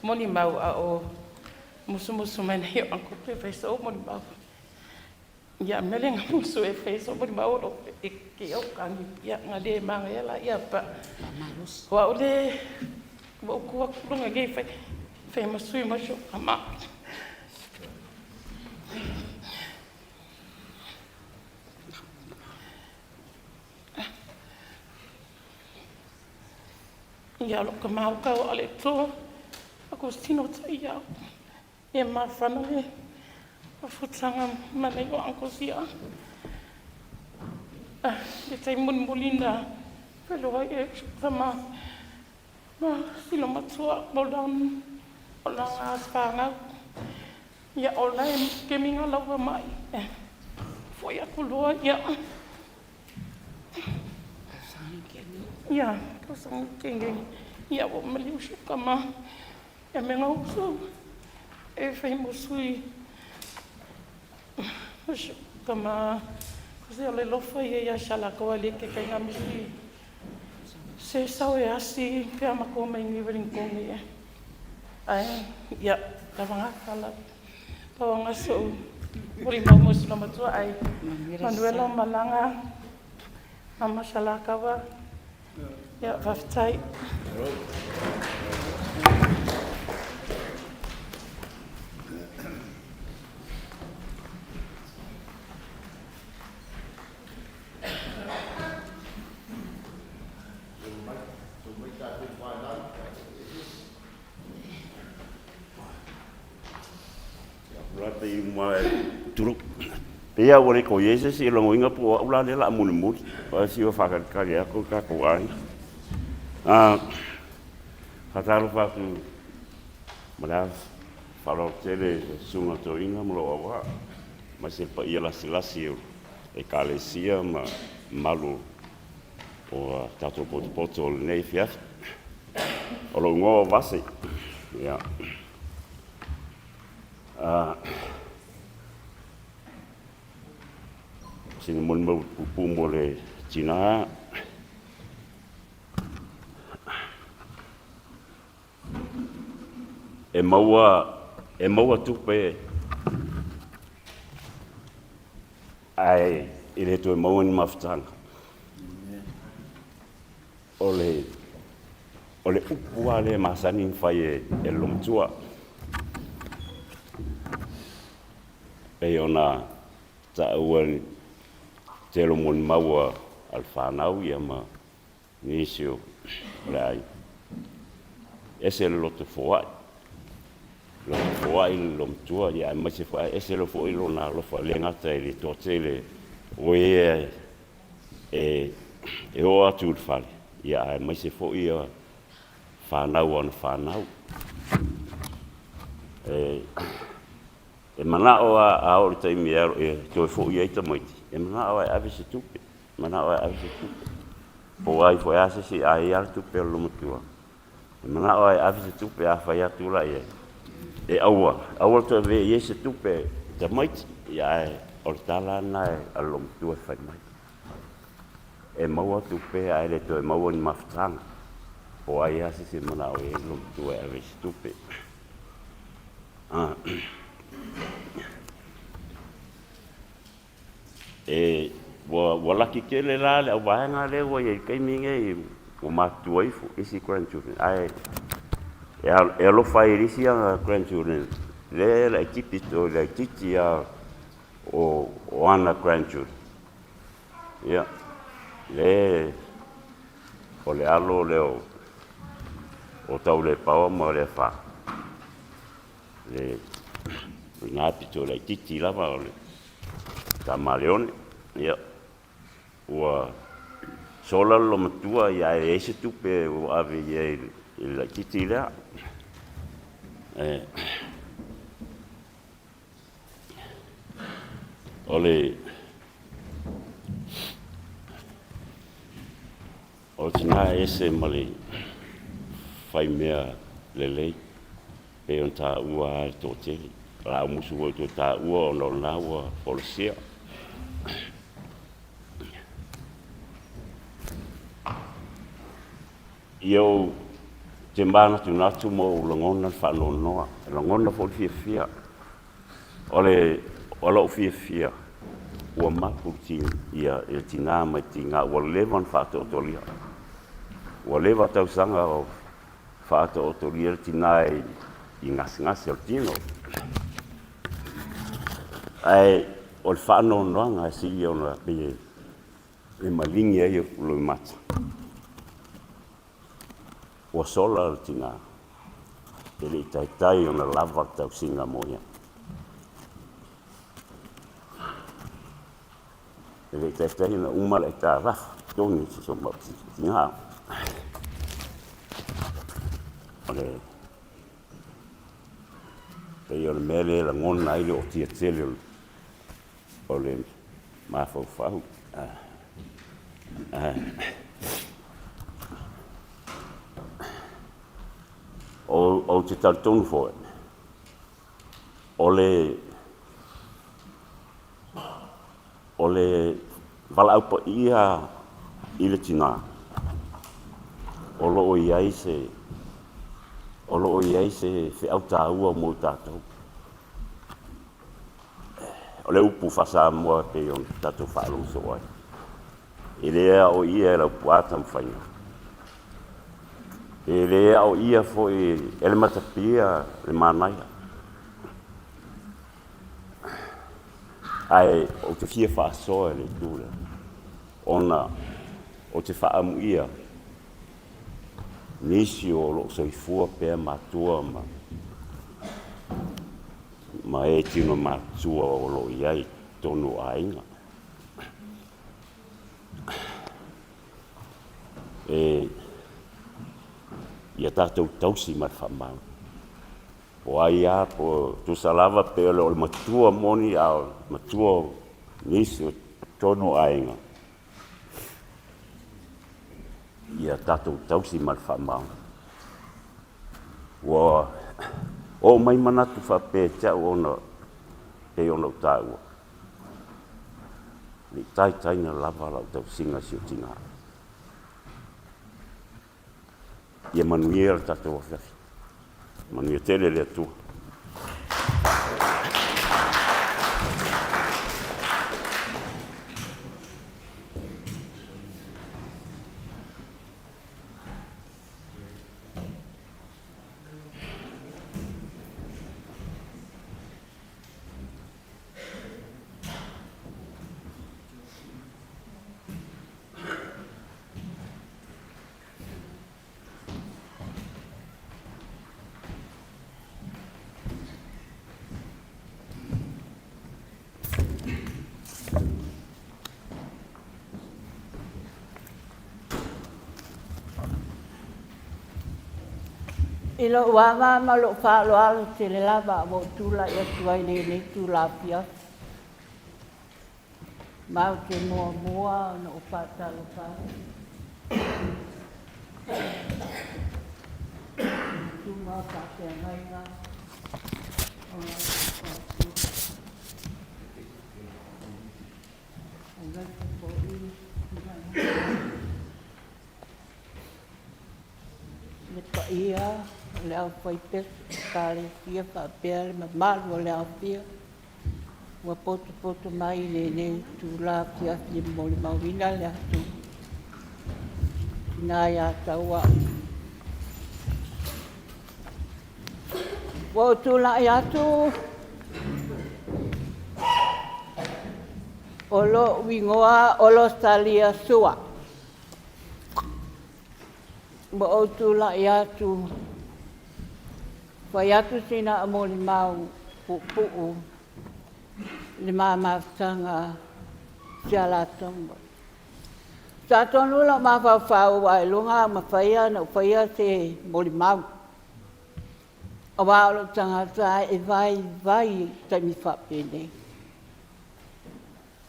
molimau, a o musumusu mai nei o uncle pe fai so'u molimau. Ia, mea le nga musu e fai so'u molimau o lo e ke au kagi. Ia, nga le magaia la ia pa. O au le ua ou tu atu luga nei fai fai ma sui mo si ou tama. Ia, o lou tama o tau a le Atua, Akositino Ta'iau. Ia mafana le mafutaga ma nei o uncle sia. Le taimi mulimuli na feiloai ai si ou tama ma si loomatua Maulana. O la fanau. Ia o la e kemiga lau ma'i. Fo'i atu loa ia. Ia, tausaga kenge. Ia ua maliu si ou tama. Ia mea uso. E fai mo sui. O si ou tama. Se o le lofa ia ia Salakaua le ke kai misi. Se sau e asi pe ma ko mai ni Wellington e. Ai, ia, lava ngata la. Pawanga so. Mori mau mo sila matua ai. Manuela Malanga. Mama Salakaua. Ia, faafetai. Tulu. Pe ia ua le ko ie se si logoina po o au la lea o le a mulimuli. O si o faakalikali atu le tatou aiga. Faatalofa atu ma le faaaloalo tele i le susuga o toeaina ma lou auvaa, aemaise le paia lasilasi o Ekalesia ma mamalu o tatou potopoto o lenei afiafi. O lou igoa o Vase. Ia. Sina molimau puupuu mo le tinā. E maua, e maua tupe ae e le toe maua ni mafutaga. O le, o le upu lava lea e masani ona fai e, e le lomatua. Pei ona taua i le tele o molimau a le fanau ia ma nisi o le aiga. Ese le loto foai, loto foai le lomatua, ia aemaise foi, ae ese foi lona alofa, e le gata i le toatele o e e oo atu i le fale, ia aemaise foi ia fanau a ona fanau. E manao lava a oo i le taimi e toe foi ai tamaiti, e manao lava e ave se tupe, manao lava e ave se tupe. Po o ai foi lava se isi, a i ai lava le tupe a le loomatua, e manao lava e ave se tupe, a fai atu la i ai, e aua, aua le toe avea i ai se tupe i tamaiti, ae o le tala lava lena a le loomatua e fai mai. E maua tupe ae le toe maua ni mafutaga. Po o ai lava se isi e manao i ai le loomatua e ave i se tupe. E, ua, ua laki tele la le auvaega lea ua i ai i le taimi nei, ua matutua ifo isi grandchildren, ae e, e alofa ai i le isi ana grandchildren, lea e laitiiti, o le laitiiti lava o, o ana grandchildren. Ia, lea o le alo lea o, o Taulepaoa ma Leafa, le lena pito laitiiti lava o le tama a Leone. Ia, ua sola le loomatua, ia ae leai se tupe ua ave i ai i le laitiiti lea. E, o le O le tina e ese ma le faimea lelei, pei ona taua lava e le toatele. O le a musu foi toe taua ona o lena ua folasia. Ia ou te manatunatu ma ou lagona le faanoanoa, lagona foi le fiafia. O le o lou fiafia ua mapu ia le tina mai tiga ua leva ona faataotolia. Ua leva tausaga o faataotolia le tina i gasegase o le tino. Ae o le faanoanoaga e sili ona pei e maligi ai loimata. Ua sola le tina, e le i taitai ona lava le tausiga mo ia. E le i taitai ona uma le aitalafu totogi i si o tina. O le Pei o le mea lea e lagona ai le ootia tele o le mafaufau. Ou te talitonu foi, o le o le valaau paia i le tinā, o lo o i ai se o lo o i ai se feau taua mo i tatou. O le upu faa-Samoa e pei ona tatou faalogo soo ai, e le aoaia e Laupua Tamafaiga, e le aoaia foi e le Matapia le manaia. Ae ou te fia faasoa i le itu lea, ona ou te faaamuia nisi o lo o soifua pea matua ma e tino matua o lo o i ai i totonu o aiga. E ia tatou tausi ma le faamaoni. Po o ai lava, po o tusa lava pe le o le matua moni a o le matua o nisi o totonu o aiga, ia tatou tausi ma le faamaoni. Ua oo mai manatu faapea ia te au ona pei ona ou taua, e le i taitaiina lava lau tausiga i si ou tina. Ia manuia le tatou afiafi. Manuia tele le Atua. I lou ava ma lou faaaloalo tele lava ua ou tulai atu ai i lenei itula afiafi, ma ou te muamua ona ou faatalofa atu i susuga i faafeagaiga o lau faletua, aemaise foi le paia o le aufaipesu Ekalesia faapea le mamalu o le aofia ua potopoto mai i lenei itula afiafi e molimauina le aso Tina ia Taua. Ua ou tulai atu o lou igoa o Losalia Sua. Ua ou tulai atu fai atu sina au molimau puupuu i le ma mafutaga i Alataua. Sa tonu lou mafaufau ailoga a mafai ona ou faia se molimau, aua o lou tagata e vaivai i taimi faapenei.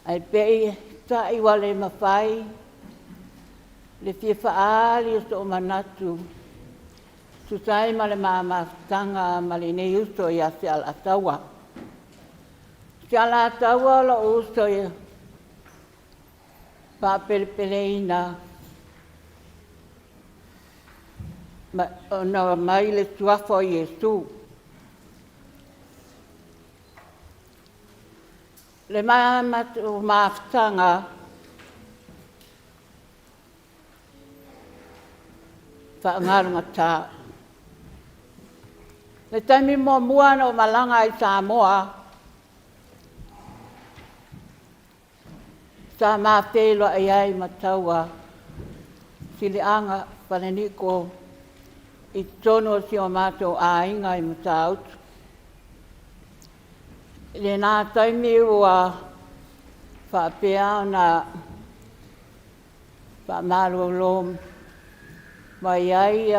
Ae peitai ua le mafai le fia faaali o sou manatu e tusa ai ma le ma mafutaga ma lenei uso ia Alataua. O Alataua o lou uso e faapelepeleina ona aumai le suafa o Iesu. Le matou mafutaga faagalugata. Le taimi muamua na ou malaga ai i Samoa, sa ma feiloai ai ma Taua Siliaga Falaniko i totonu o si o matou aiga i Matautu. I lena taimi ua faapea ona faamalolo mai ai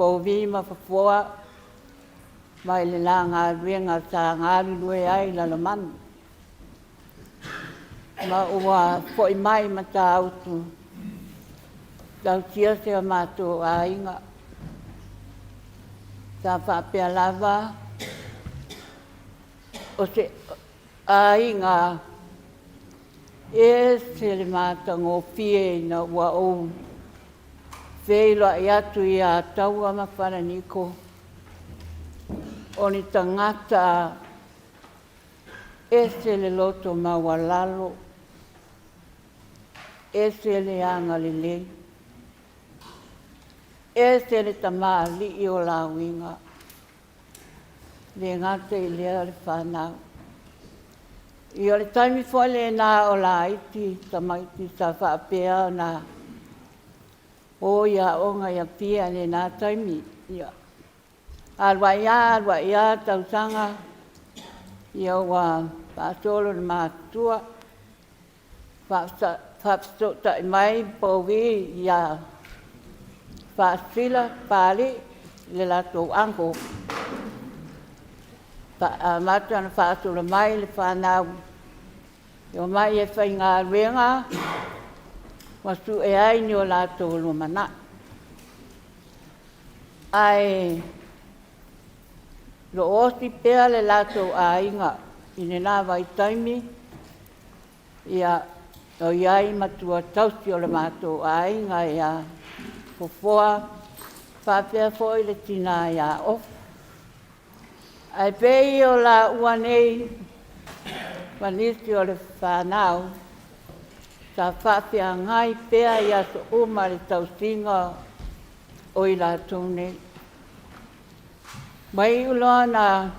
Pouvi ma Fofoa mai le la galuega sa galulue ai i Lalomanu. Ma ua fo'i mai Matautu tausia si o matou aiga. Sa faapea lava o se aiga ese le matagofie ina ua ou feiloai atu ia Taua ma Falaniko, o ni tagata ese le loto maualalo, ese le agalelei, ese le tamalii o lauiga, le gata i lea o le fanau. Ia o le taimi foi lena o laiti tamaiti sa faapea ona o i aoga i Apia i lena taimi. Ia, alu ai lava alu ai lava tausaga, ia ua faasolo i le matutua, faafesootai mai Pouvi ia Faasisila Papalii le latou uncle. Amata ona faasolo mai le fanau e omai e faigaluega ma sue ai ni o latou lumanai. Ae lo o osi pea le latou aiga i lena vaitaimi, ia o i ai matua tausi o le matou aiga ia Fofoa, faapea foi le tina ia Ofa. Ae pei o laua nei ma nisi o le fanau sa faafeagai pea i aso uma le tausiga o i latou nei. Mai iu loa na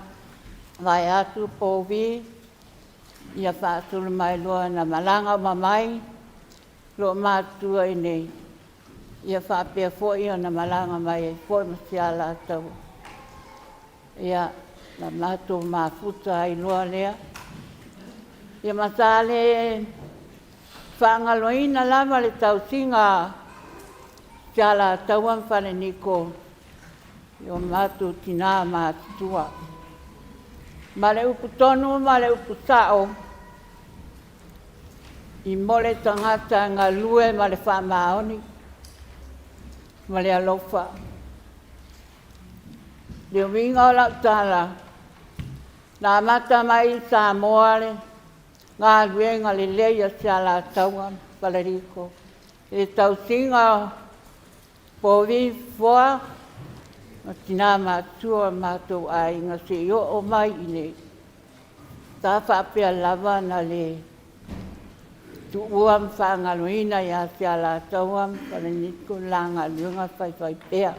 vae atu Pouvi, ia faasolo mai loa na malaga uma mai loo matutua i inei, ia faapea foi ona malaga mai ai foi ma si Alataua. Ia, na matou mafuta ai loa lea. Ia ma sa le faagaloina lava le tausiga si Alataua ma Faleniko i o matou tinã matutua. Ma le upu tonu ma le upu sa'o, i mo le tagata e galue ma le faamaoni ma le alofa. Le uiga o lau tala, na amata mai i Samoa le galuega lelei a si Alataua ma Faleliko i le tausiga o Povi Fofoa ma tinã matutua o matou aiga seia oo mai i inei. Sa faapea lava ona le tuua ma faagaloina ia si Alataua ma Falaniko le la galuega faifaipea.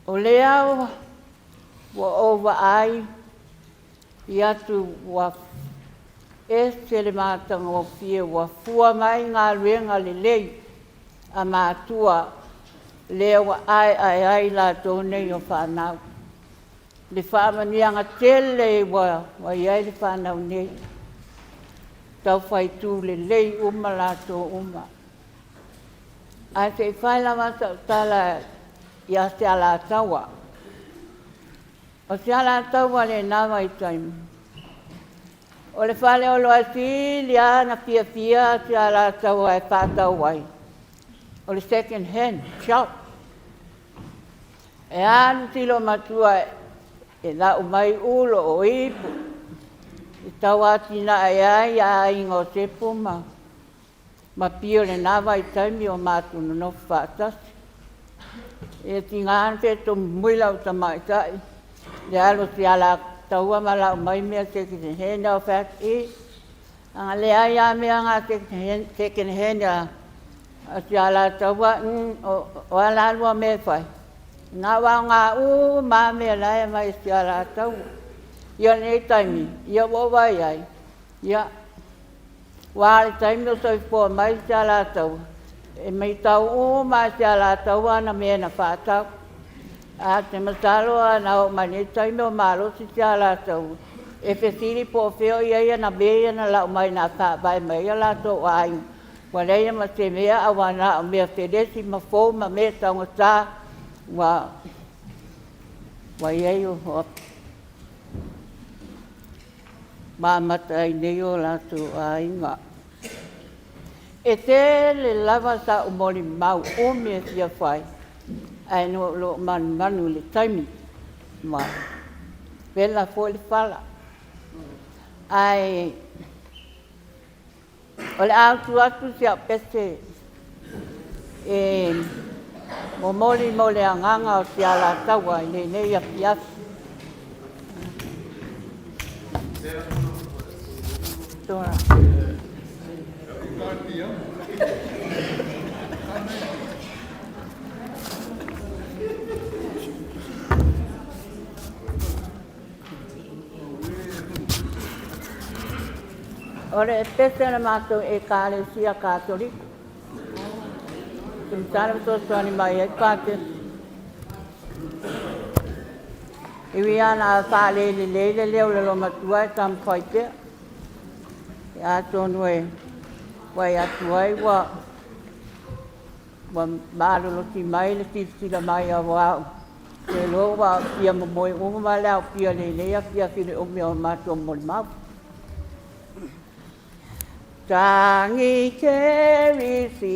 O lea ua ou vaai i atu ua ese le matagofie ua fua mai galuega lelei a matua lea ua aeae ai latou nei o fanau. Le faamanuiaga tele ua i ai le fanau nei, taufaitu lelei uma latou uma. Ae se i fai lava sau tala ia se Alataua. O se Alataua lena vaitaimi, o le faleoloa sili lava ona fiafia se Alataua e faatau ai, o le second hand shop. E alu si matua e lau mai ulo o ipu, e tau atinae ai aiga o Sepu ma Pio i lena vaitaimi o matou nonofo faatasi. E tiga na fetumui lau tamaitai le alu o si Alataua ma lau mai mea second hand au fai atu, i, a leai lava mea na second hand a si Alataua, o a la lua mea e fai? Na o aoga uma lava mea la e aumai e si Alataua. Ia o lenei taimi, ia ua ou vaai ai, ia, aua o le taimi o soifua mai si Alataua, e matau uma lava e si Alataua ana mea na faatau. Ae ou te masalo a na oo mai nei taimi o malosi si Alataua, e fesili po o fea o i ai ana mea ia na lau mai na faavae mai ai o latou aiga. Ua leai ma se mea a ua na o mea felesi ma fou ma mea taugata ua ua i ai o ma amata ai nei o latou aiga. E tele lava sa'u molimau umi e fia fai, ae na o lou manumanu i le taimi, ma vela foi le fala. Ae o le a utu atu si au pese e momoli mo le agaga o se Alataua i lenei afiafi. O le pese a le matou Ekalesia Katoliko. Te masalo fesoasoani mai ai Patele. E ui lava ina faalelelei le leo o le loomatua ae taumafai pea. Atonu e vaai atu ai ua ua malolosi mai le silasila mai aua ou te iloa ua fia momoe uma le aofia i lenei afiafi i le umi o matou molimau. Tangi Kerisiano,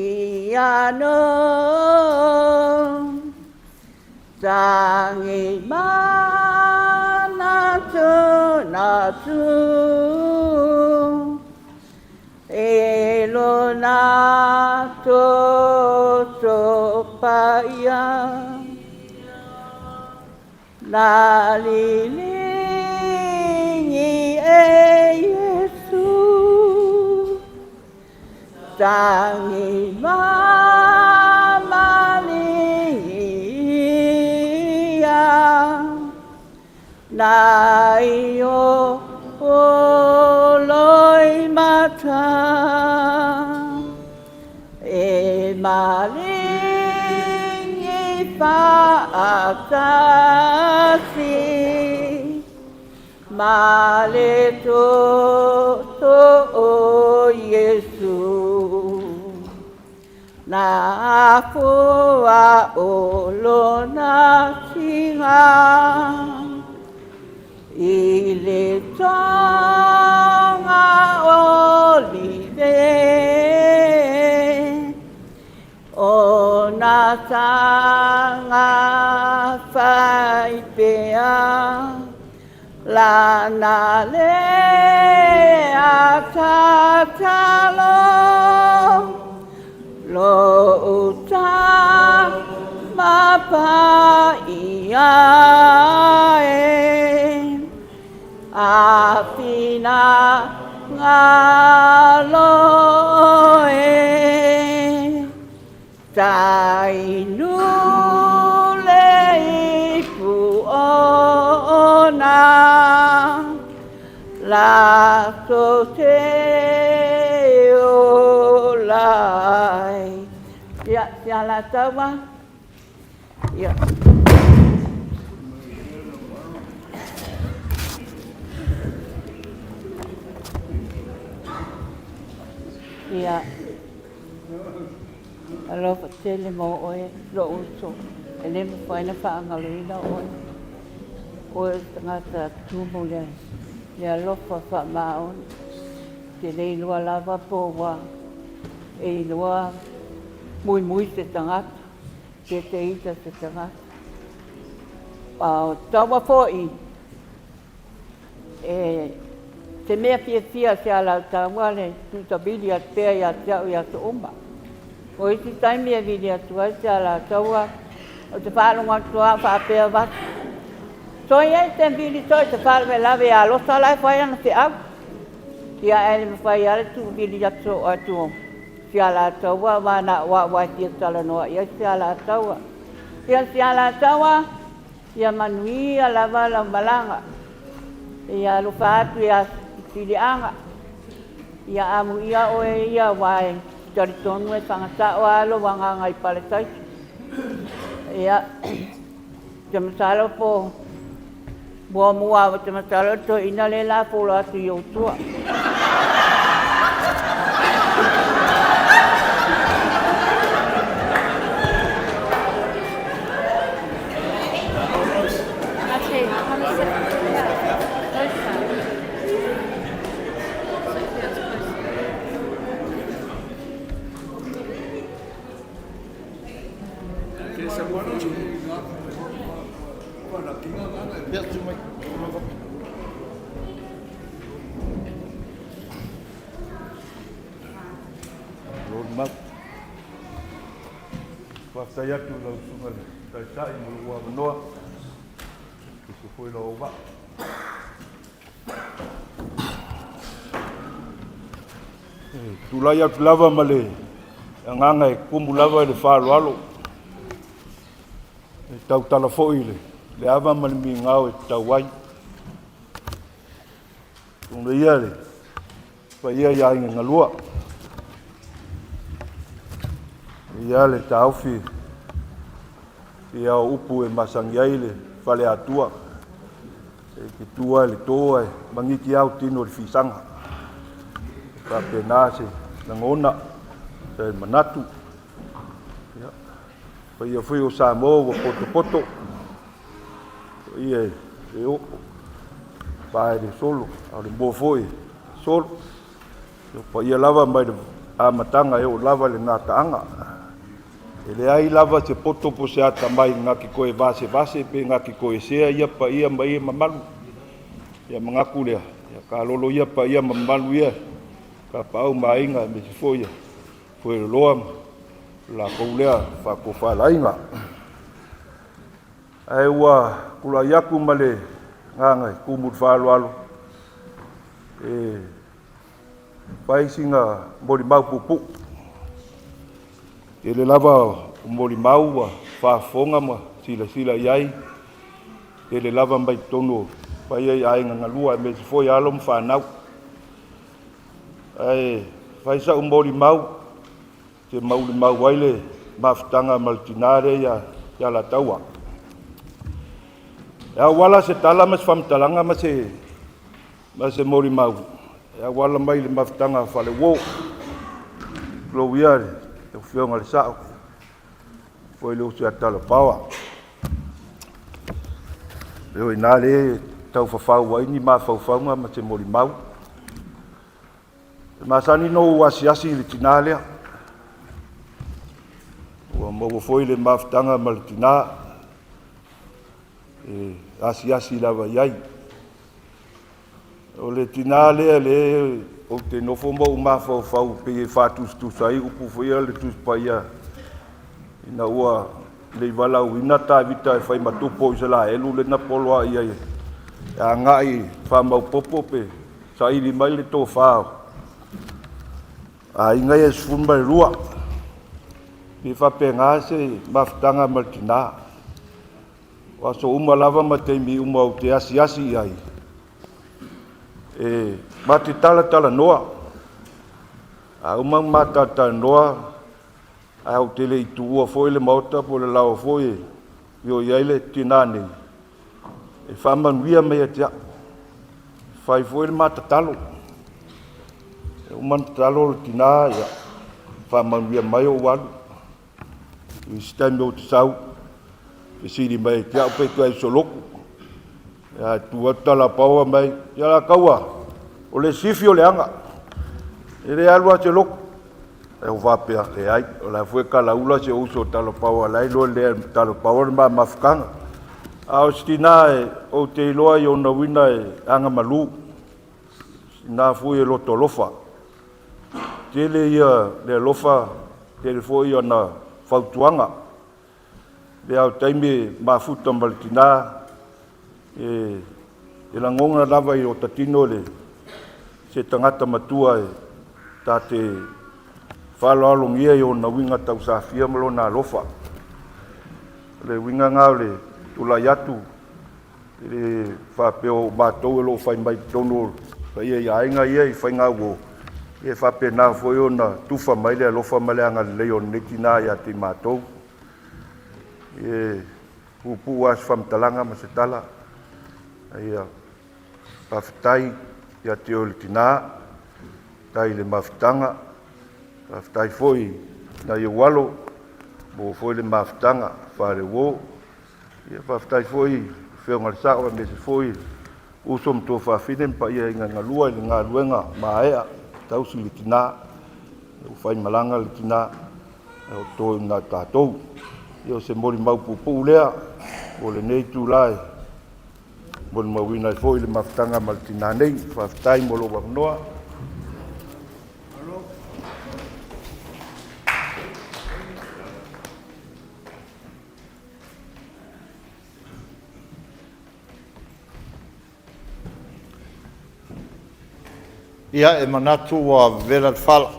tangi manatunatu, e lona toto paia, na liligi e Iesu, tangi mamalia, na i o Loimata, e malingi fa'atasi, ma le toto o Iesu, na afoa o lona tiga i le taga olive, o na taga faipea, lana lea tatalo, lo'u tamapaia e, afina galo e, tainu le ipu ona, latou te ola ai. Ia, si Alataua. Ia. Ia. Alofa tele mo oe, lo'u uso, e le mafai ona faagaloina oe. O oe o le tagata tumu le, le alofa faamaoni. Te le iloa lava po ua e iloa muimui se tagata, pe te ita se tagata. A o taua foi e te mea fiafia se Alataua le tuutavili atu pea ia te au i aso uma. O isi taimi e vili atu ai se Alataua, o te faalogo atu lava o faapea vatu. Toi e te vili toi te faalavelave ia Losa la e fai ana feau. Ia ae le mafai lava le tuuvili atu atu o si Alataua aua na o au lava e fia talanoa i ai si Alataua. Ia si Alataua, ia manuia lava lau malaga. Ia alofa atu ia Filiaga. Ia amuia oe ia aua e talitonu e fagata'o lava lou agaga i Palataiso. Ia, te masalo po muamua te masalo le toeaina lea la folo atu i ou tua. Lord Faafetai atu i lau Susuga i le Taitai mo lou avanoa, aemaise foi lau auvaa. E tulai atu lava ma le agaga e tumu lava i le faaaloalo, e tautala foi i le ava ma le migao e tatau ai. Atonu ia le paia i aiga galua. Ia le taofi ia o upu e masani ai le fale atua. E te tua i le to ae magiti au tino i le fisaga. E faapena se lagona, se manatu. Ia, paia foi o Samoa ua potopoto. Paia e oo, pa e le solo, a o le moa foi e solo. O paia lava mai le amataga e oo lava i le gataaga. E leai lava se poto po o se atamai na te toe vasevase pe na te toesea ia paia ma ia mamalu. Ia manatu lea, ia kalolo ia paia ma mamalu ia, tapaau ma aiga aemaise foi ia Fueloloa ma latou lea faatofalaiga. Ae ua tulai atu ma le agaga e tumu i le faaaloalo e fai sina molimau puupuu. Tele lava o molimau ua faafofoga ma silasila i ai, tele lava mai totonu o paia i aiga galua aemaise foi alo ma fanau. Ae fai sa'u molimau te maulimau ai le mafutaga ma le tinā lea ia Alataua. E auala se tala ma se faamatalaga ma se molimau e auala mai le mafutaga a Faleuo. Tulou ia le Afioga i le Sa'o foi le uso ia Talapaoa. E o i ina lea e taufafau ai ni mafaufauga ma se molimau. E masani ona ou asiasi i le tinā lea. Ua maua foi le mafutaga ma le tinā e asiasi lava i ai. O le tinā lea le ou te nofo ma ou mafaufau pei e faatusatusa ai upu foi ia le Tusi Paia ina ua le i valaauina Tavita e fai ma tupu o Isaraelu le na poloai ai e agai faamaopoopo pe saili mai le tofa o aiga ia e 12. E faapena se mafutaga ma le tinā. O aso uma lava ma taimi uma ou te asiasi i ai, e ma te talatalanoa. A uma ma talatalanoa, ae ou te le i tuua foi le maota po o le laoa foi e o i ai le tinā nei, e faamanuia mai ia te au. E fai foi le ma tatalo. E uma ona tatalo le tinā, ia, faamanuia mai ou alu. I isi taimi ou te sau, fesili mai te au pe toe soloku. Ia tu atu talapaoa mai, ia la taua, o le sifi o le aga. E le alu a se loku. E o faapea, leai, o la foi kalaula se uso talapaoa la iloa lea talapaoa le ma mafutaga. A o se tinā e ou te iloa i ona uiga e agamalu, tinā foi e loto alofa. Tele ia le alofa, tele foi ona fautuaga. Lea o taimi e mafuta ma le tinā, e lagona lava i o tatino le se tagata matua e ta te faaaloalogia i ona uiga tausafia ma lona alofa. O le uiga lena o le tulai atu i le faapea o matou o lo o fai mai totonu o paia i aiga ia i faigauo, e faapena foi ona tufa mai le alofa ma le agalelei o lenei tinā ia te i matou. E puupuu lava se faamatalaga ma se tala. Ia faafetai ia te oe le tinā, faafetai i le mafutaga, faafetai foi nai ou alo, maua foi le mafutaga faaleuo. Ia faafetai foi i Afioga i le Sa'o aemaise foi uso ma tuafafine ma paia i galua i le galuega maea tausi le tinā, ua faimalaga le tinā o toe na tatou. Ia o se molimau puupuu lea o lenei itula e molimauina ai foi le mafutaga ma le tinā nei. Faafetai mo lou avanoa. Ia, e manatu ua vevela le fala,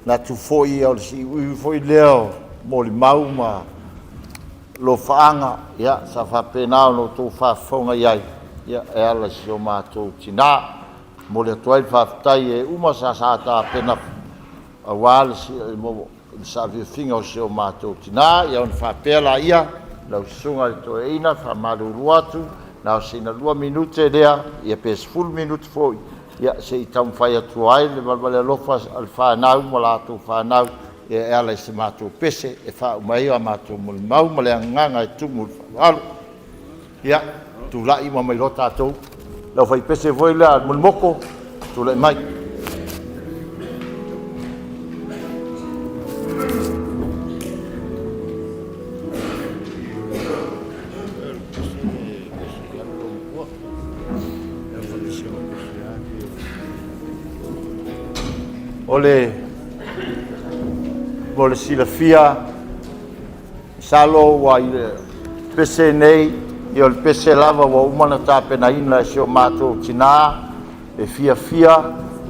manatu foi o le siuiu foi lea o molimau ma lofaaga, ia, sa faapena ona outou faafofoga i ai, ia, e ala i si o matou tinã. E momoli atu ai le faafetai i e uma sa tapena aua le saafiafiga o si o matou tinã. Ia ona faapea laia, lau Susuga i le Toeaina, e faamalulu atu, na o sina 2 minute lea, ia pe 10 minute foi, ia se i taumafai atu ai le valevale alofa a le fanau ma latou fanau e ala i se matou pese e faauma ai a matou molimau ma le agaga e tumu i le faaaloalo. Ia, tulai uma mai loa tatou. Le aufaipese foi lea a Mulimoko, tulai mai. O le mo le silafia, masalo ua i le pese nei, ia o le pese lava ua uma ona tapenaina e si o matou tinã e fiafia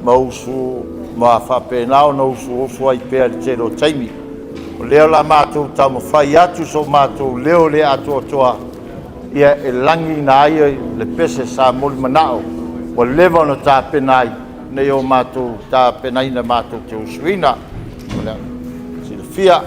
ma usu ma faapena ona usuusu ai pea i le tele o taimi. O lea o le a matou taumafai atu so matou leo le atoatoa ia e lagiina ai le pese sa molimanao ua leva ona tapena ai nei o matou tapenaina matou te usuina. O le silafia.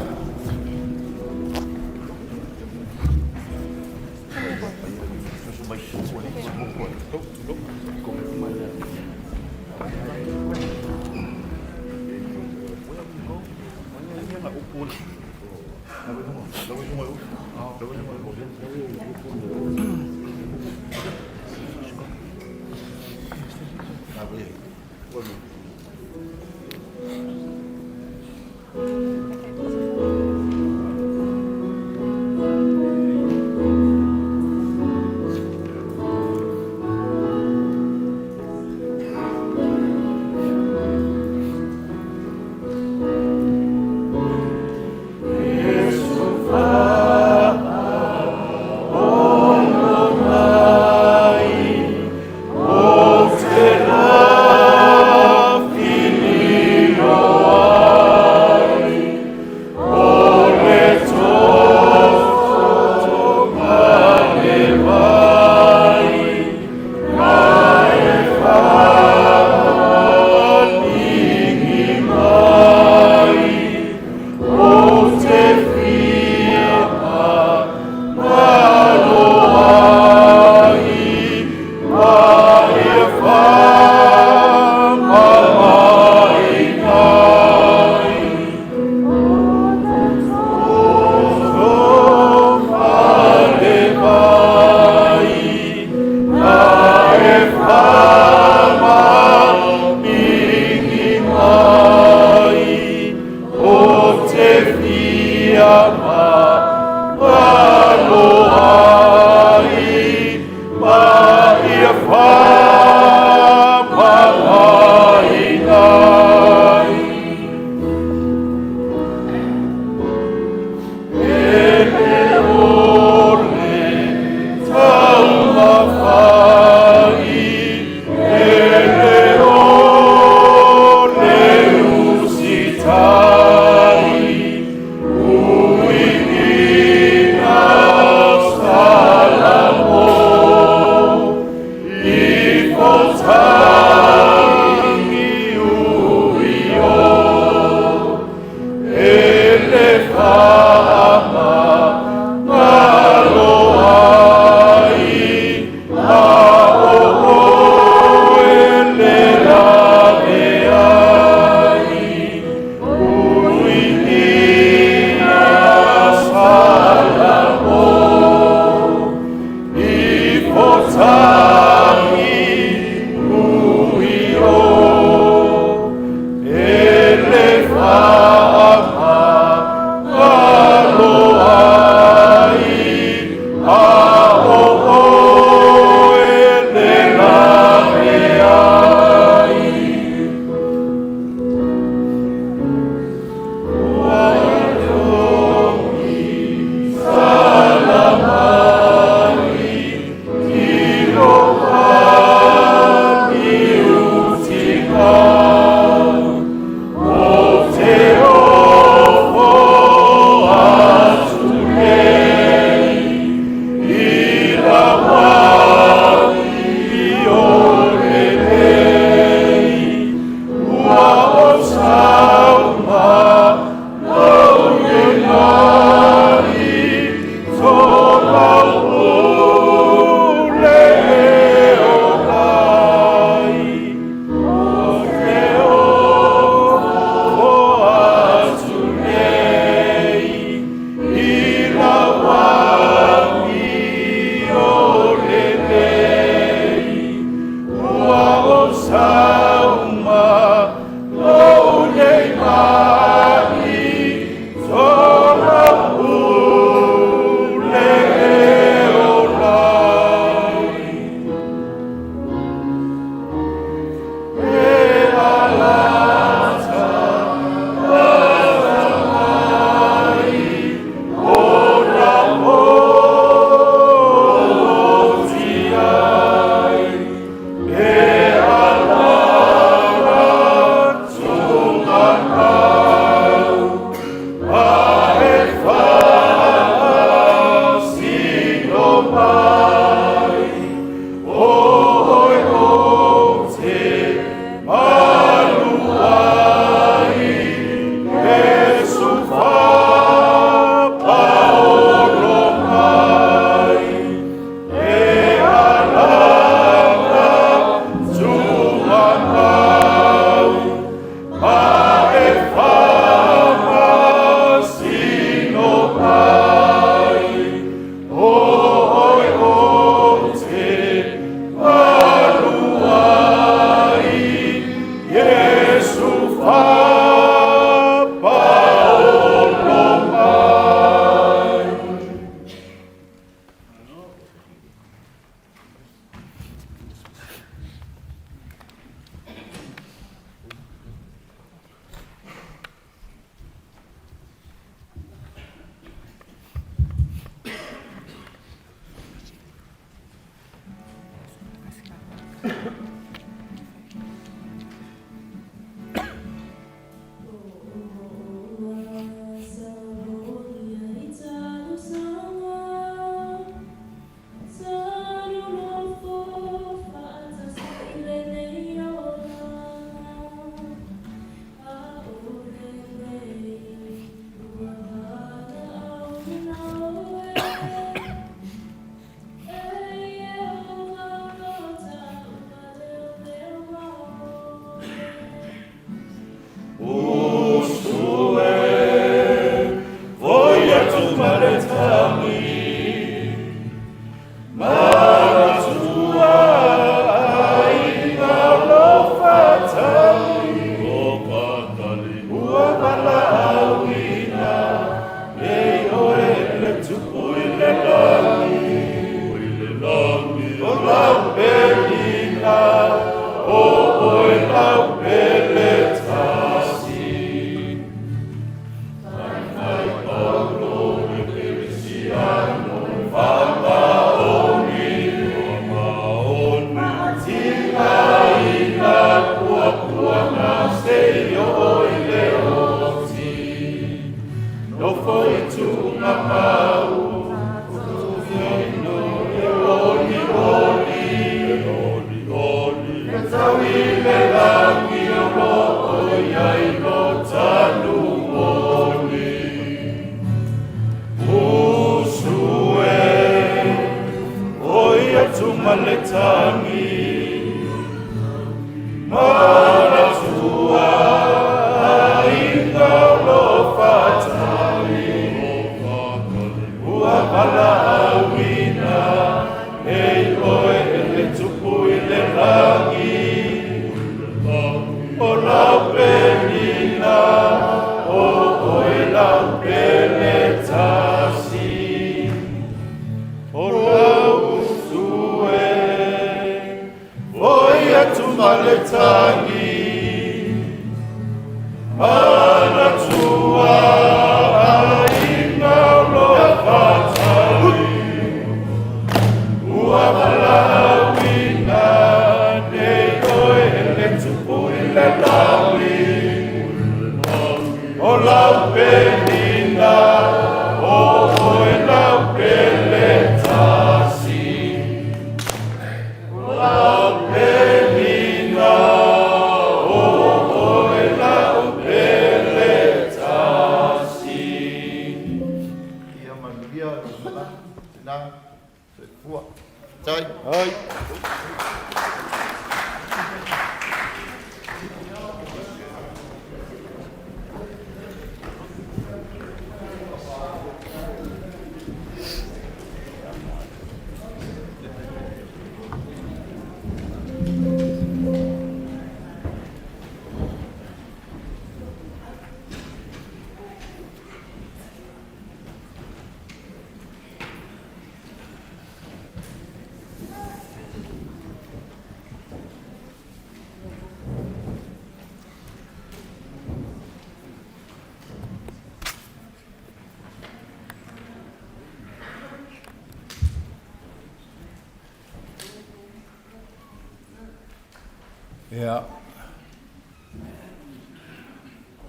Ia,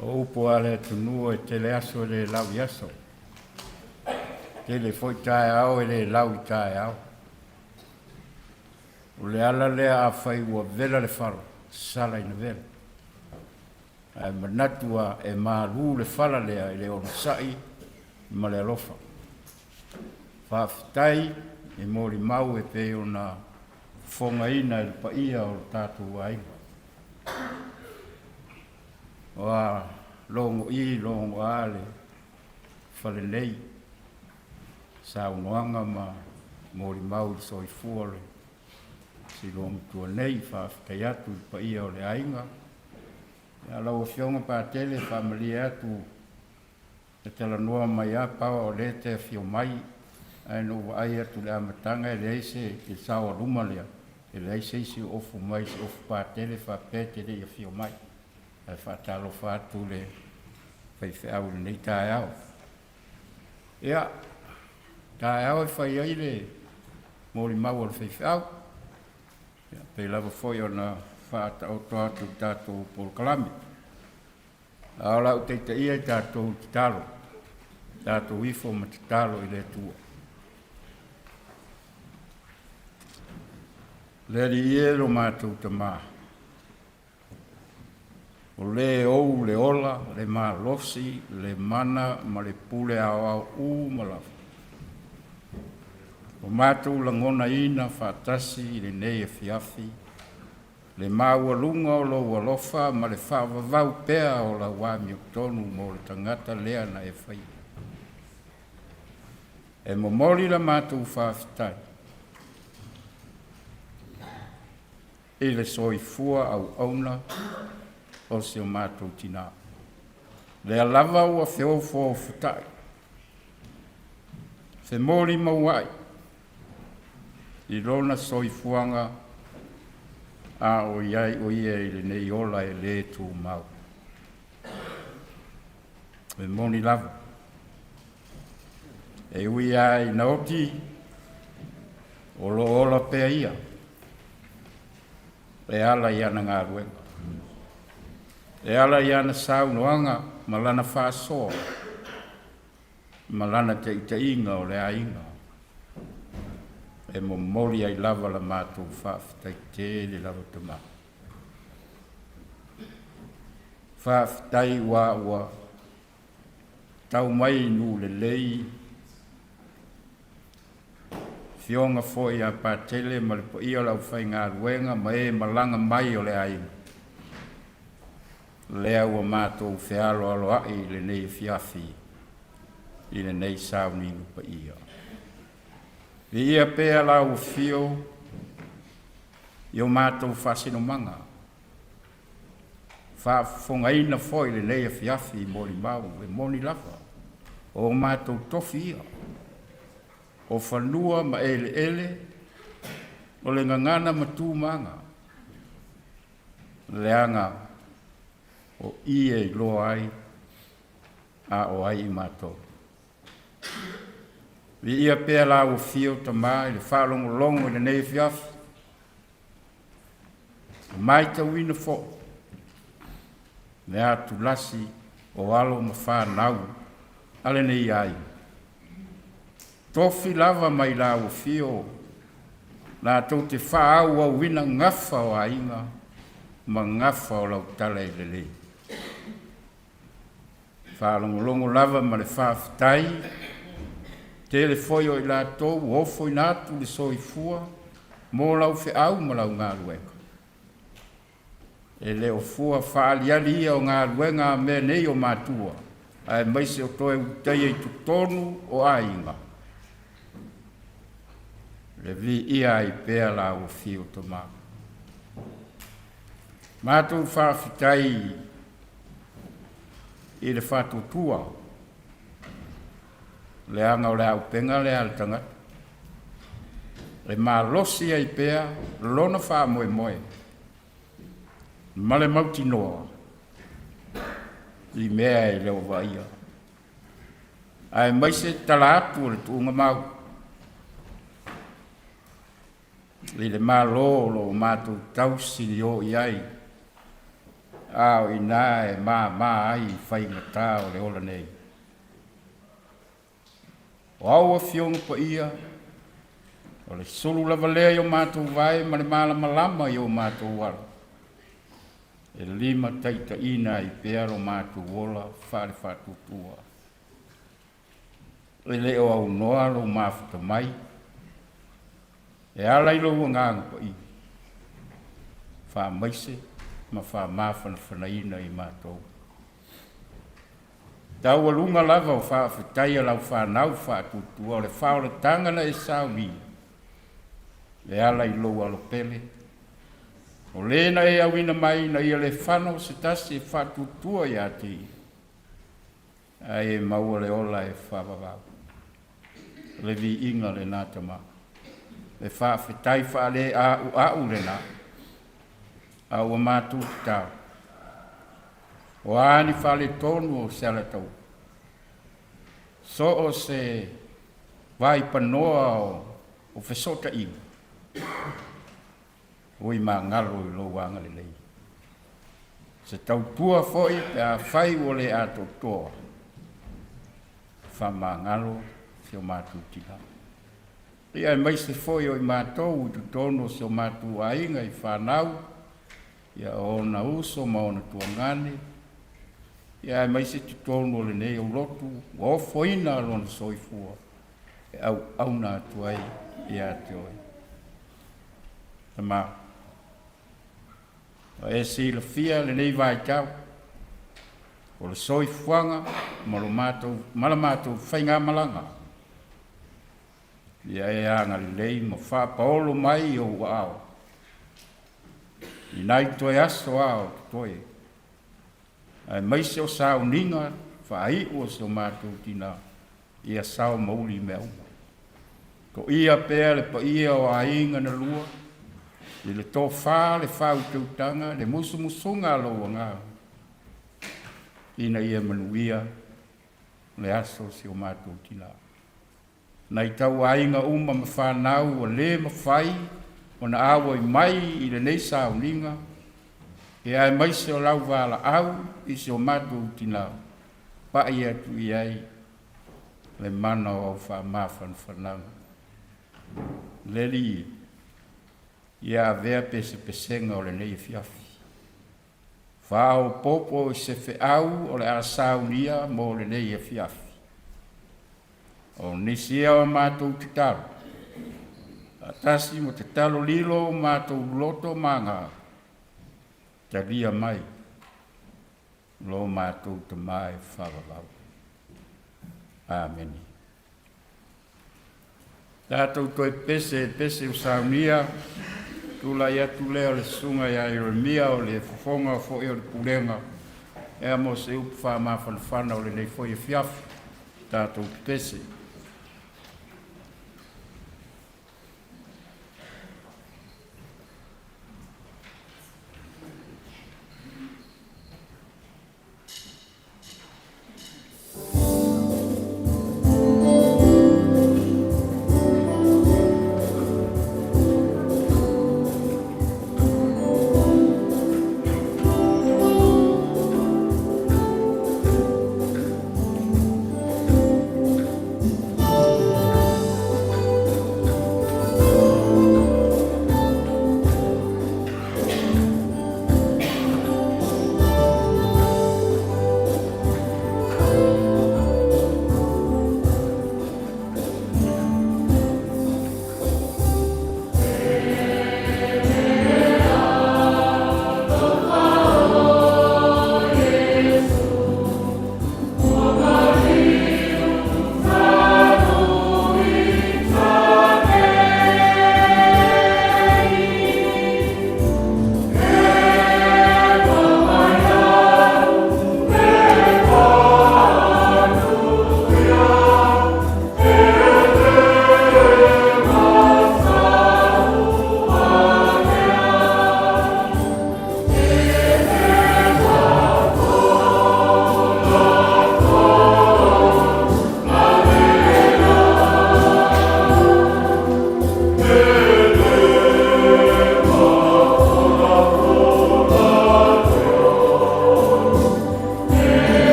o upu a le atunuu e tele aso e le lau i aso. Tele foi taeao e le lau i taeao. O le ala lea afai ua vela le fala, sala ina vela. Ae manatu a e malu le fala lea i le onosai ma le alofa. Faafetai i molimau e pei ona fofogaina e le paia o le tatou aiga. Ua logo'i logo'a le fale nei, saunoaga ma molimau i le soifua o le siloamatua nei. Faafetai atu i le paia o le aiga. Ia lau Afioga Patele, faamalie atu e talanoa mai a paoa o lea e te afio mai, ae na ou vaai atu i le amataga e leai se i le sao a luma lea, e leai se isi o ofu mai se ofu Patele faapea e te le i afio mai. Ae faatalofa atu le faifeau i lenei taeao. Ia, taeao e fai ai le molimau a le faifeau. Ia, pei lava foi ona faataoto atu i tatou polokalame. A o lau taitaia i tatou tatalo, tatou ifo ma tatalo i le Atua. Le Alii e lo matou Tamā, o le ou le ola, le malosi, le mana ma le pule aoao uma lava. Ua matou lagonaina faatasi i lenei afiafi le maualuga o lou alofa ma le faavavau pea o lau amiotonu mo le tagata lea na e faia. E momoli la matou faafetai i le soifua auauna o si o matou tinā. Lea lava ua feofaofata'i, femolimaua'i i lona soifuaga a o i ai o ia i lenei ola e le tumau. E moni lava, e ui lava ina oti, o lo o ola pea ia e ala i ana galuega, e ala i ana saunoaga ma lana faasoa ma lana taitaiga o le aiga, e momoli ai lava la matou faafetai tele lava Tamā. Faafetai ua ua tau mai i nuu lelei afioga foi ia Patele ma le paia o le aufaigaluega ma e malaga mai o le aiga, lea ua matou fealoaloai i lenei afiafi i lenei sauniga paia. Viia pea lau afio i o matou faasinomaga, faafofogaina foi lenei afiafi i molimau e moni lava o matou tofi ia, o fanua ma eleele, o le gagana ma tu ma aga, leaga o i e iloa ai a o ai i matou. Viia pea lau afio Tamā i le faalogologo i lenei afiafi, matauina foi le atulasi o alo ma fanau a lenei aiga. Tofi lava mai lau afio latou te faaauauina gafa o aiga ma gafa o lau tala e lelei. Faalogologo lava ma le faafetai, tele foi o i latou ua ofoina atu le soifua mo lau feau ma lau galuega. E le o fua faaaliali ia o galuega a mea nei o matua, aemaise o toe ulutaia i totonu o aiga, e viia ai pea lau afio Tamā. Matou faafetai i le faatuatua, leaga o le auupega lea a le tagata, e malosi ai pea lona faamoemoe ma le mautinoa i mea e le o vaaia, aemaise tala atu o le tuugamau i le Malo o lo o matou tausinio i ai, a o i ina e māmā ai i faigata o le ola nei. O au afioga paia, o le sulu lava lea i o matou vae ma le malamalama i o matou alo, e limataitaiina ai pea lo matou ola faale-faatuatua. E le o aunoa lou mafuta mai e ala i lou agaga paia, faamaise ma faamafanafanaina i matou. Taualuga lava o faafetai a lau fanau faatuatua o le faaolataga na e saunia e ala i lou alopele, o le na e auina mai ina ia le fano se tasi e faatuatua ia te ia, ae e maua le ola e faavavau. Le viiga lena Tamā. Le faafetai faaleauau lena, a ua matou tatalo. O a ni faaletonu o se alataua, so o se vaipanoa o fesootaiga. Ua magalo i lou agalelei. Se tautua foi pe afai ua le atoatoa, faamagalo si o matou tinā. Ia aemaise foi o i matou i totonu o si o matou aiga i fanau, ia o ona uso ma ona tuagane, ia aemaise totonu o lenei aulotu ua ofoina lona soifua e auauna atu ai ia te oe. Tama, ua e silafia lenei vaitau o le soifuaga ma lo matou, ma la matou faigamalaga, ia e agalelei ma faapaolo mai i ou aao i nai toe aso a o totoe, aemaise o sauniga faaiu o si o matou tinā, ia sao ma uli mea uma. Toia pea le paia o aiga na lua, i le tofa, le faautautaga, le musumusuga a lou agaga, ina ia manuia le aso o si o matou tinā. Nai tau aiga uma ma fanau ua le mafai ona auai mai i lenei sauniga, e aemaise o lau valaau i si o matou tinā, pa'i atu i ai le mana o au faamafanafanaga. Le Alii, ia avea pesepesega o lenei afiafi, faaopoopo i se feau o le a saunia mo lenei afiafi. O nisi ia o matou tatalo, faatasi ma tatalo lilo o matou loto ma agaga, talia mai lo matou Tamā e faavavau. Amene. Tatou toe pese pese o saunia, tulai atu lea o le susuga ia Ieremia o le fofoga foi o le pulega e mo se upu faamafanafana o lenei foi afiafi. Tatou pese.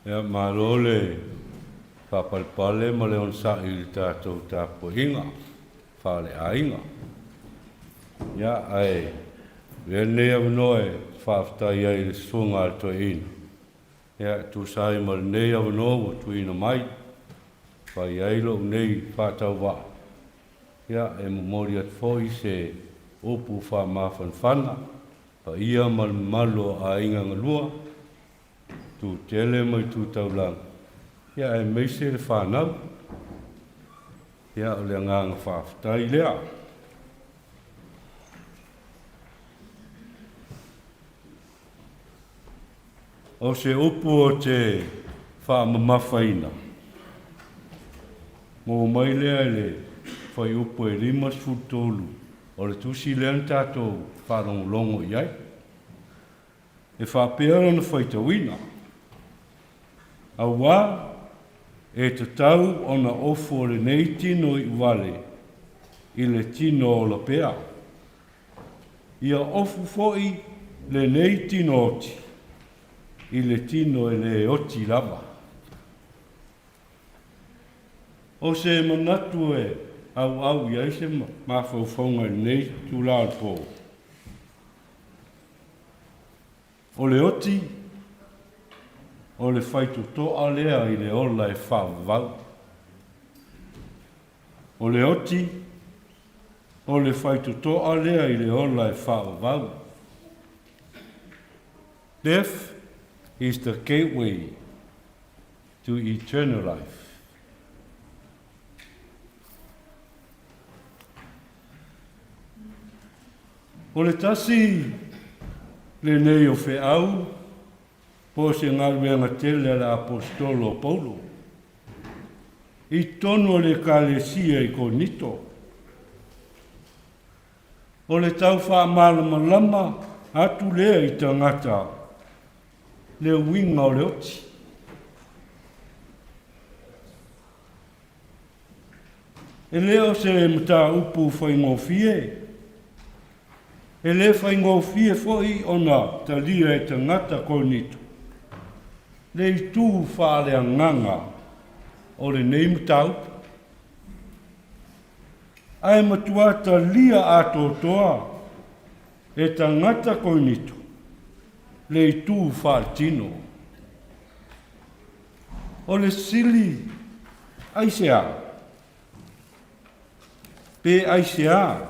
Ia, malo le faapalepale ma le onosai i le tatou tapuaiga faaleaiga. Ia, ae avea lenei avanoa e faafetai ai i le Susuga a le Toeaina, ia, e tusa ai ma lenei avanoa ua tuuina mai, e fai ai lou nei faatauvaa, ia, e momoli atu foi se upu faamafanafana, paia ma le mamalu o aiga galua, itu tele ma itu taulaga, ia aemaise le fanau. Ia o le agaga faafetai lea. O se upu o te faamamafaina, maua mai lea i le fuaiupu e 53 o le tusi lea na tatou faalogologo i ai. E faapea lona faitauina, Auā, e tatau ona ofo lenei tino iuvale i le tino ola pea. Ia ofu foi lenei tino oti i le tino e le oti lava. O se manatu e auau i ai se mafaufauga i lenei itula o le po, O le oti, o le faitotoa lea i le ola e faavavau. O le oti, o le faitotoa lea i le ola e faavavau. Death is the gateway to eternal life. O le tasi lenei o feau po o se galuega tele a le Aposetolo o Paulo i totonu o le Ekalesia i Korinito. O le tau faamalamalama atu lea i tagata le uiga o le oti. E le o se mataupu faigofie. E le faigofie foi ona talia e tagata Korinito le itu faaleagaga o lenei mataupu. Ae matua talia atoatoa e tagata Korinito le itu faaletino. O le sili aisea? Pe aisea?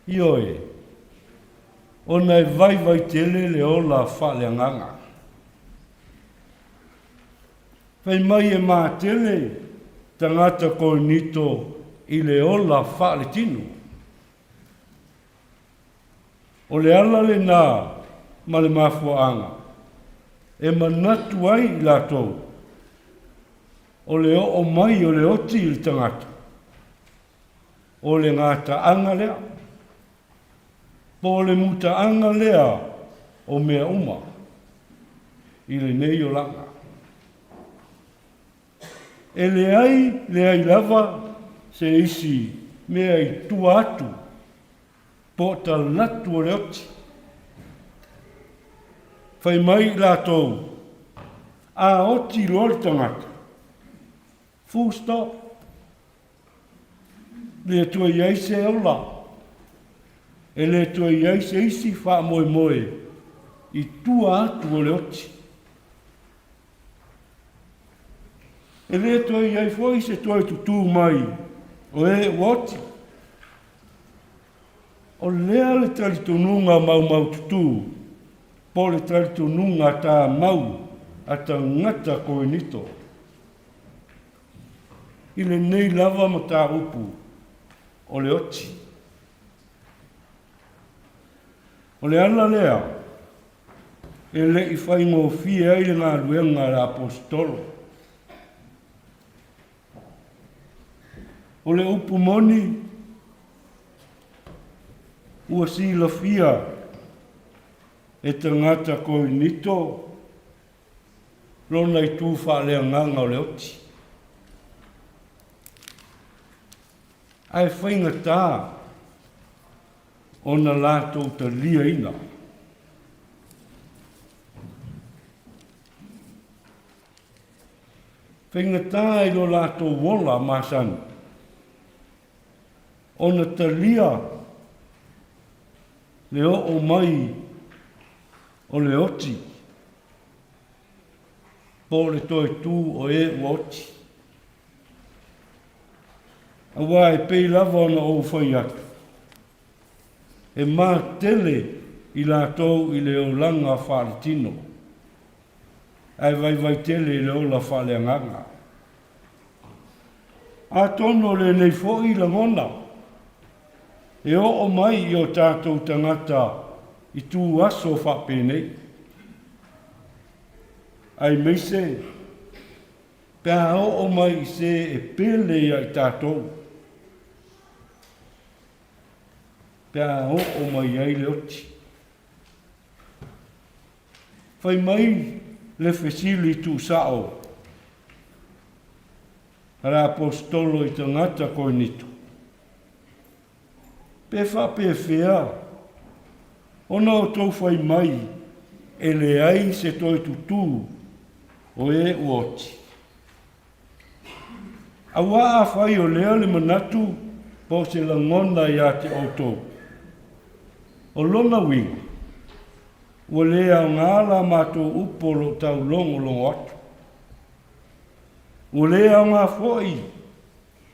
Ioe, ona e vaivai tele le ola faaleagaga. Fai mai e matele tagata Korinito i le ola faaletino. O le ala lena ma le mafuaaga e manatu ai i latou, o le oo mai o le oti i le tagata, o le gataaga lea, po o le mutaaga lea o mea uma i lenei olaga. E leai, leai lava se isi mea i tua atu po o talatu o le oti. Fai mai i latou, A oti loa le tagata, full stop, le toe i ai se ola, e le toe i ai se isi faamoemoe i tua atu o le oti. E le toe i ai foi se toe tutū mai o e ua oti. O lea le talitonuga maumaututū po o le talitonuga tāmau a tagata Korinito i lenei lava mataupu o le oti. O le ala lea e le i faigofie ai le galuega a le Aposetolo. O le upu moni, ua silafia e tagata Korinito lona itu faaleagaga o le oti. Ae faigata ona latou taliaina. Faigata i lo latou ola masani ona talia le oo mai o le oti po o le toe tū o e ua oti. Aua e pei lava ona ou fai atu, e matele i latou i le olaga faaletino, ae vaivai tele i le ola faaleagaga. Atonu o lenei foi lagona e oo mai i o tatou tagata i tu aso faapenei, aemaise pe a oo mai i se e pele ia i tatou, pe a oo mai ai le oti. Fai mai le fesili tuusao a le Aposetolo i tagata Korinito, Pe faapefea ona outou fai mai e leai se toe tutū o e ua oti? Aua afai o lea le manatu po o se lagona ia te outou, o lona uiga, ua le aoga la matou upu o lo o taulogologo atu. Ua le aoga foi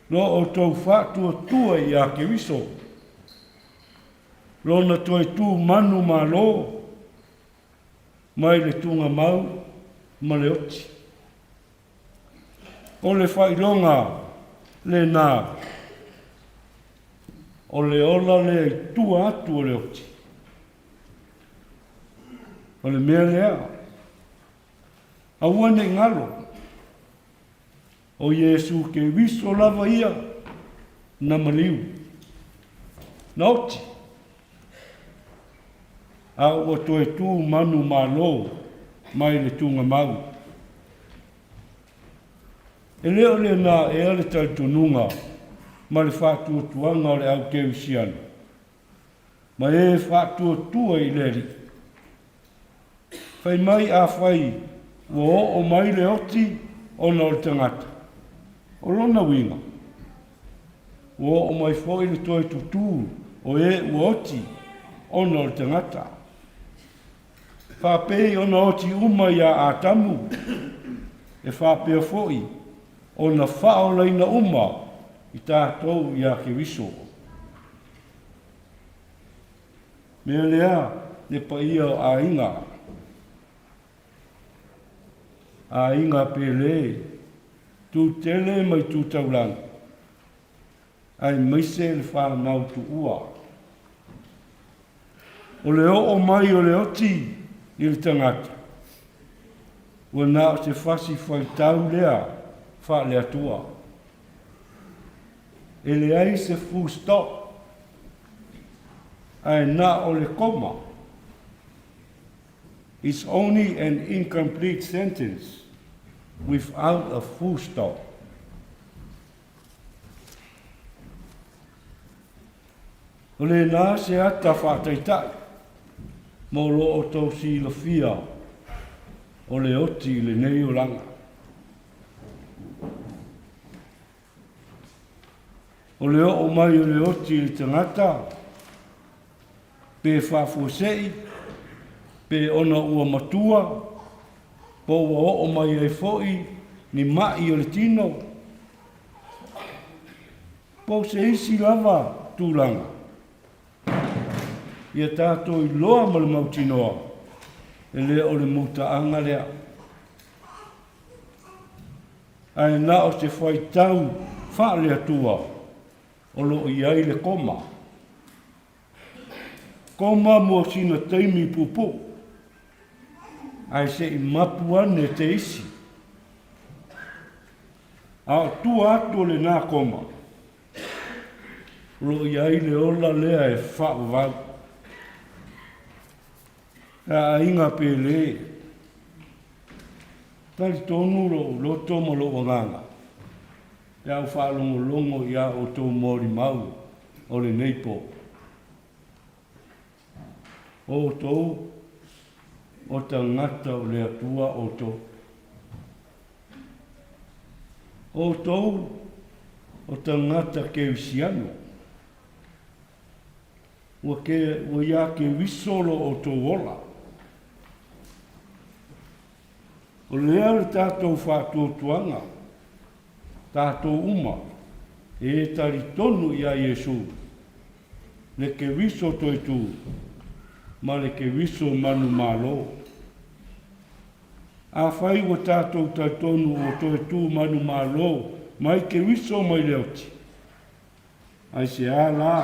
lo outou faatuatua ia Keriso, lona toe tu manumalo mai le tugamau ma le oti. O le faailoga lena o le ola lea i tua atu o le oti. O le mea lea, aua ne i galo, o Iesu Keriso lava ia na maliu, na oti, a ua toe tu manumalo mai le tugamau. E le o lena ea le talitonuga ma le faatuatuaga o le au Kerisiano, ma e faatuatua i le Alii? Fai mai afai ua oo mai le oti ona o le tagata, o lona uiga, ua oo mai foi le toe tutū o e ua oti ona o le tagata. Faapei ona oti uma iā Atamu, e faapea foi ona faaolaina uma i tatou iā Keriso. Mea lea le paia o aiga, aiga pele, tu tele mai tu taulaga, aemaise le fanau tuua. O le oo mai o le oti i le tagata, ua na o se fasi faitau lea faale-Atua. E leai se full stop, ae na o le koma. It's only an incomplete sentence without a full stop. O lena se ata faataitai mo lo outou silafia o le oti i lenei olaga. O le oo mai o le oti i le tagata, pe faafuasei, pe ona ua matua, po ua oo mai ai foi ni ma'i o le tino, po o se isi lava tulaga, ia tatou iloa ma le mautinoa, e le o le mutaaga lea. Ae na o se faitau faale-Atua o lo o i ai le koma. Koma mo sina taimi puupuu, ae se i mapu ane te isi. A o tua atu o lena koma, o lo o i ai le ola lea e faavavau. E aiga pele, talitonu lou loto ma lou agaga pe a ou faalogologo i a outou molimau o lenei po. O outou, o tagata o le Atua outou. Outou o tagata Kerisiano, ua ke, ua iā Keriso lo outou ola. O lea le tatou faatuatuaga, tatou uma, e talitonu iā Iesu, le Keriso toetū, ma le Keriso manumalo. Afai ua tatou talitonu ua toe tu manumalo mai Keriso mai le oti, aisea lā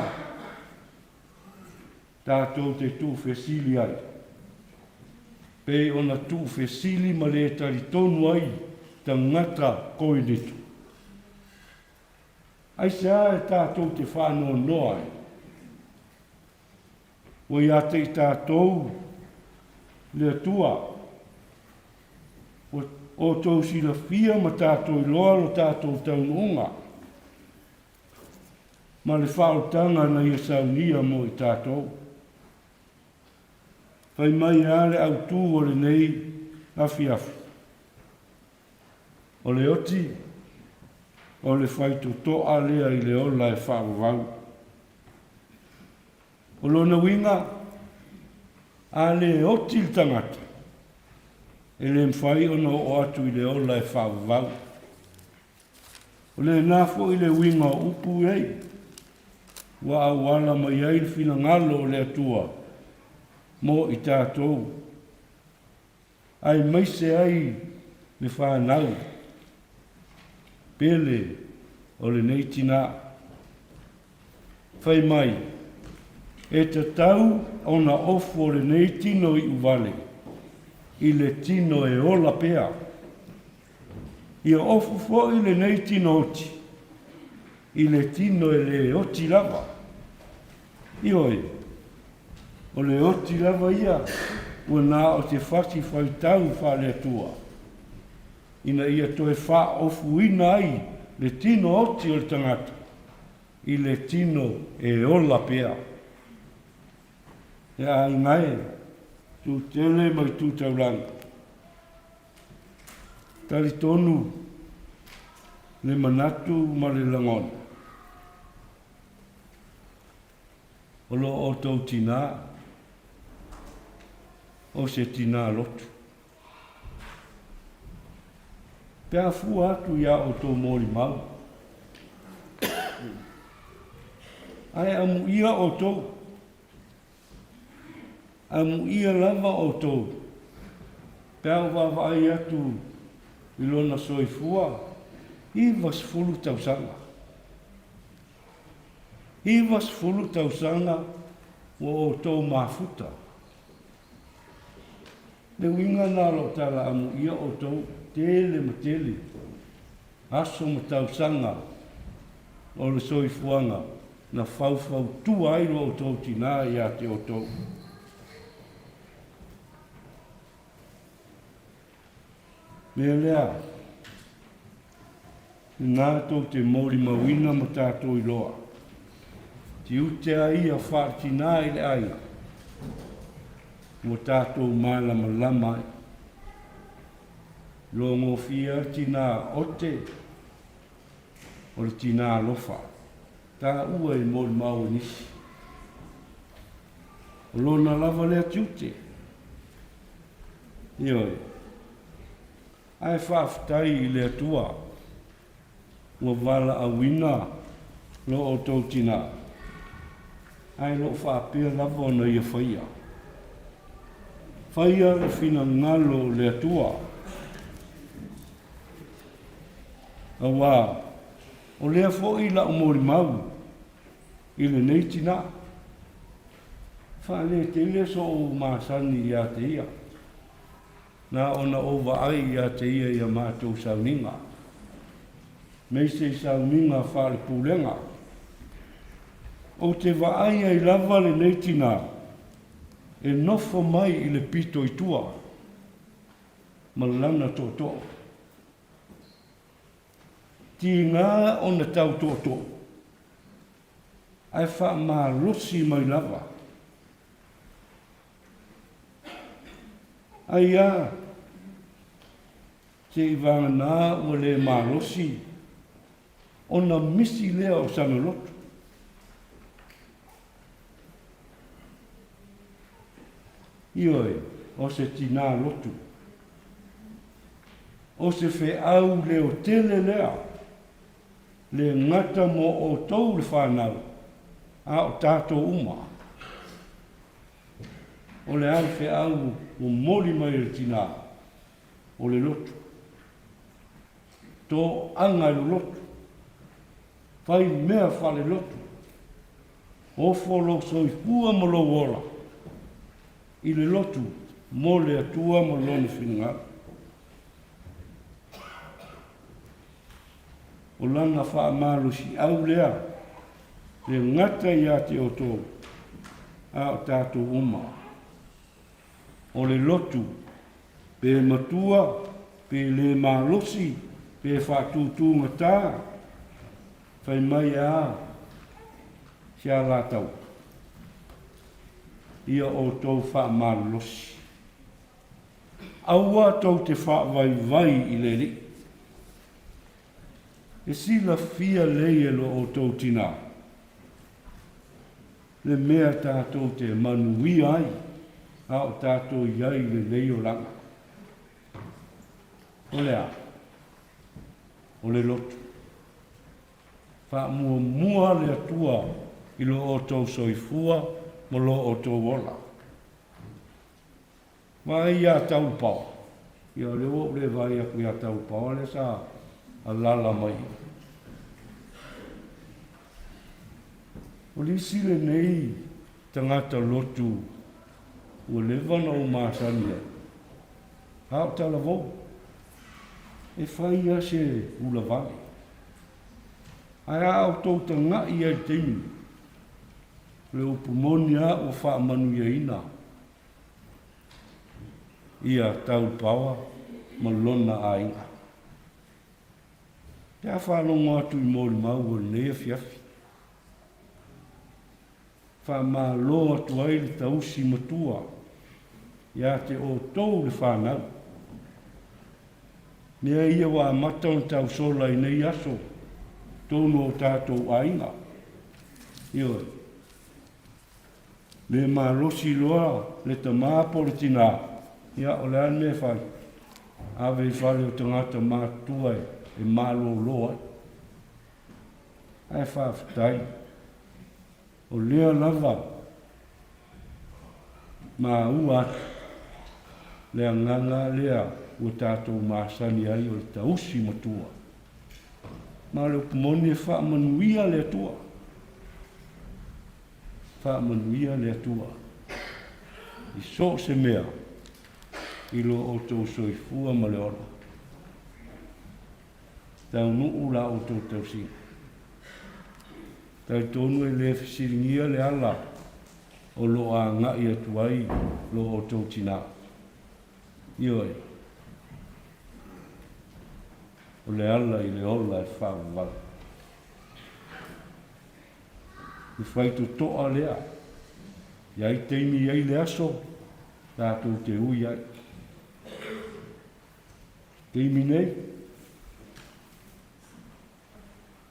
tatou te tuufesili ai, pei ona tuufesili ma le talitonu ai tagata Korinito? Aisea e tatou te faanoanoa ai? Ua ia te i tatou le Atua, ua outou silafia ma tatou iloa lo tatou taunuuga ma le faaoltaga na ia saunia mo i tatou. Fai mai a le autū o lenei afiafi, o le oti, o le faitotoa lea i le ola e faavavau. O lona uiga, a le oti le tagata, e le mafai ona oo atu i le ola e faavavau. O lena foi le uiga o upu nei, ua auala mai ai le finagalo o le Atua mo i tatou, aemaise ai le fanau pele o lenei tinā. Fai mai, e tatau ona ofo lenei tino iuvale i le tino e ola pea. Ia ofu foi lenei tino oti i le tino e le oti lava. Ioe, o le oti lava ia ua na o se fasi faitau faale-Atua, ina ia toe faaofuina ai le tino oti o le tagata i le tino e ola pea. E aiga e, tū tele mai tū taulagi. Talitonu le manatu ma le lagona. O lo outou tinā, o se tinā lotu. Pe a fua atu iā outou molimau, ae amuia outou, amuia lava outou, pe a ou vaavaai atu i lona soifua, 90 tausaga. 90 tausaga ua outou mafuta. Le uiga lena o lau tala amuia outou tele ma tele aso ma tausaga o le soifuaga na faufautua ai lo outou tinā ia te outou. Mea lea, lena tou te molimauina ma tatou iloa, tiute a ia faaletinā i le aiga, ua tatou malamalama ai. Logofia tinā ote, o le tinā alofa, taua i molimau e nisi. O lona lava lea tiute. Ioe. Ae faafetai i le Atua ua valaauina lo outou tinā, ae lo o faapea lava ona ia faia. Faia le finagalo o le Atua, auā o lea foi la'u molimau i lenei tinā. Faaletele so'u masani iā te ia, na ona ou vaai iā te ia i a matou sauniga, meise i sauniga faalepulega. Ou te vaai ai lava lenei tinā e nofo mai i le pito i tua ma lana tootoo. Tiga ona tau tootoo ae faamalosi mai lava. Ai a, se i vagana ua le malosi Ona misi lea o sana loto. Ioe, o se tinā lotu. O se feau leotele lea, le gata mo outou le whanau, a o tātou uma. O le a le feau momoli mai e le tinā, o le lotu. Toaga i le lotu. Fai mea faalelotu. Ofo lou soifua ma lou ola i le lotu mo le Atua ma Lona finagalo. O lana faamalosiau lea le gata iā te outou, a o tatou uma. O le lotu, pe matua, pe lē malosi, pe faatūtūgatā, fai mai a si a latau, ia outou faamalolosi. Aua tou te faavaivai i le Alii. E silafia lei e lo outou tinā, le mea tatou te manuia ai a o tatou i ai i lenei olaga. O le a? O le lotu. Faamuamua le Atua i lo outou soifua ma lo outou ola. Vaai iā Taulupaoa. Ia, o lea ua ou le vaai atu iā Taulupaoa lea sa alala mai. O le isi lenei tagata lotu ua leva ona ou masani ai, a o talavou, e fai lava se ulavale. Ae a outou taga'i ai i le taimi, o le upu moni lava ua faamanuiaina ia Taulupaoa ma lona aiga. Pe a faalogo atu i molimau o lenei afiafi, faamalo atu ai le tausi matua ia te outou le fanau. Mea ia ua amata ona tausola i nei aso tonu o tatou aiga. Ioe. Le malosi loa le tamā po o le tinā, ia, o le a le mea e fai? Ave i fale o tagata matutua e malōlō ai. Ae faafetai, o lea lava maua atu le agaga lea ua tatou masani ai o le tausi matua. Ma o le upu moni e faamanuia le Atua. Faamanuia le Atua i so o se mea i lo outou soifua ma le ola. Taunuu la outou tausiga. Talitonu e le fesiligia le ala o lo o agai atu ai lo outou tinā. Ioe, o le ala i le ola e faavavau. Le faitotoa lea, i ai taimi i ai le aso, tatou te ui ai. Taimi nei,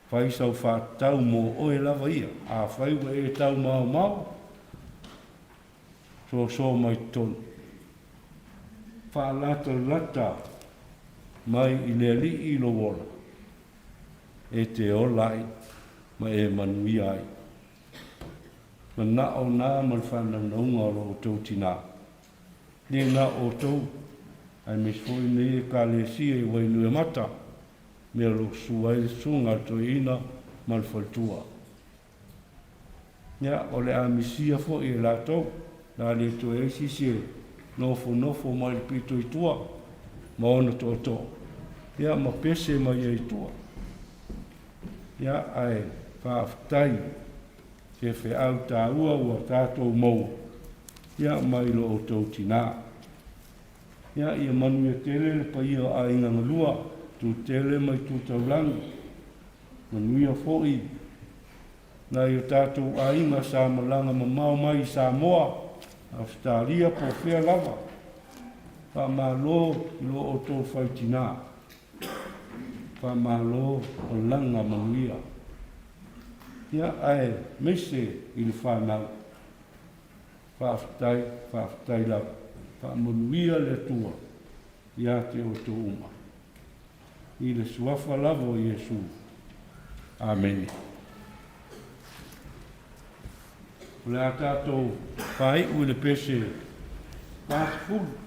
fai sau faatatau mo oe lava ia. Afai ua e taumaomao, soso mai totonu. Faalatalata mai i le Alii i lou ola. E te ola ai ma e manuia ai. Manao na ma le faanaunauga o lo outou tinā. Le na o outou, aemaise foi nei Ekalesia i Wainuiomata, mea o lo o susu ai le susuga a le toeaina ma le faletua. Ia, o le a misia foi e latou, le a le toe ai se isi e nofonofo mai le pito i tua ma ona tootoo, ia, ma pese mai ai i tua. Ia, ae faafetai se feau taua ua tatou maua, ia, mai lo outou tinā. Ia, ia manuia tele le paia o aiga galua, tu tele mai tu taulagi, Manuia foi nai o tatou aiga sa malaga mamao mai i Samoa, Ausetalia po o fea lava. Faamalo i lo outou fai tinā. Faamalo malaga manuia. Ia, aemaise i le fanau. Faafetai, faafetai lava. Faamanuia le Atua ia te outou uma. I le Suafa lava o Iesu. Amene. O le a tatou faaiu i le pese 40.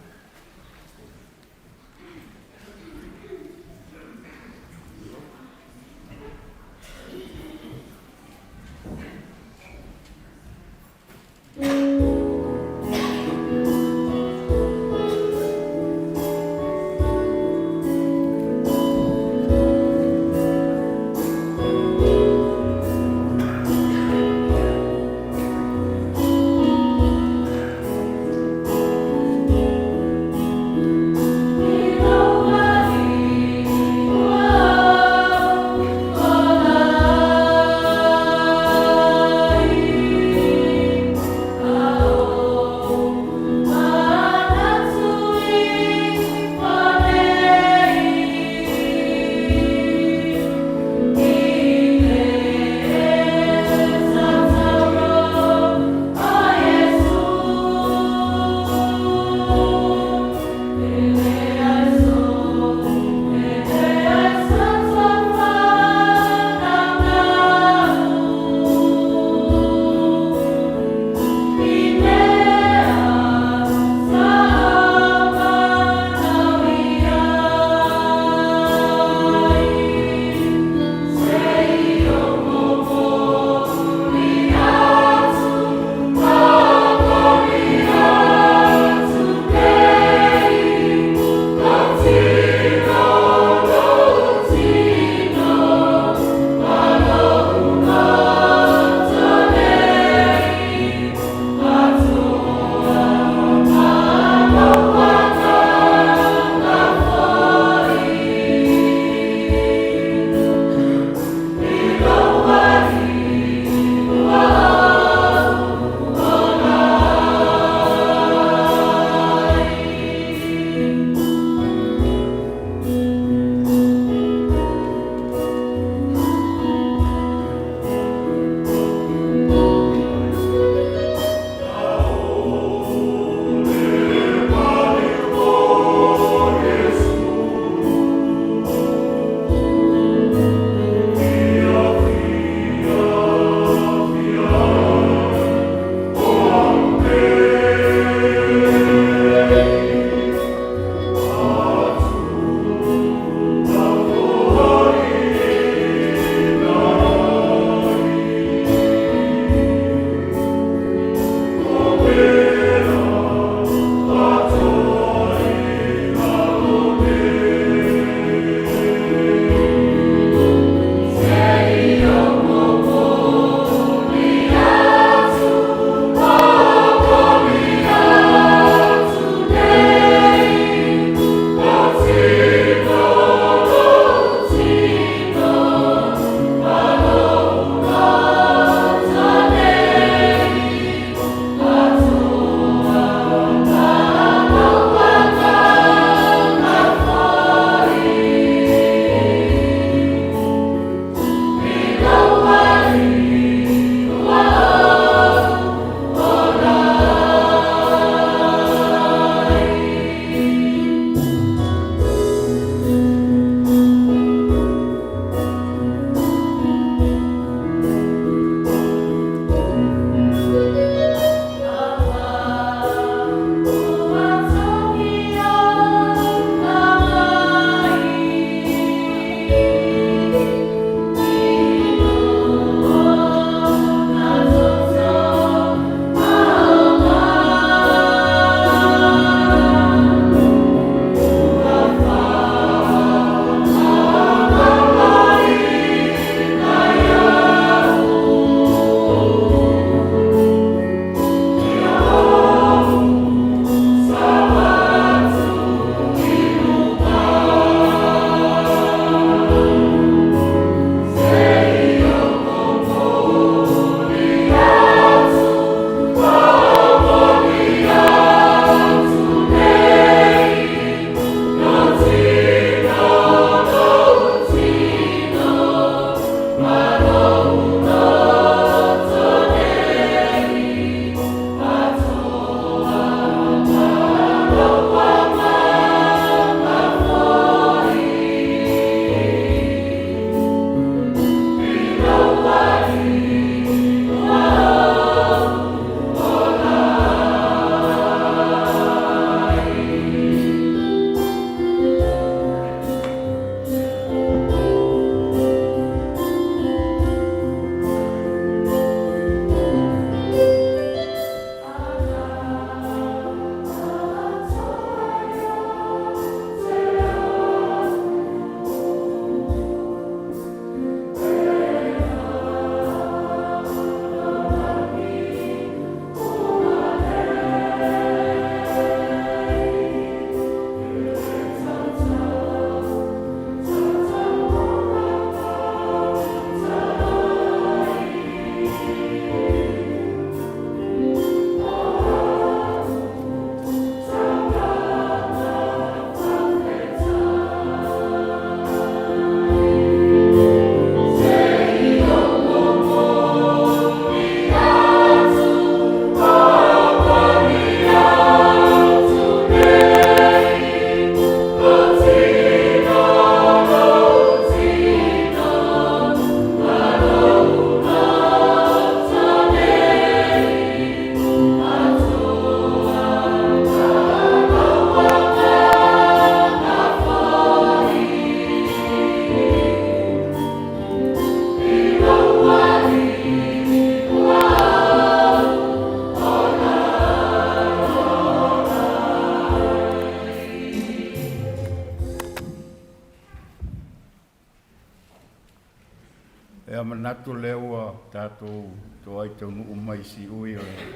Ea manatu lea ua tatou toai taunuu mai i siui o le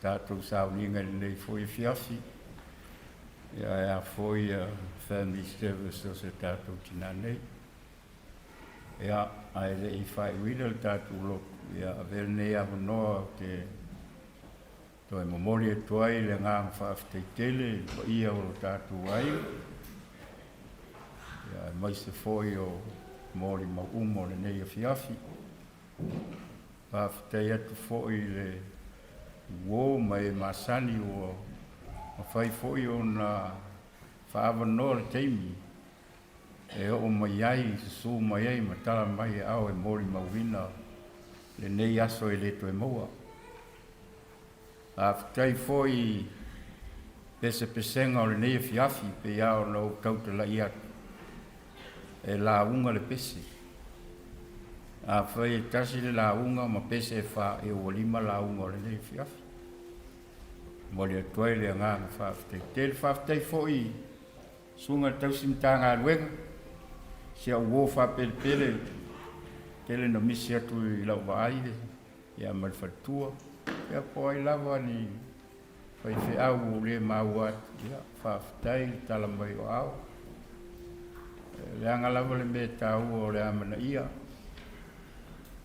tatou sauniga i lenei foi afiafi. Ia ae a foi ia family service o se tatou tinā nei. Ia, ae le i faaiuina le tatou lotu, ia avea lenei avanoa ou te Toe momoli atu ai le agaga faafetai tele i le paia o lo tatou aiga, ia, aemaise foi o molimau uma o lenei afiafi. Faafetai atu foi i le uo ma e masani ua mafai foi ona faaavanoa le taimi e oo mai ai, susu mai ai ma tala mai e ao e molimauina lenei aso e le toe maua. Faafetai foi i pesepesega o lenei afiafi pei lava ona ou tautalai atu, e lauga le pese. Afai e tasi le lauga ma pese e fa, ia ua lima lauga o lenei afiafi. Momoli atu ai le agaga faafetai tele. Faafetai foi i Susuga i le Tausi Matagaluega, si au uo faapelepele, tele na misi atu i lau vaai ia ma le faletua, ia po o ai lava ni faifeau ua ou le maua atu, ia faafetai le tala mai o aao. Leaga lava le mea taua o le amanaia,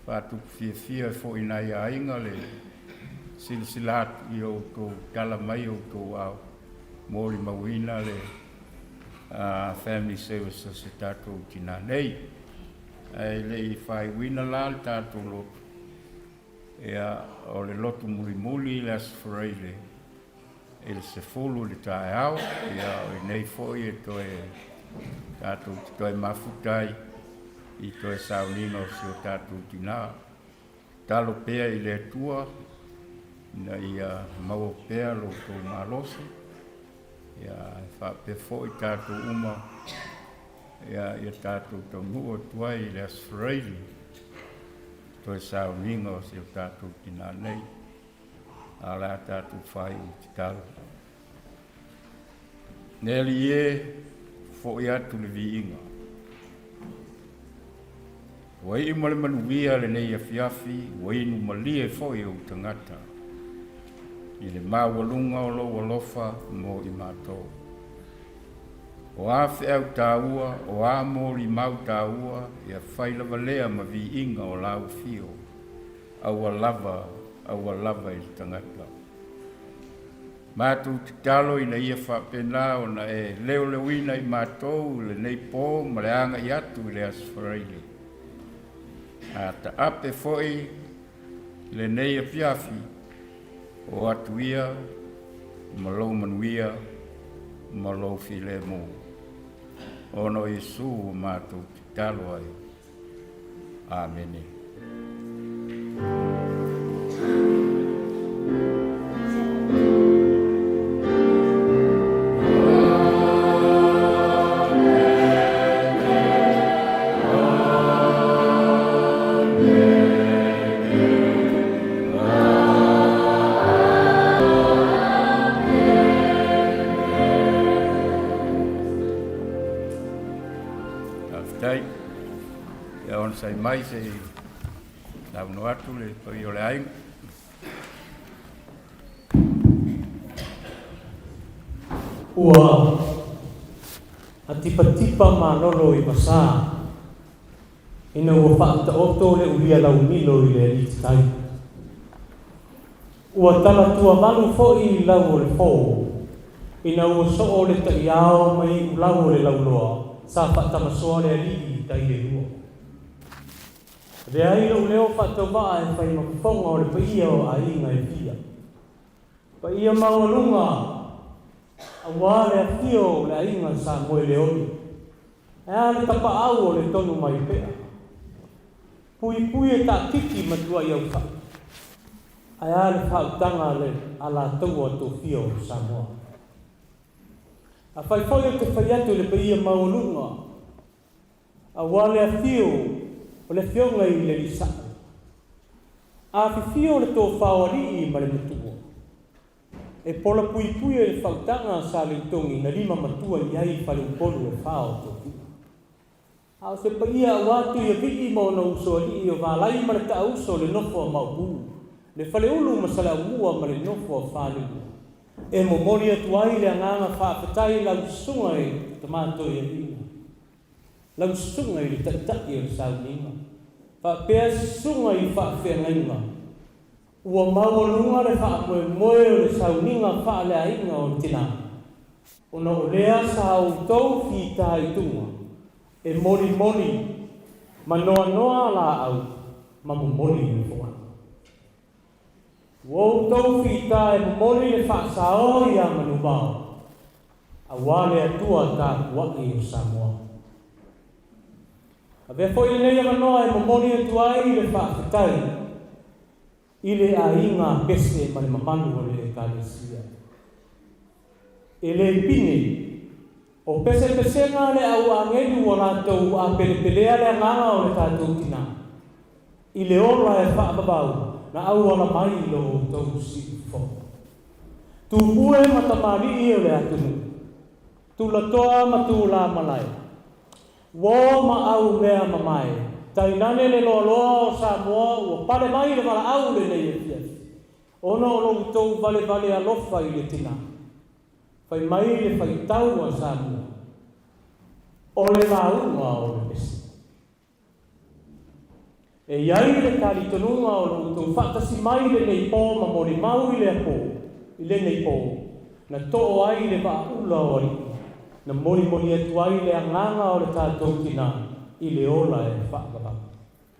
faatupu fiafia foi i nai aiga le silasila atu i o outou tala mai o outou aao, molimauina le family service a se tatou tinā nei. Ae le i faaiuina la le tatou lotu, ia, o le lotu mulimuli i le Aso Faraile i le 10 i le taeao, ia, o inei foi e toe tatou te toe mafuta ai i toe sauniga o si o tatou tinā. Tatalo pea i le Atua ina ia maua pea lo outou malosi, ia e faapea foi tatou uma ia, ia tatou taunuu atu ai i le Aso Faraile toe sauniga o si o tatou tinā nei. A o le a tatou faaiu i tatalo. Le Alii e, fo'i atu le viiga. Ua iu ma le manuia lenei afiafi, ua inu malie foi ou tagata i le maualuga o lou alofa mo i matou. O a feau taua, o a molimau taua, ia fai lava lea ma viiga o lau afio, aua lava, aua lava i le tagata. Matou tatalo ina ia faapena ona e leoleoina i matou i lenei po ma le agai atu i le Aso Faraile. A taape foi lenei afiafi, o atu ia ma lou manuia ma lou filemu. Ona o Iesu ua matou tatalo ai. Amene. Faafetai. Ia onosai mai se i saunoa atu le paia o le aiga. Ua atipatipa malolo i vasā ina ua faataoto le ulia laumilo i le alititai. Ua talatuamalu foi i lau o le fō, ina ua soo le taʻiao mai iulau o le lauloa sa faatamasoa le alii i tai e lua. Avea ai lou leo faatauvaa e fai ma fofoga o le paia o aiga e fia. Paia maualuga aua le afio o le aiga sa Moeleoni. Ae a le tapaau o le tonu mai pea. Puipui e taakiki ma tuai ausaʻi. Ae a le faautaga a le Alataua Tofia o Samoa. Afai foi ou te fai atu i le paia maualuga, aua le afio o le Afioga i le Alii Saʻo, afifio le tofa o alii ma le matua, e pola puipui ai le faautaga a Saleitogi na lima matua i ai faleupolu e fa o Tofiga. A o se paia aua Tuiavii ma ona usoalii o Valai ma le Taauso le nofo a Maopu, le Faleulu ma Saleaaumua ma le nofo a Falelua. E momoli atu ai le agaga faafetai i lau susuga i le Tama Toeaina, lau susuga i le Taitai o le Sauniga, faapea susuga i faafeagaiga ua maualuga le faamoemoe o le sauniga faaleaiga o le tina, ona o lea sa outou fitaituga e molimoli ma noanoa laau ma momoli le foaga. Ua outou fita e momoli le faasao iā Manuvao, aua le Atua tapuai o Samoa. Avea foi lenei avanoa e momoli atu ai le faafetai i le aiga a Pese ma le mamalu o le Ekalesia. E le pine, o pesepesega a le au agelu ua latou apelepelea le agaga o le tatou tinā i le ola e faavavau na auala mai i lo outou siufofoga. Tupue ma tamalii o le atunuu, tulatoa ma tulamalae, Uo ma au mea mamae, tainane le loaloa o Samoa ua pale mai le valaau lenei afiafi, ona o lo outou valevale alofa i le tina. Fai mai le faitau a Samoa, o le lauga o le pese. E i ai le talitonuga o lo outou faatasi mai i lenei po ma molimau i lea po, i lenei po, na too ai le vaaula o alii, na molimoli atu ai le agaga o le tatou tina i le ola e faavavau.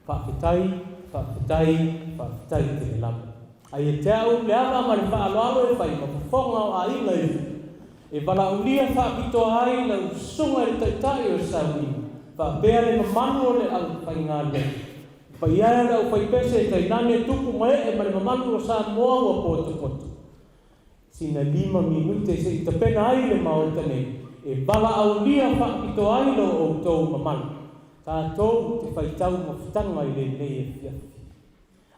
Faafetai, faafetai, faafetai tele lava. A ia te au le ava ma le faaaloalo e fai ma fofoga o aiga e lua, e valaaulia faapitoa ai lau susuga i le Taitai o le Sauniga, faapea le mamalu o le aufaigaluega, paia e o le aufaipese tainane tupu ma ee ma le mamalu o Samoa ua potopoto. Sina lima minute se i tapena ai le Maota nei e valaaulia faapitoa ai lo outou mamalu, tatou te faitau mafutaga i lenei afiafi.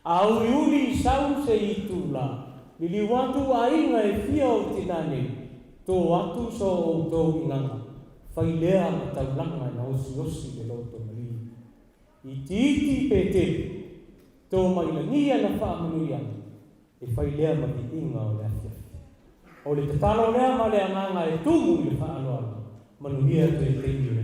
A uliuli i sau se itula, liliu atu aiga e fia o tina nei, to atu so outou igaga, fai lea ma taulaga na osiosi le loto maliu. Itiiti pe tele, to mai lagi ana faamanuiaga, e fai lea ma viiga o le afiafi. O le tatalo lea ma le agaga e tumu i le faaaloalo, manuia toe taimi o le.